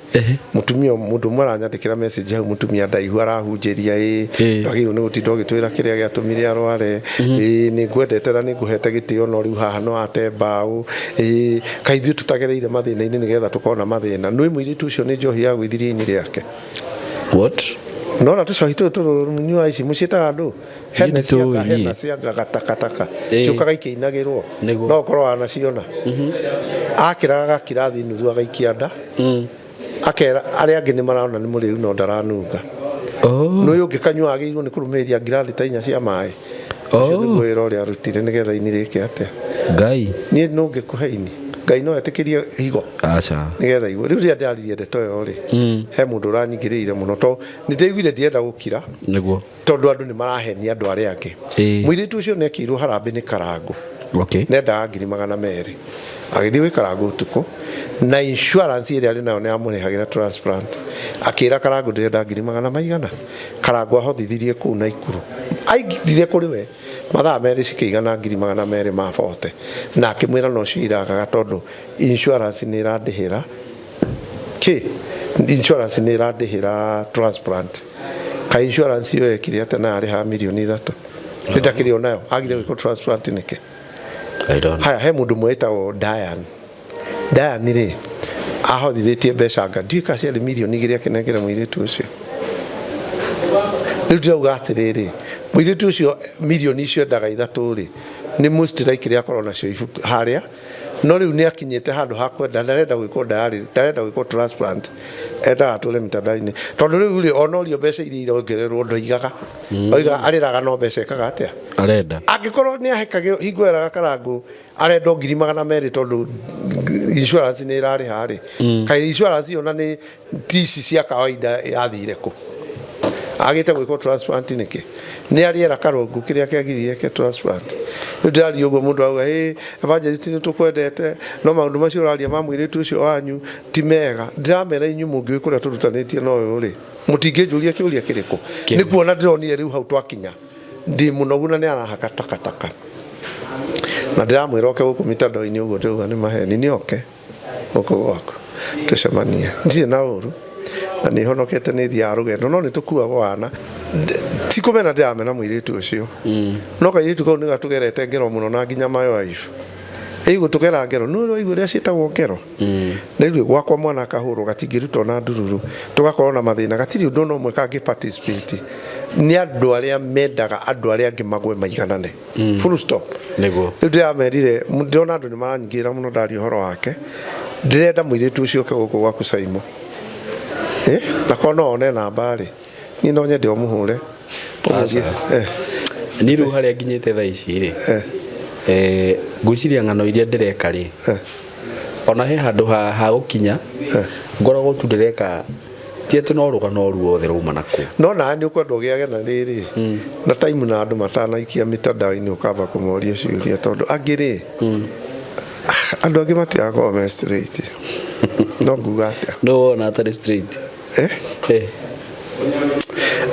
Mũtumia mũndũ ũmwe aranyandĩkĩra message hau, mũtumia ndaihu arahunjĩria ĩ ndwagĩrĩirwo nĩ gũtinda ũgĩtwĩra kĩrĩa gĩatũmire arware, ĩ nĩ ngwendete na nĩ ngũhete gĩtĩo no rĩu haha no ate mbaũ, ĩ kaĩ ithuĩ tũtagereire mathĩna-inĩ nĩgetha tũkona mathĩna. Nĩ mũirĩtu ũcio nĩ njohi yagũithirie ini rĩake. What? Nona tũcohi tũtũ tũnyuaga ici mũciĩtaga andũ hena cianga, hena cianga gatakataka ciũkaga ikĩinagĩrwo, no ũkorwo wanaciona. Akĩraga gakirathi nuthu agaikia nda, akera arĩa angĩ nĩ marona nĩ mũrĩu no ndaranunga. Nĩ ũyũ ũngĩ kanyua agĩrĩirwo nĩ kũrũmĩrĩria ngirathi ta inya cia maĩ. Ũcio nĩguo wĩra ũrĩa arutire nĩgetha ini rĩke atĩa. Ngai. Niĩ no ngĩkũhe ini, Ngai no etĩkĩrie higo? Aca. Nĩgetha igue. Rĩu rĩrĩa ndĩraririe ndeto ĩyo rĩ, he mũndũ ũranyingĩrĩire mũno to nĩ ndĩiguire ndirenda gũkira. Nĩguo. Tondũ andũ nĩ marahenia andũ arĩa angĩ. Mũirĩtu ũcio nĩ ekĩirwo harambĩ nĩ Karangũ. Nendaga 200,000. Agĩthiĩ gwĩ Karangũ ũtukũ na insurance ĩrĩa arĩ nayo nĩ yamũrĩhagĩra transplant. Akĩra Karangũ ndĩrenda ngiri magana maigana. Karangũ ahothithirie kũu Naikuru. Aingĩrire kũrĩ we mathaa merĩ cikĩigana 240,000. Na akĩmwĩra nocio iragaga tondũ insurance nĩ ĩrandĩhĩra kĩ insurance nĩ ĩrandĩhĩra transplant. Ka insurance ĩyo yekire atĩa na yarĩhaga 3 mirioni? Ndakĩrĩ onayo agire gwĩkwo transplant nĩkĩ? I don't know. Haya, he mũndũ ũmwe wĩtagwo Diane. Diane rĩ, ahothithĩtie mbeca nga ndiũĩ kana ciarĩ 2 mirioni akĩnengera mũirĩtu ũcio. Rĩu ndĩrauga atĩrĩrĩ, mũirĩtu ũcio mirioni icio endaga ithatũ rĩ, nĩ most likely akorwo nacio ibuku harĩa, no rĩu nĩ akinyĩte handũ ha kwenda, ndarenda gwĩkwo dialysis, ndarenda gwĩkwo transplant, endaga atũre mitandao-inĩ tondũ rĩu rĩ, onorio mbeca iria irongererwo ndoigaga, oigaga arĩraga no mbeca ekaga atĩa? Arenda. Angĩkorwo nĩ ahekagĩrwo hingo eraga Karangũ arendwo 200,000 tondũ insurance nĩ ĩrarĩha rĩ, kaĩ insurance ĩyo na nĩ ti ici cia kawaida yathire kũ? Agĩte gwĩkwo transplant nĩkĩ? Nĩ arĩera Karũngũ kĩrĩa kĩagiririe eke transplant. Rĩu ndĩraria ũguo mũndũ auga ĩ evangelist nĩ tũkwendete no maũndũ macio ũraria ma mũirĩtu ũcio wanyu ti mega. Ndĩramera inyuĩ mũngĩũĩ kũrĩa tũrutanĩtie na ũyũ rĩ, mũtingĩnjũria kĩũria kĩrĩkũ? Nĩ kuona ndĩronire rĩu hau twakinya ndĩ mũnogu na nĩ arahaka takataka na ndĩramwĩra oke gũkũ mitandao-inĩ ũguo ndĩrauga nĩ maheni, nĩ oke gũkũ gwaku tũcemanie. Ndirĩ na ũru na nĩ honokete, nĩ thiaga rũgendo no nĩ tũkuagwo wana. Ti kũmena ndĩramena mũirĩtu ũcio, no kairĩtu kau nĩ gatũgerete ngero mũno na nginya my wife ĩgũtũgera ngero. Nĩ ũraigua ũrĩa ciĩtagwo ngero? Na rĩu gwakwa mwana akahũrwo gatingĩruta ona ndururu, tũgakorwo na mathĩna, gatirĩ ũndũ ona ũmwe kangĩ participate. Nĩ andũ arĩa mendaga andũ arĩa angĩ magwe maiganane, full stop. Nĩguo. Rĩu ndĩramerire, ndĩrona andũ nĩ maranyingĩrĩra mũno ndaria ũhoro wake. Ndĩrenda mũirĩtu ũcio oke gũkũ gwaku Saimo, na korwo no one namba rĩ, niĩ no nyende ũmũhũre. Aca. Niĩ rĩu harĩa nginyĩte thaa ici rĩ, ngwĩciria ng'ano iria ndĩreka rĩ, ona he handũ ha gũkinya ngoragwo tu ndĩreka, ti atĩ no rũgano ruothe rauma na kũu. No nawe nĩ ũkwenda ũgĩage na rĩrĩ na time na andũ matanaikia mitandao-inĩ, ũkamba kũmoria ciũria tondũ angĩ rĩ, andũ angĩ matigakorwo me straight, no nguga atĩa? No wona atarĩ straight? Eh?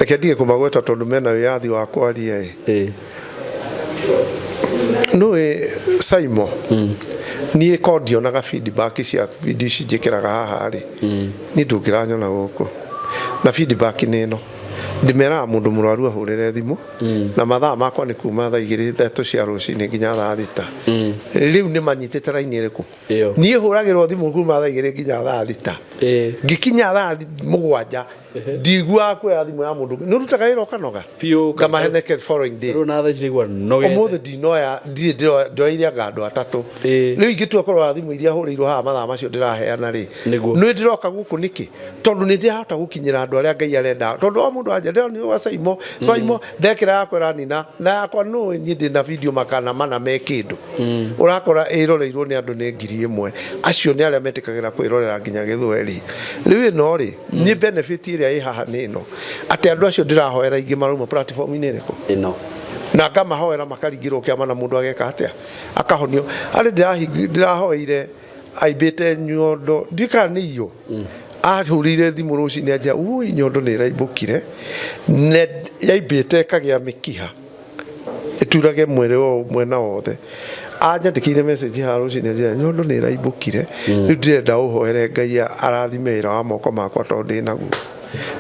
Reke ndige kũmagweta tondũ mena wĩyathi wa kwaria ĩ. Nũĩ Saimo, niĩ ko ndionaga feedback cia video ici njĩkĩraga haha rĩ, niĩ ndũngĩranyona gũkũ na feedback nĩ ĩno. Ndĩmeraga mũndũ mũrwaru ahũrĩre thimũ, na mathaa makwa nĩ kuma thaa igĩrĩ 3 cia rũcinĩ nginya thaa 6. Rĩu nĩ manyitĩte raini ĩrĩkũ? Niĩ hũragĩrwo thimũ kuma thaa 2 nginya thaa 6. Ngĩkinya thaa 7 ndiguaga kuoya thimũ ya mũndũ. Nĩ ũrutaga wĩra ũkanoga ngamaheneke following day. Ũmũthĩ ndinoya, ndirĩ ndoeire anga andũ 3. Rĩu ingĩtua kũrora thimũ iria hũrĩirwo haha mathaa macio ndĩraheana rĩ, nĩ ndĩroka gũkũ nĩkĩ? Tondũ nĩ ndĩrahota gũkinyĩra andũ arĩa Ngai arenda. Tondũ o mũndũ anja ndĩronire gwa Saimo, Saimo ndekĩra yakwa ĩranina na yakwa nũ niĩ ndĩna video makana mana me kĩndũ. Ũrakora ĩroreirwo nĩ andũ nĩ 1,000. Acio nĩ arĩa metĩkagĩra kwĩrorera nginya Gĩthweri. Rĩu ĩno rĩ, nĩ benefit ĩrĩa ĩ haha nĩ ĩno, atĩ andũ acio ndĩrahoera ingĩ marauma platform-inĩ ĩrĩkũ? Ĩno. Na ngamahoera makaringĩrwo kĩama na mũndũ ageka atĩa? Akahonio. Arĩ ndĩrahoeire aimbĩte nyondo, ndiũĩ kana nĩ iyo. Ahũrĩire thimũ rũcinĩ anjĩra, ui nyondo nĩ ĩraimbũkire, na yaimbĩte ĩkagĩa mĩkiha ĩturage mwĩrĩ o mwena wothe. Anyandĩkĩire message haha rũcinĩ anjĩra nyondo nĩ ĩraimbũkire, rĩu ndĩrenda ũhoere Ngai arathime wĩra wa moko makwa tondũ ndĩnaguo.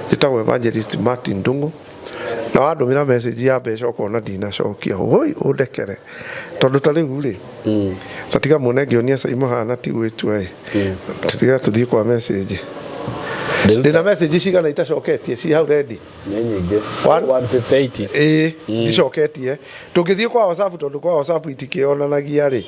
Njĩtagwo Evangelist Martin Ndung'u. Na wandũmĩra message ya mbeca ũkona ndinacokia, woi ũndekere. Tondũ ta rĩu rĩ, ta tiga muone ngĩonia Saimo haha na ti gwĩtua ĩ, tiga tũthiĩ kwa message. Ndĩna message cigana itacoketie ci hau ready? Nĩ nyingĩ. 158. Ĩĩ, ndicoketie. Tũngĩthiĩ kwa WhatsApp, tondũ kwa WhatsApp itikĩonanagia rĩ,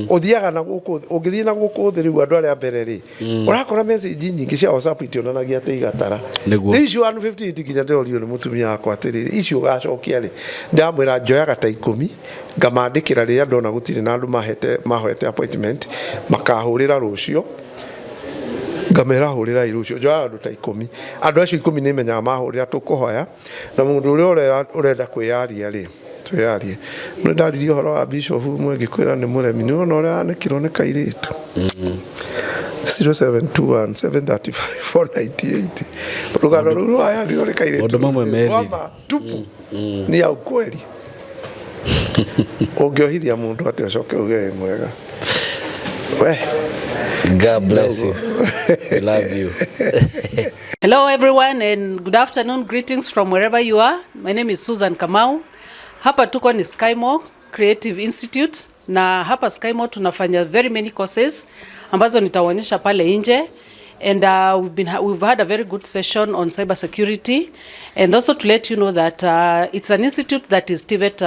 ũthiaga na gũkũ, ũngĩthiĩ na gũkũ thĩ rĩu andũ arĩa mbere rĩ, ũrakora message nyingĩ cia WhatsApp itionanagia atĩ igatara. Rĩu icio 158 nginya ndĩrorio nĩ mũtumia wakwa atĩrĩrĩ, icio ũgacokia rĩ, ndĩramwĩra njoyaga ta 10 ngamandĩkĩra rĩrĩa ndona gũtirĩ na andũ mahoete appointment, makahũrĩra rũciũ, ngamera hũrĩrai rũciũ. Njoyaga andũ ta 10. Andũ acio 10 nĩ menyaga mahũrĩra tũkũhoya, na mũndũ ũrĩa ũrenda kwĩyaria rĩ, twĩyarie. Nĩ ndaririe ũhoro wa bishop ũmwe ngĩkwĩra nĩ mũremi, nĩ wona ũrĩa anĩkirwo nĩ kairĩtu. 0721 735 498. Rũgano rũu rwayanirwo nĩ kairĩtu. Maũndũ mamwe me thiri. Rwama tupu ni ya ukweli. Ũngĩohithia mũndũ atĩ ũcoke uge wĩ mwega. We. God bless you. We love you. Hello everyone and good afternoon. Greetings from wherever you are. My name is Susan Kamau. Hapa tuko ni Skymo Creative Institute, na hapa Skymo tunafanya very many courses ambazo nitawaonyesha pale nje. And we've had a very good session on cyber security, and also to let you know that it's an institute that is TVET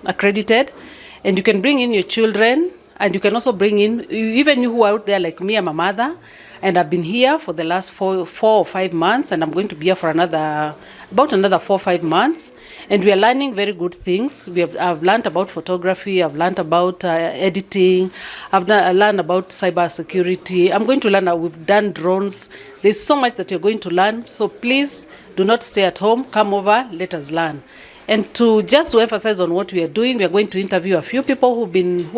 accredited, and you can bring in your children, and you can also bring in even you who are out there like me. I'm a mother, and I've been here for the last four or 5 months, and I'm going to be here for about another 4 or 5 months. And we are learning very good things. I've learned about photography, I've learned about editing, I've learned about cyber security. I'm going to learn, we've done drones. There's so much that you're going to learn. So please do not stay at home. Come over, let us learn. And to just to emphasize on what we are doing, we are going to interview a few people who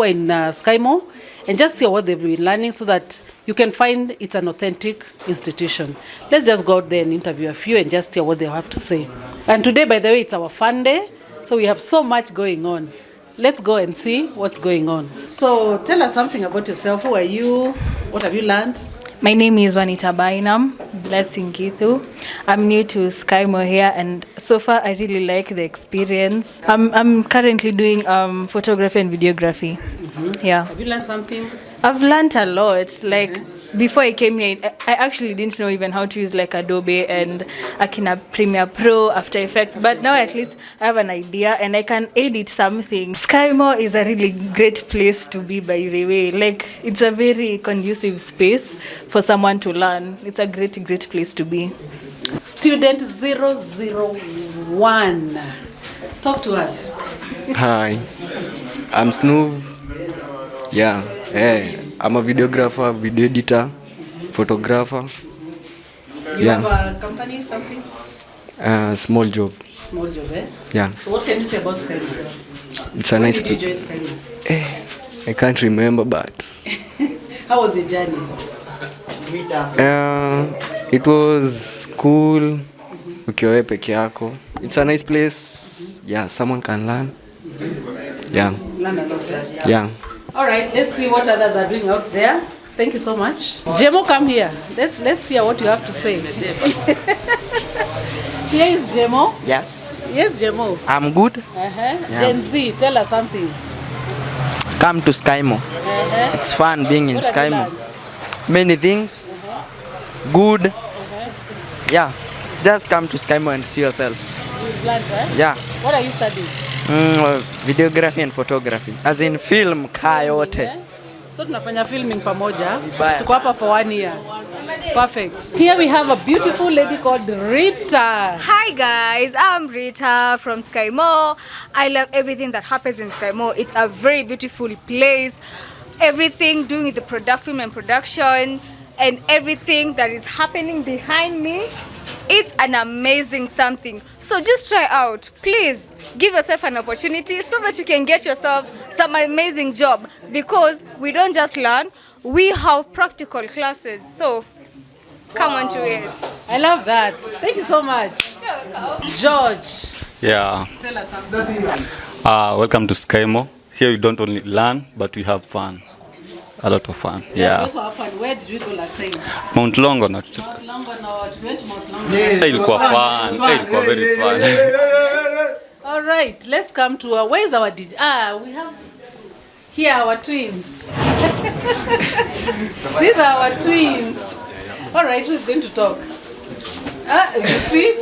are in Skymo, and just hear what they've been learning so that you can find it's an authentic institution. Let's just go out there and interview a few and just hear what they have to say. And today, by the way, it's our fun day, so we have so much going on. Let's go and see what's going on. So tell us something about yourself. Who are you? What have you learned? My name is Juanita Bainam, Blessing Githu. I'm new to Skymo here, and so far I really like the experience. I'm currently doing photography and videography. Yeah. Have you learned something? I've learned a lot. Like before I came here, I actually didn't know even how to use Adobe and Akina Premiere Pro, After Effects, but now at least I have an idea and I can edit something. Skymo is a really great place to be, by the way. It's a very conducive space for someone to learn. It's a great, great place to be. Student 001, talk to us. Hi, I'm Snoop. Yeah, hey. I'm a videographer, video editor, photographer. You have a company, something? Small job. Small job, eh? Yeah. So what can you say about Skymo? It's a When nice did you join Skymo? I can't remember, but... How was the journey? It was cool. Ukiwa wewe peke yako. It's a nice place. Yeah, someone can learn. Yeah. Learn a lot, eh? Yeah. All right, let's see what others are doing out there. Thank you so much. Jemo, come here. Let's hear what you have to say. Here is Jemo. Yes. Yes, Jemo. I'm good. Yeah. Gen Z, tell us something. Come to Skymo. It's fun being in What have you Skymo. learned? Many things. Good. Yeah. Just come to Skymo and see yourself. You've learned, eh? Yeah. What are you studying? Videography and photography. As in film kayote. So tunafanya filming pamoja. Vibaya. Tuko hapa for 1 year. Perfect. Here we have a beautiful lady called Rita. Hi guys, I'm Rita from Skymo. I love everything that happens in Skymo. It's a very beautiful place. Everything doing with the product, film and production, and everything that is happening behind me. It's an amazing something. So just try out. Please give yourself an opportunity so that you can get yourself some amazing job, because we don't just learn, we have practical classes. So come on to it. I love that. Thank you so much. You're welcome. George. Yeah. Tell us something. Welcome to Skymo. Here you don't only learn, but we have fun. A lot of fun. Yeah. We Yeah. also have fun. Where did we go last time? Mount Longonot. Mount Longonot. We went to Mount Longonot. Ilikuwa fun. Ilikuwa very fun. All right, let's come to our, where is our DJ? We have here our twins. These are our twins. All right, who is going to talk? You see?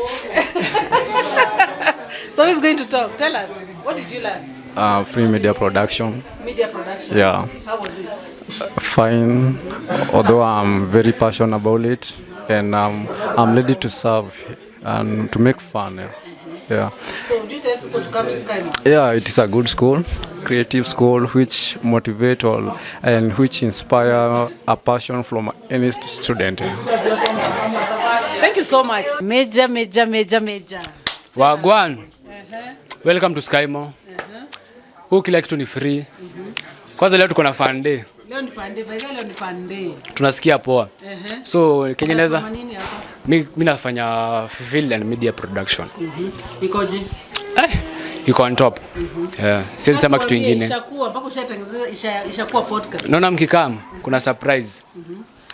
So who is going to talk? Tell us, what did you learn? Free media production. Media production. Yeah. How was it? Fine, although I'm very passionate about it, and I'm ready to serve and to make fun. Yeah. Yeah. So would you tell people to come to Skymo? Yeah, it is a good school, creative school, which motivate all and which inspire a passion from any student. Thank you so much. Major, major, major, major. Wagwan. Welcome to Skymo. Huu kila kitu ni free. Kwanza leo tuko na fun day. Leo ni fun day, by the way, leo ni fun day. Tunasikia poa. So Kenya naweza Unasoma nini hapa? mi nafanya film and media production. Ikoje? Iko on top. Yeah. Siwezi sema kitu Tuambie, kingine. Ishakuwa mpaka ushatengeneza ishakuwa podcast. Naona mkikam kuna surprise.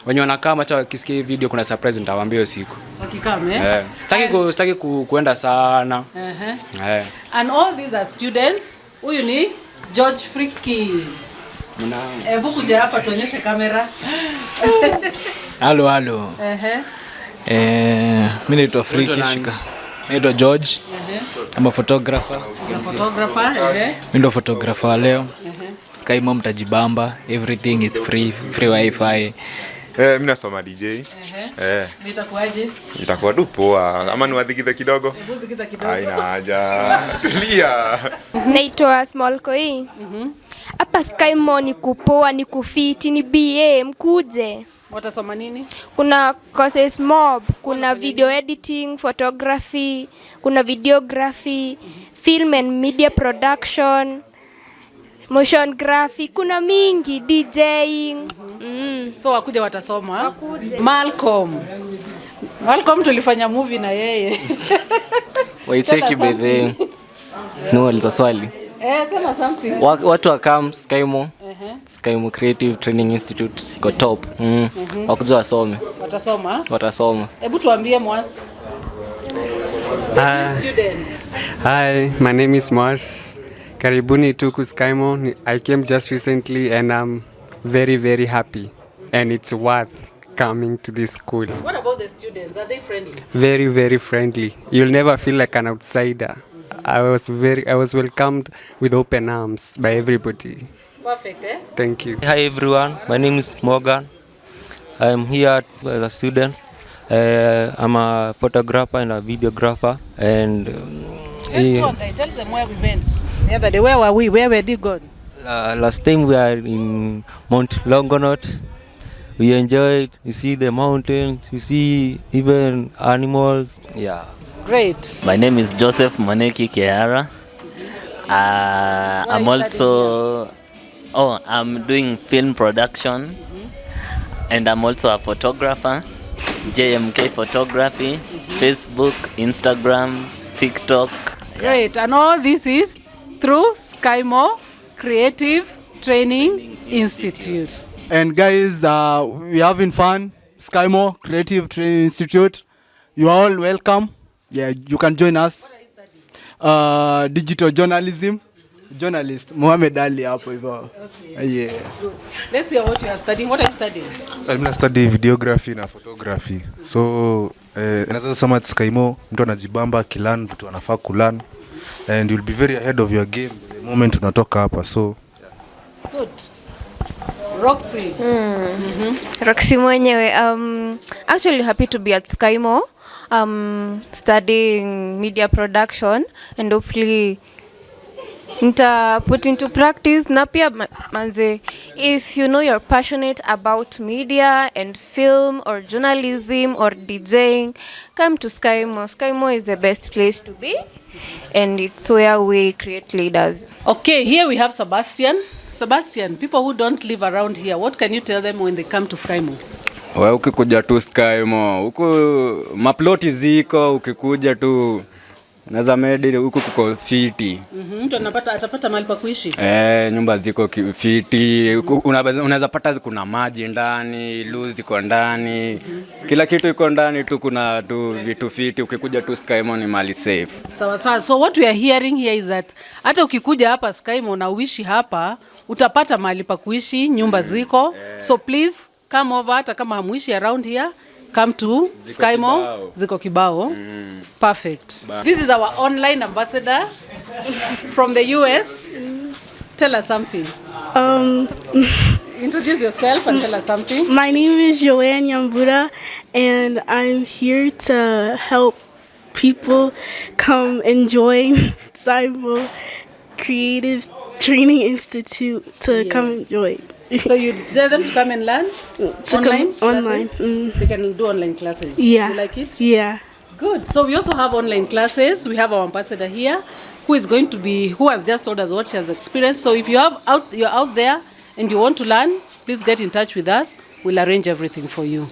Wenye wanakaa hata wakisikia hii video kuna surprise nitawaambia hiyo siku. Wakikam, eh? Yeah. Sitaki kuenda sana. Yeah. And all these are students. Huyu ni George Friki. Hebu kuja hapa tuonyeshe kamera. Halo halo. Mimi naitwa Friki Shika. Naitwa George. I'm a photographer. As a photographer, Mimi ndo photographer wa leo. Skymo mtajibamba, everything is free, free wifi. Mimi nasoma DJ. Nitakuaje? Itakuwa tu poa. Ama niwadhikithe kidogo? Hebu dhikitha kidogo. Haina haja. Tulia. Naitwa Small Koi. Hapa Skymo ni kupoa, ni kufiti, ni BA, mkuje. Watasoma nini? Kuna courses mob, kuna video editing, photography, kuna videography, film and media production, motion graphic, kuna mingi, DJing. So wakuja watasoma. Wakuje. Malcolm. Malcolm tulifanya movie na yeye. Waicheki by the no aliza swali. Sema something. Watu wakam Skymo. Skymo Creative Training Institute iko top. Wakuja wasome. Watasoma. Watasoma. Hebu tuambie Mwas. Students. Hi, my name is Mars. Karibuni tuku Skymo. I came just recently and I'm very, very happy. And it's worth coming to this school. What about the students? Are they friendly? Very, very friendly. You'll never feel like an outsider. I was welcomed with open arms by everybody. Perfect, eh? Thank you. Hi everyone, my name is Morgan. I'm here as a student. I'm a photographer and a videographer. And tell them where we went the other day. Where were we? Where were you gone? Last time we are in Mount Longonot. We enjoyed. You see the mountains. You see even animals. Yeah. Great. My name is Joseph Moneki Kehara. I'm also I'm doing film production, and I'm also a photographer. JMK Photography, Facebook, Instagram, TikTok. Great. And all this is through Skymo Creative Training Institute. And guys, we're having fun. Skymo Creative Training Institute. You are all welcome. Yeah, you can join us. Digital journalism. Journalist Mohamed Ali hapo hivyo. Okay. Yeah. Good. Let's hear what you are studying. What are you studying? Mimi na study videography na photography. So naweza sema at Skymo mtu anajibamba akilearn vitu anafaa kulearn and you'll be very ahead of your game the moment unatoka hapa, so Good. Roxy. Roxy mwenyewe. Actually happy to be at Skymo, studying media production and hopefully nita put into practice na pia manze, if you know you're passionate about media and film or journalism or DJing, come to Skymo. Skymo is the best place to be and it's where we create leaders. Okay, here we have Sebastian. Sebastian, people who don't live around here, what can you tell them when they come to Skymo? We ukikuja tu Skymo, huku maploti ziko, ukikuja tu naweza medi huku kuko fiti. Mtu anapata atapata mahali pa kuishi. Eh, nyumba ziko fiti, unaweza pata kuna maji ndani, loo ziko ndani, kila kitu iko ndani tu, kuna tu vitu fiti. Ukikuja tu Skymo ni mali safe. Sawa sawa. So what we are hearing here is that hata ukikuja hapa Skymo na uishi hapa, utapata mahali pa kuishi, nyumba ziko. So please come over, hata kama hamuishi around here, come to Ziko Skymo. kibao. Ziko kibao. Perfect. This is our online ambassador from the US. Tell us something. Introduce yourself and tell us something. My name is Joanne Yambura, and I'm here to help people come and join Symo Creative Training Institute to come and join. So you tell them to come and learn To come online online. classes? They can do online classes. Yeah. You like it? Yeah. Good. So we also have online classes. We have our ambassador here who is going to be who has just told us what she has experienced. So if you're out there and you want to learn, please get in touch with us. We'll arrange everything for you.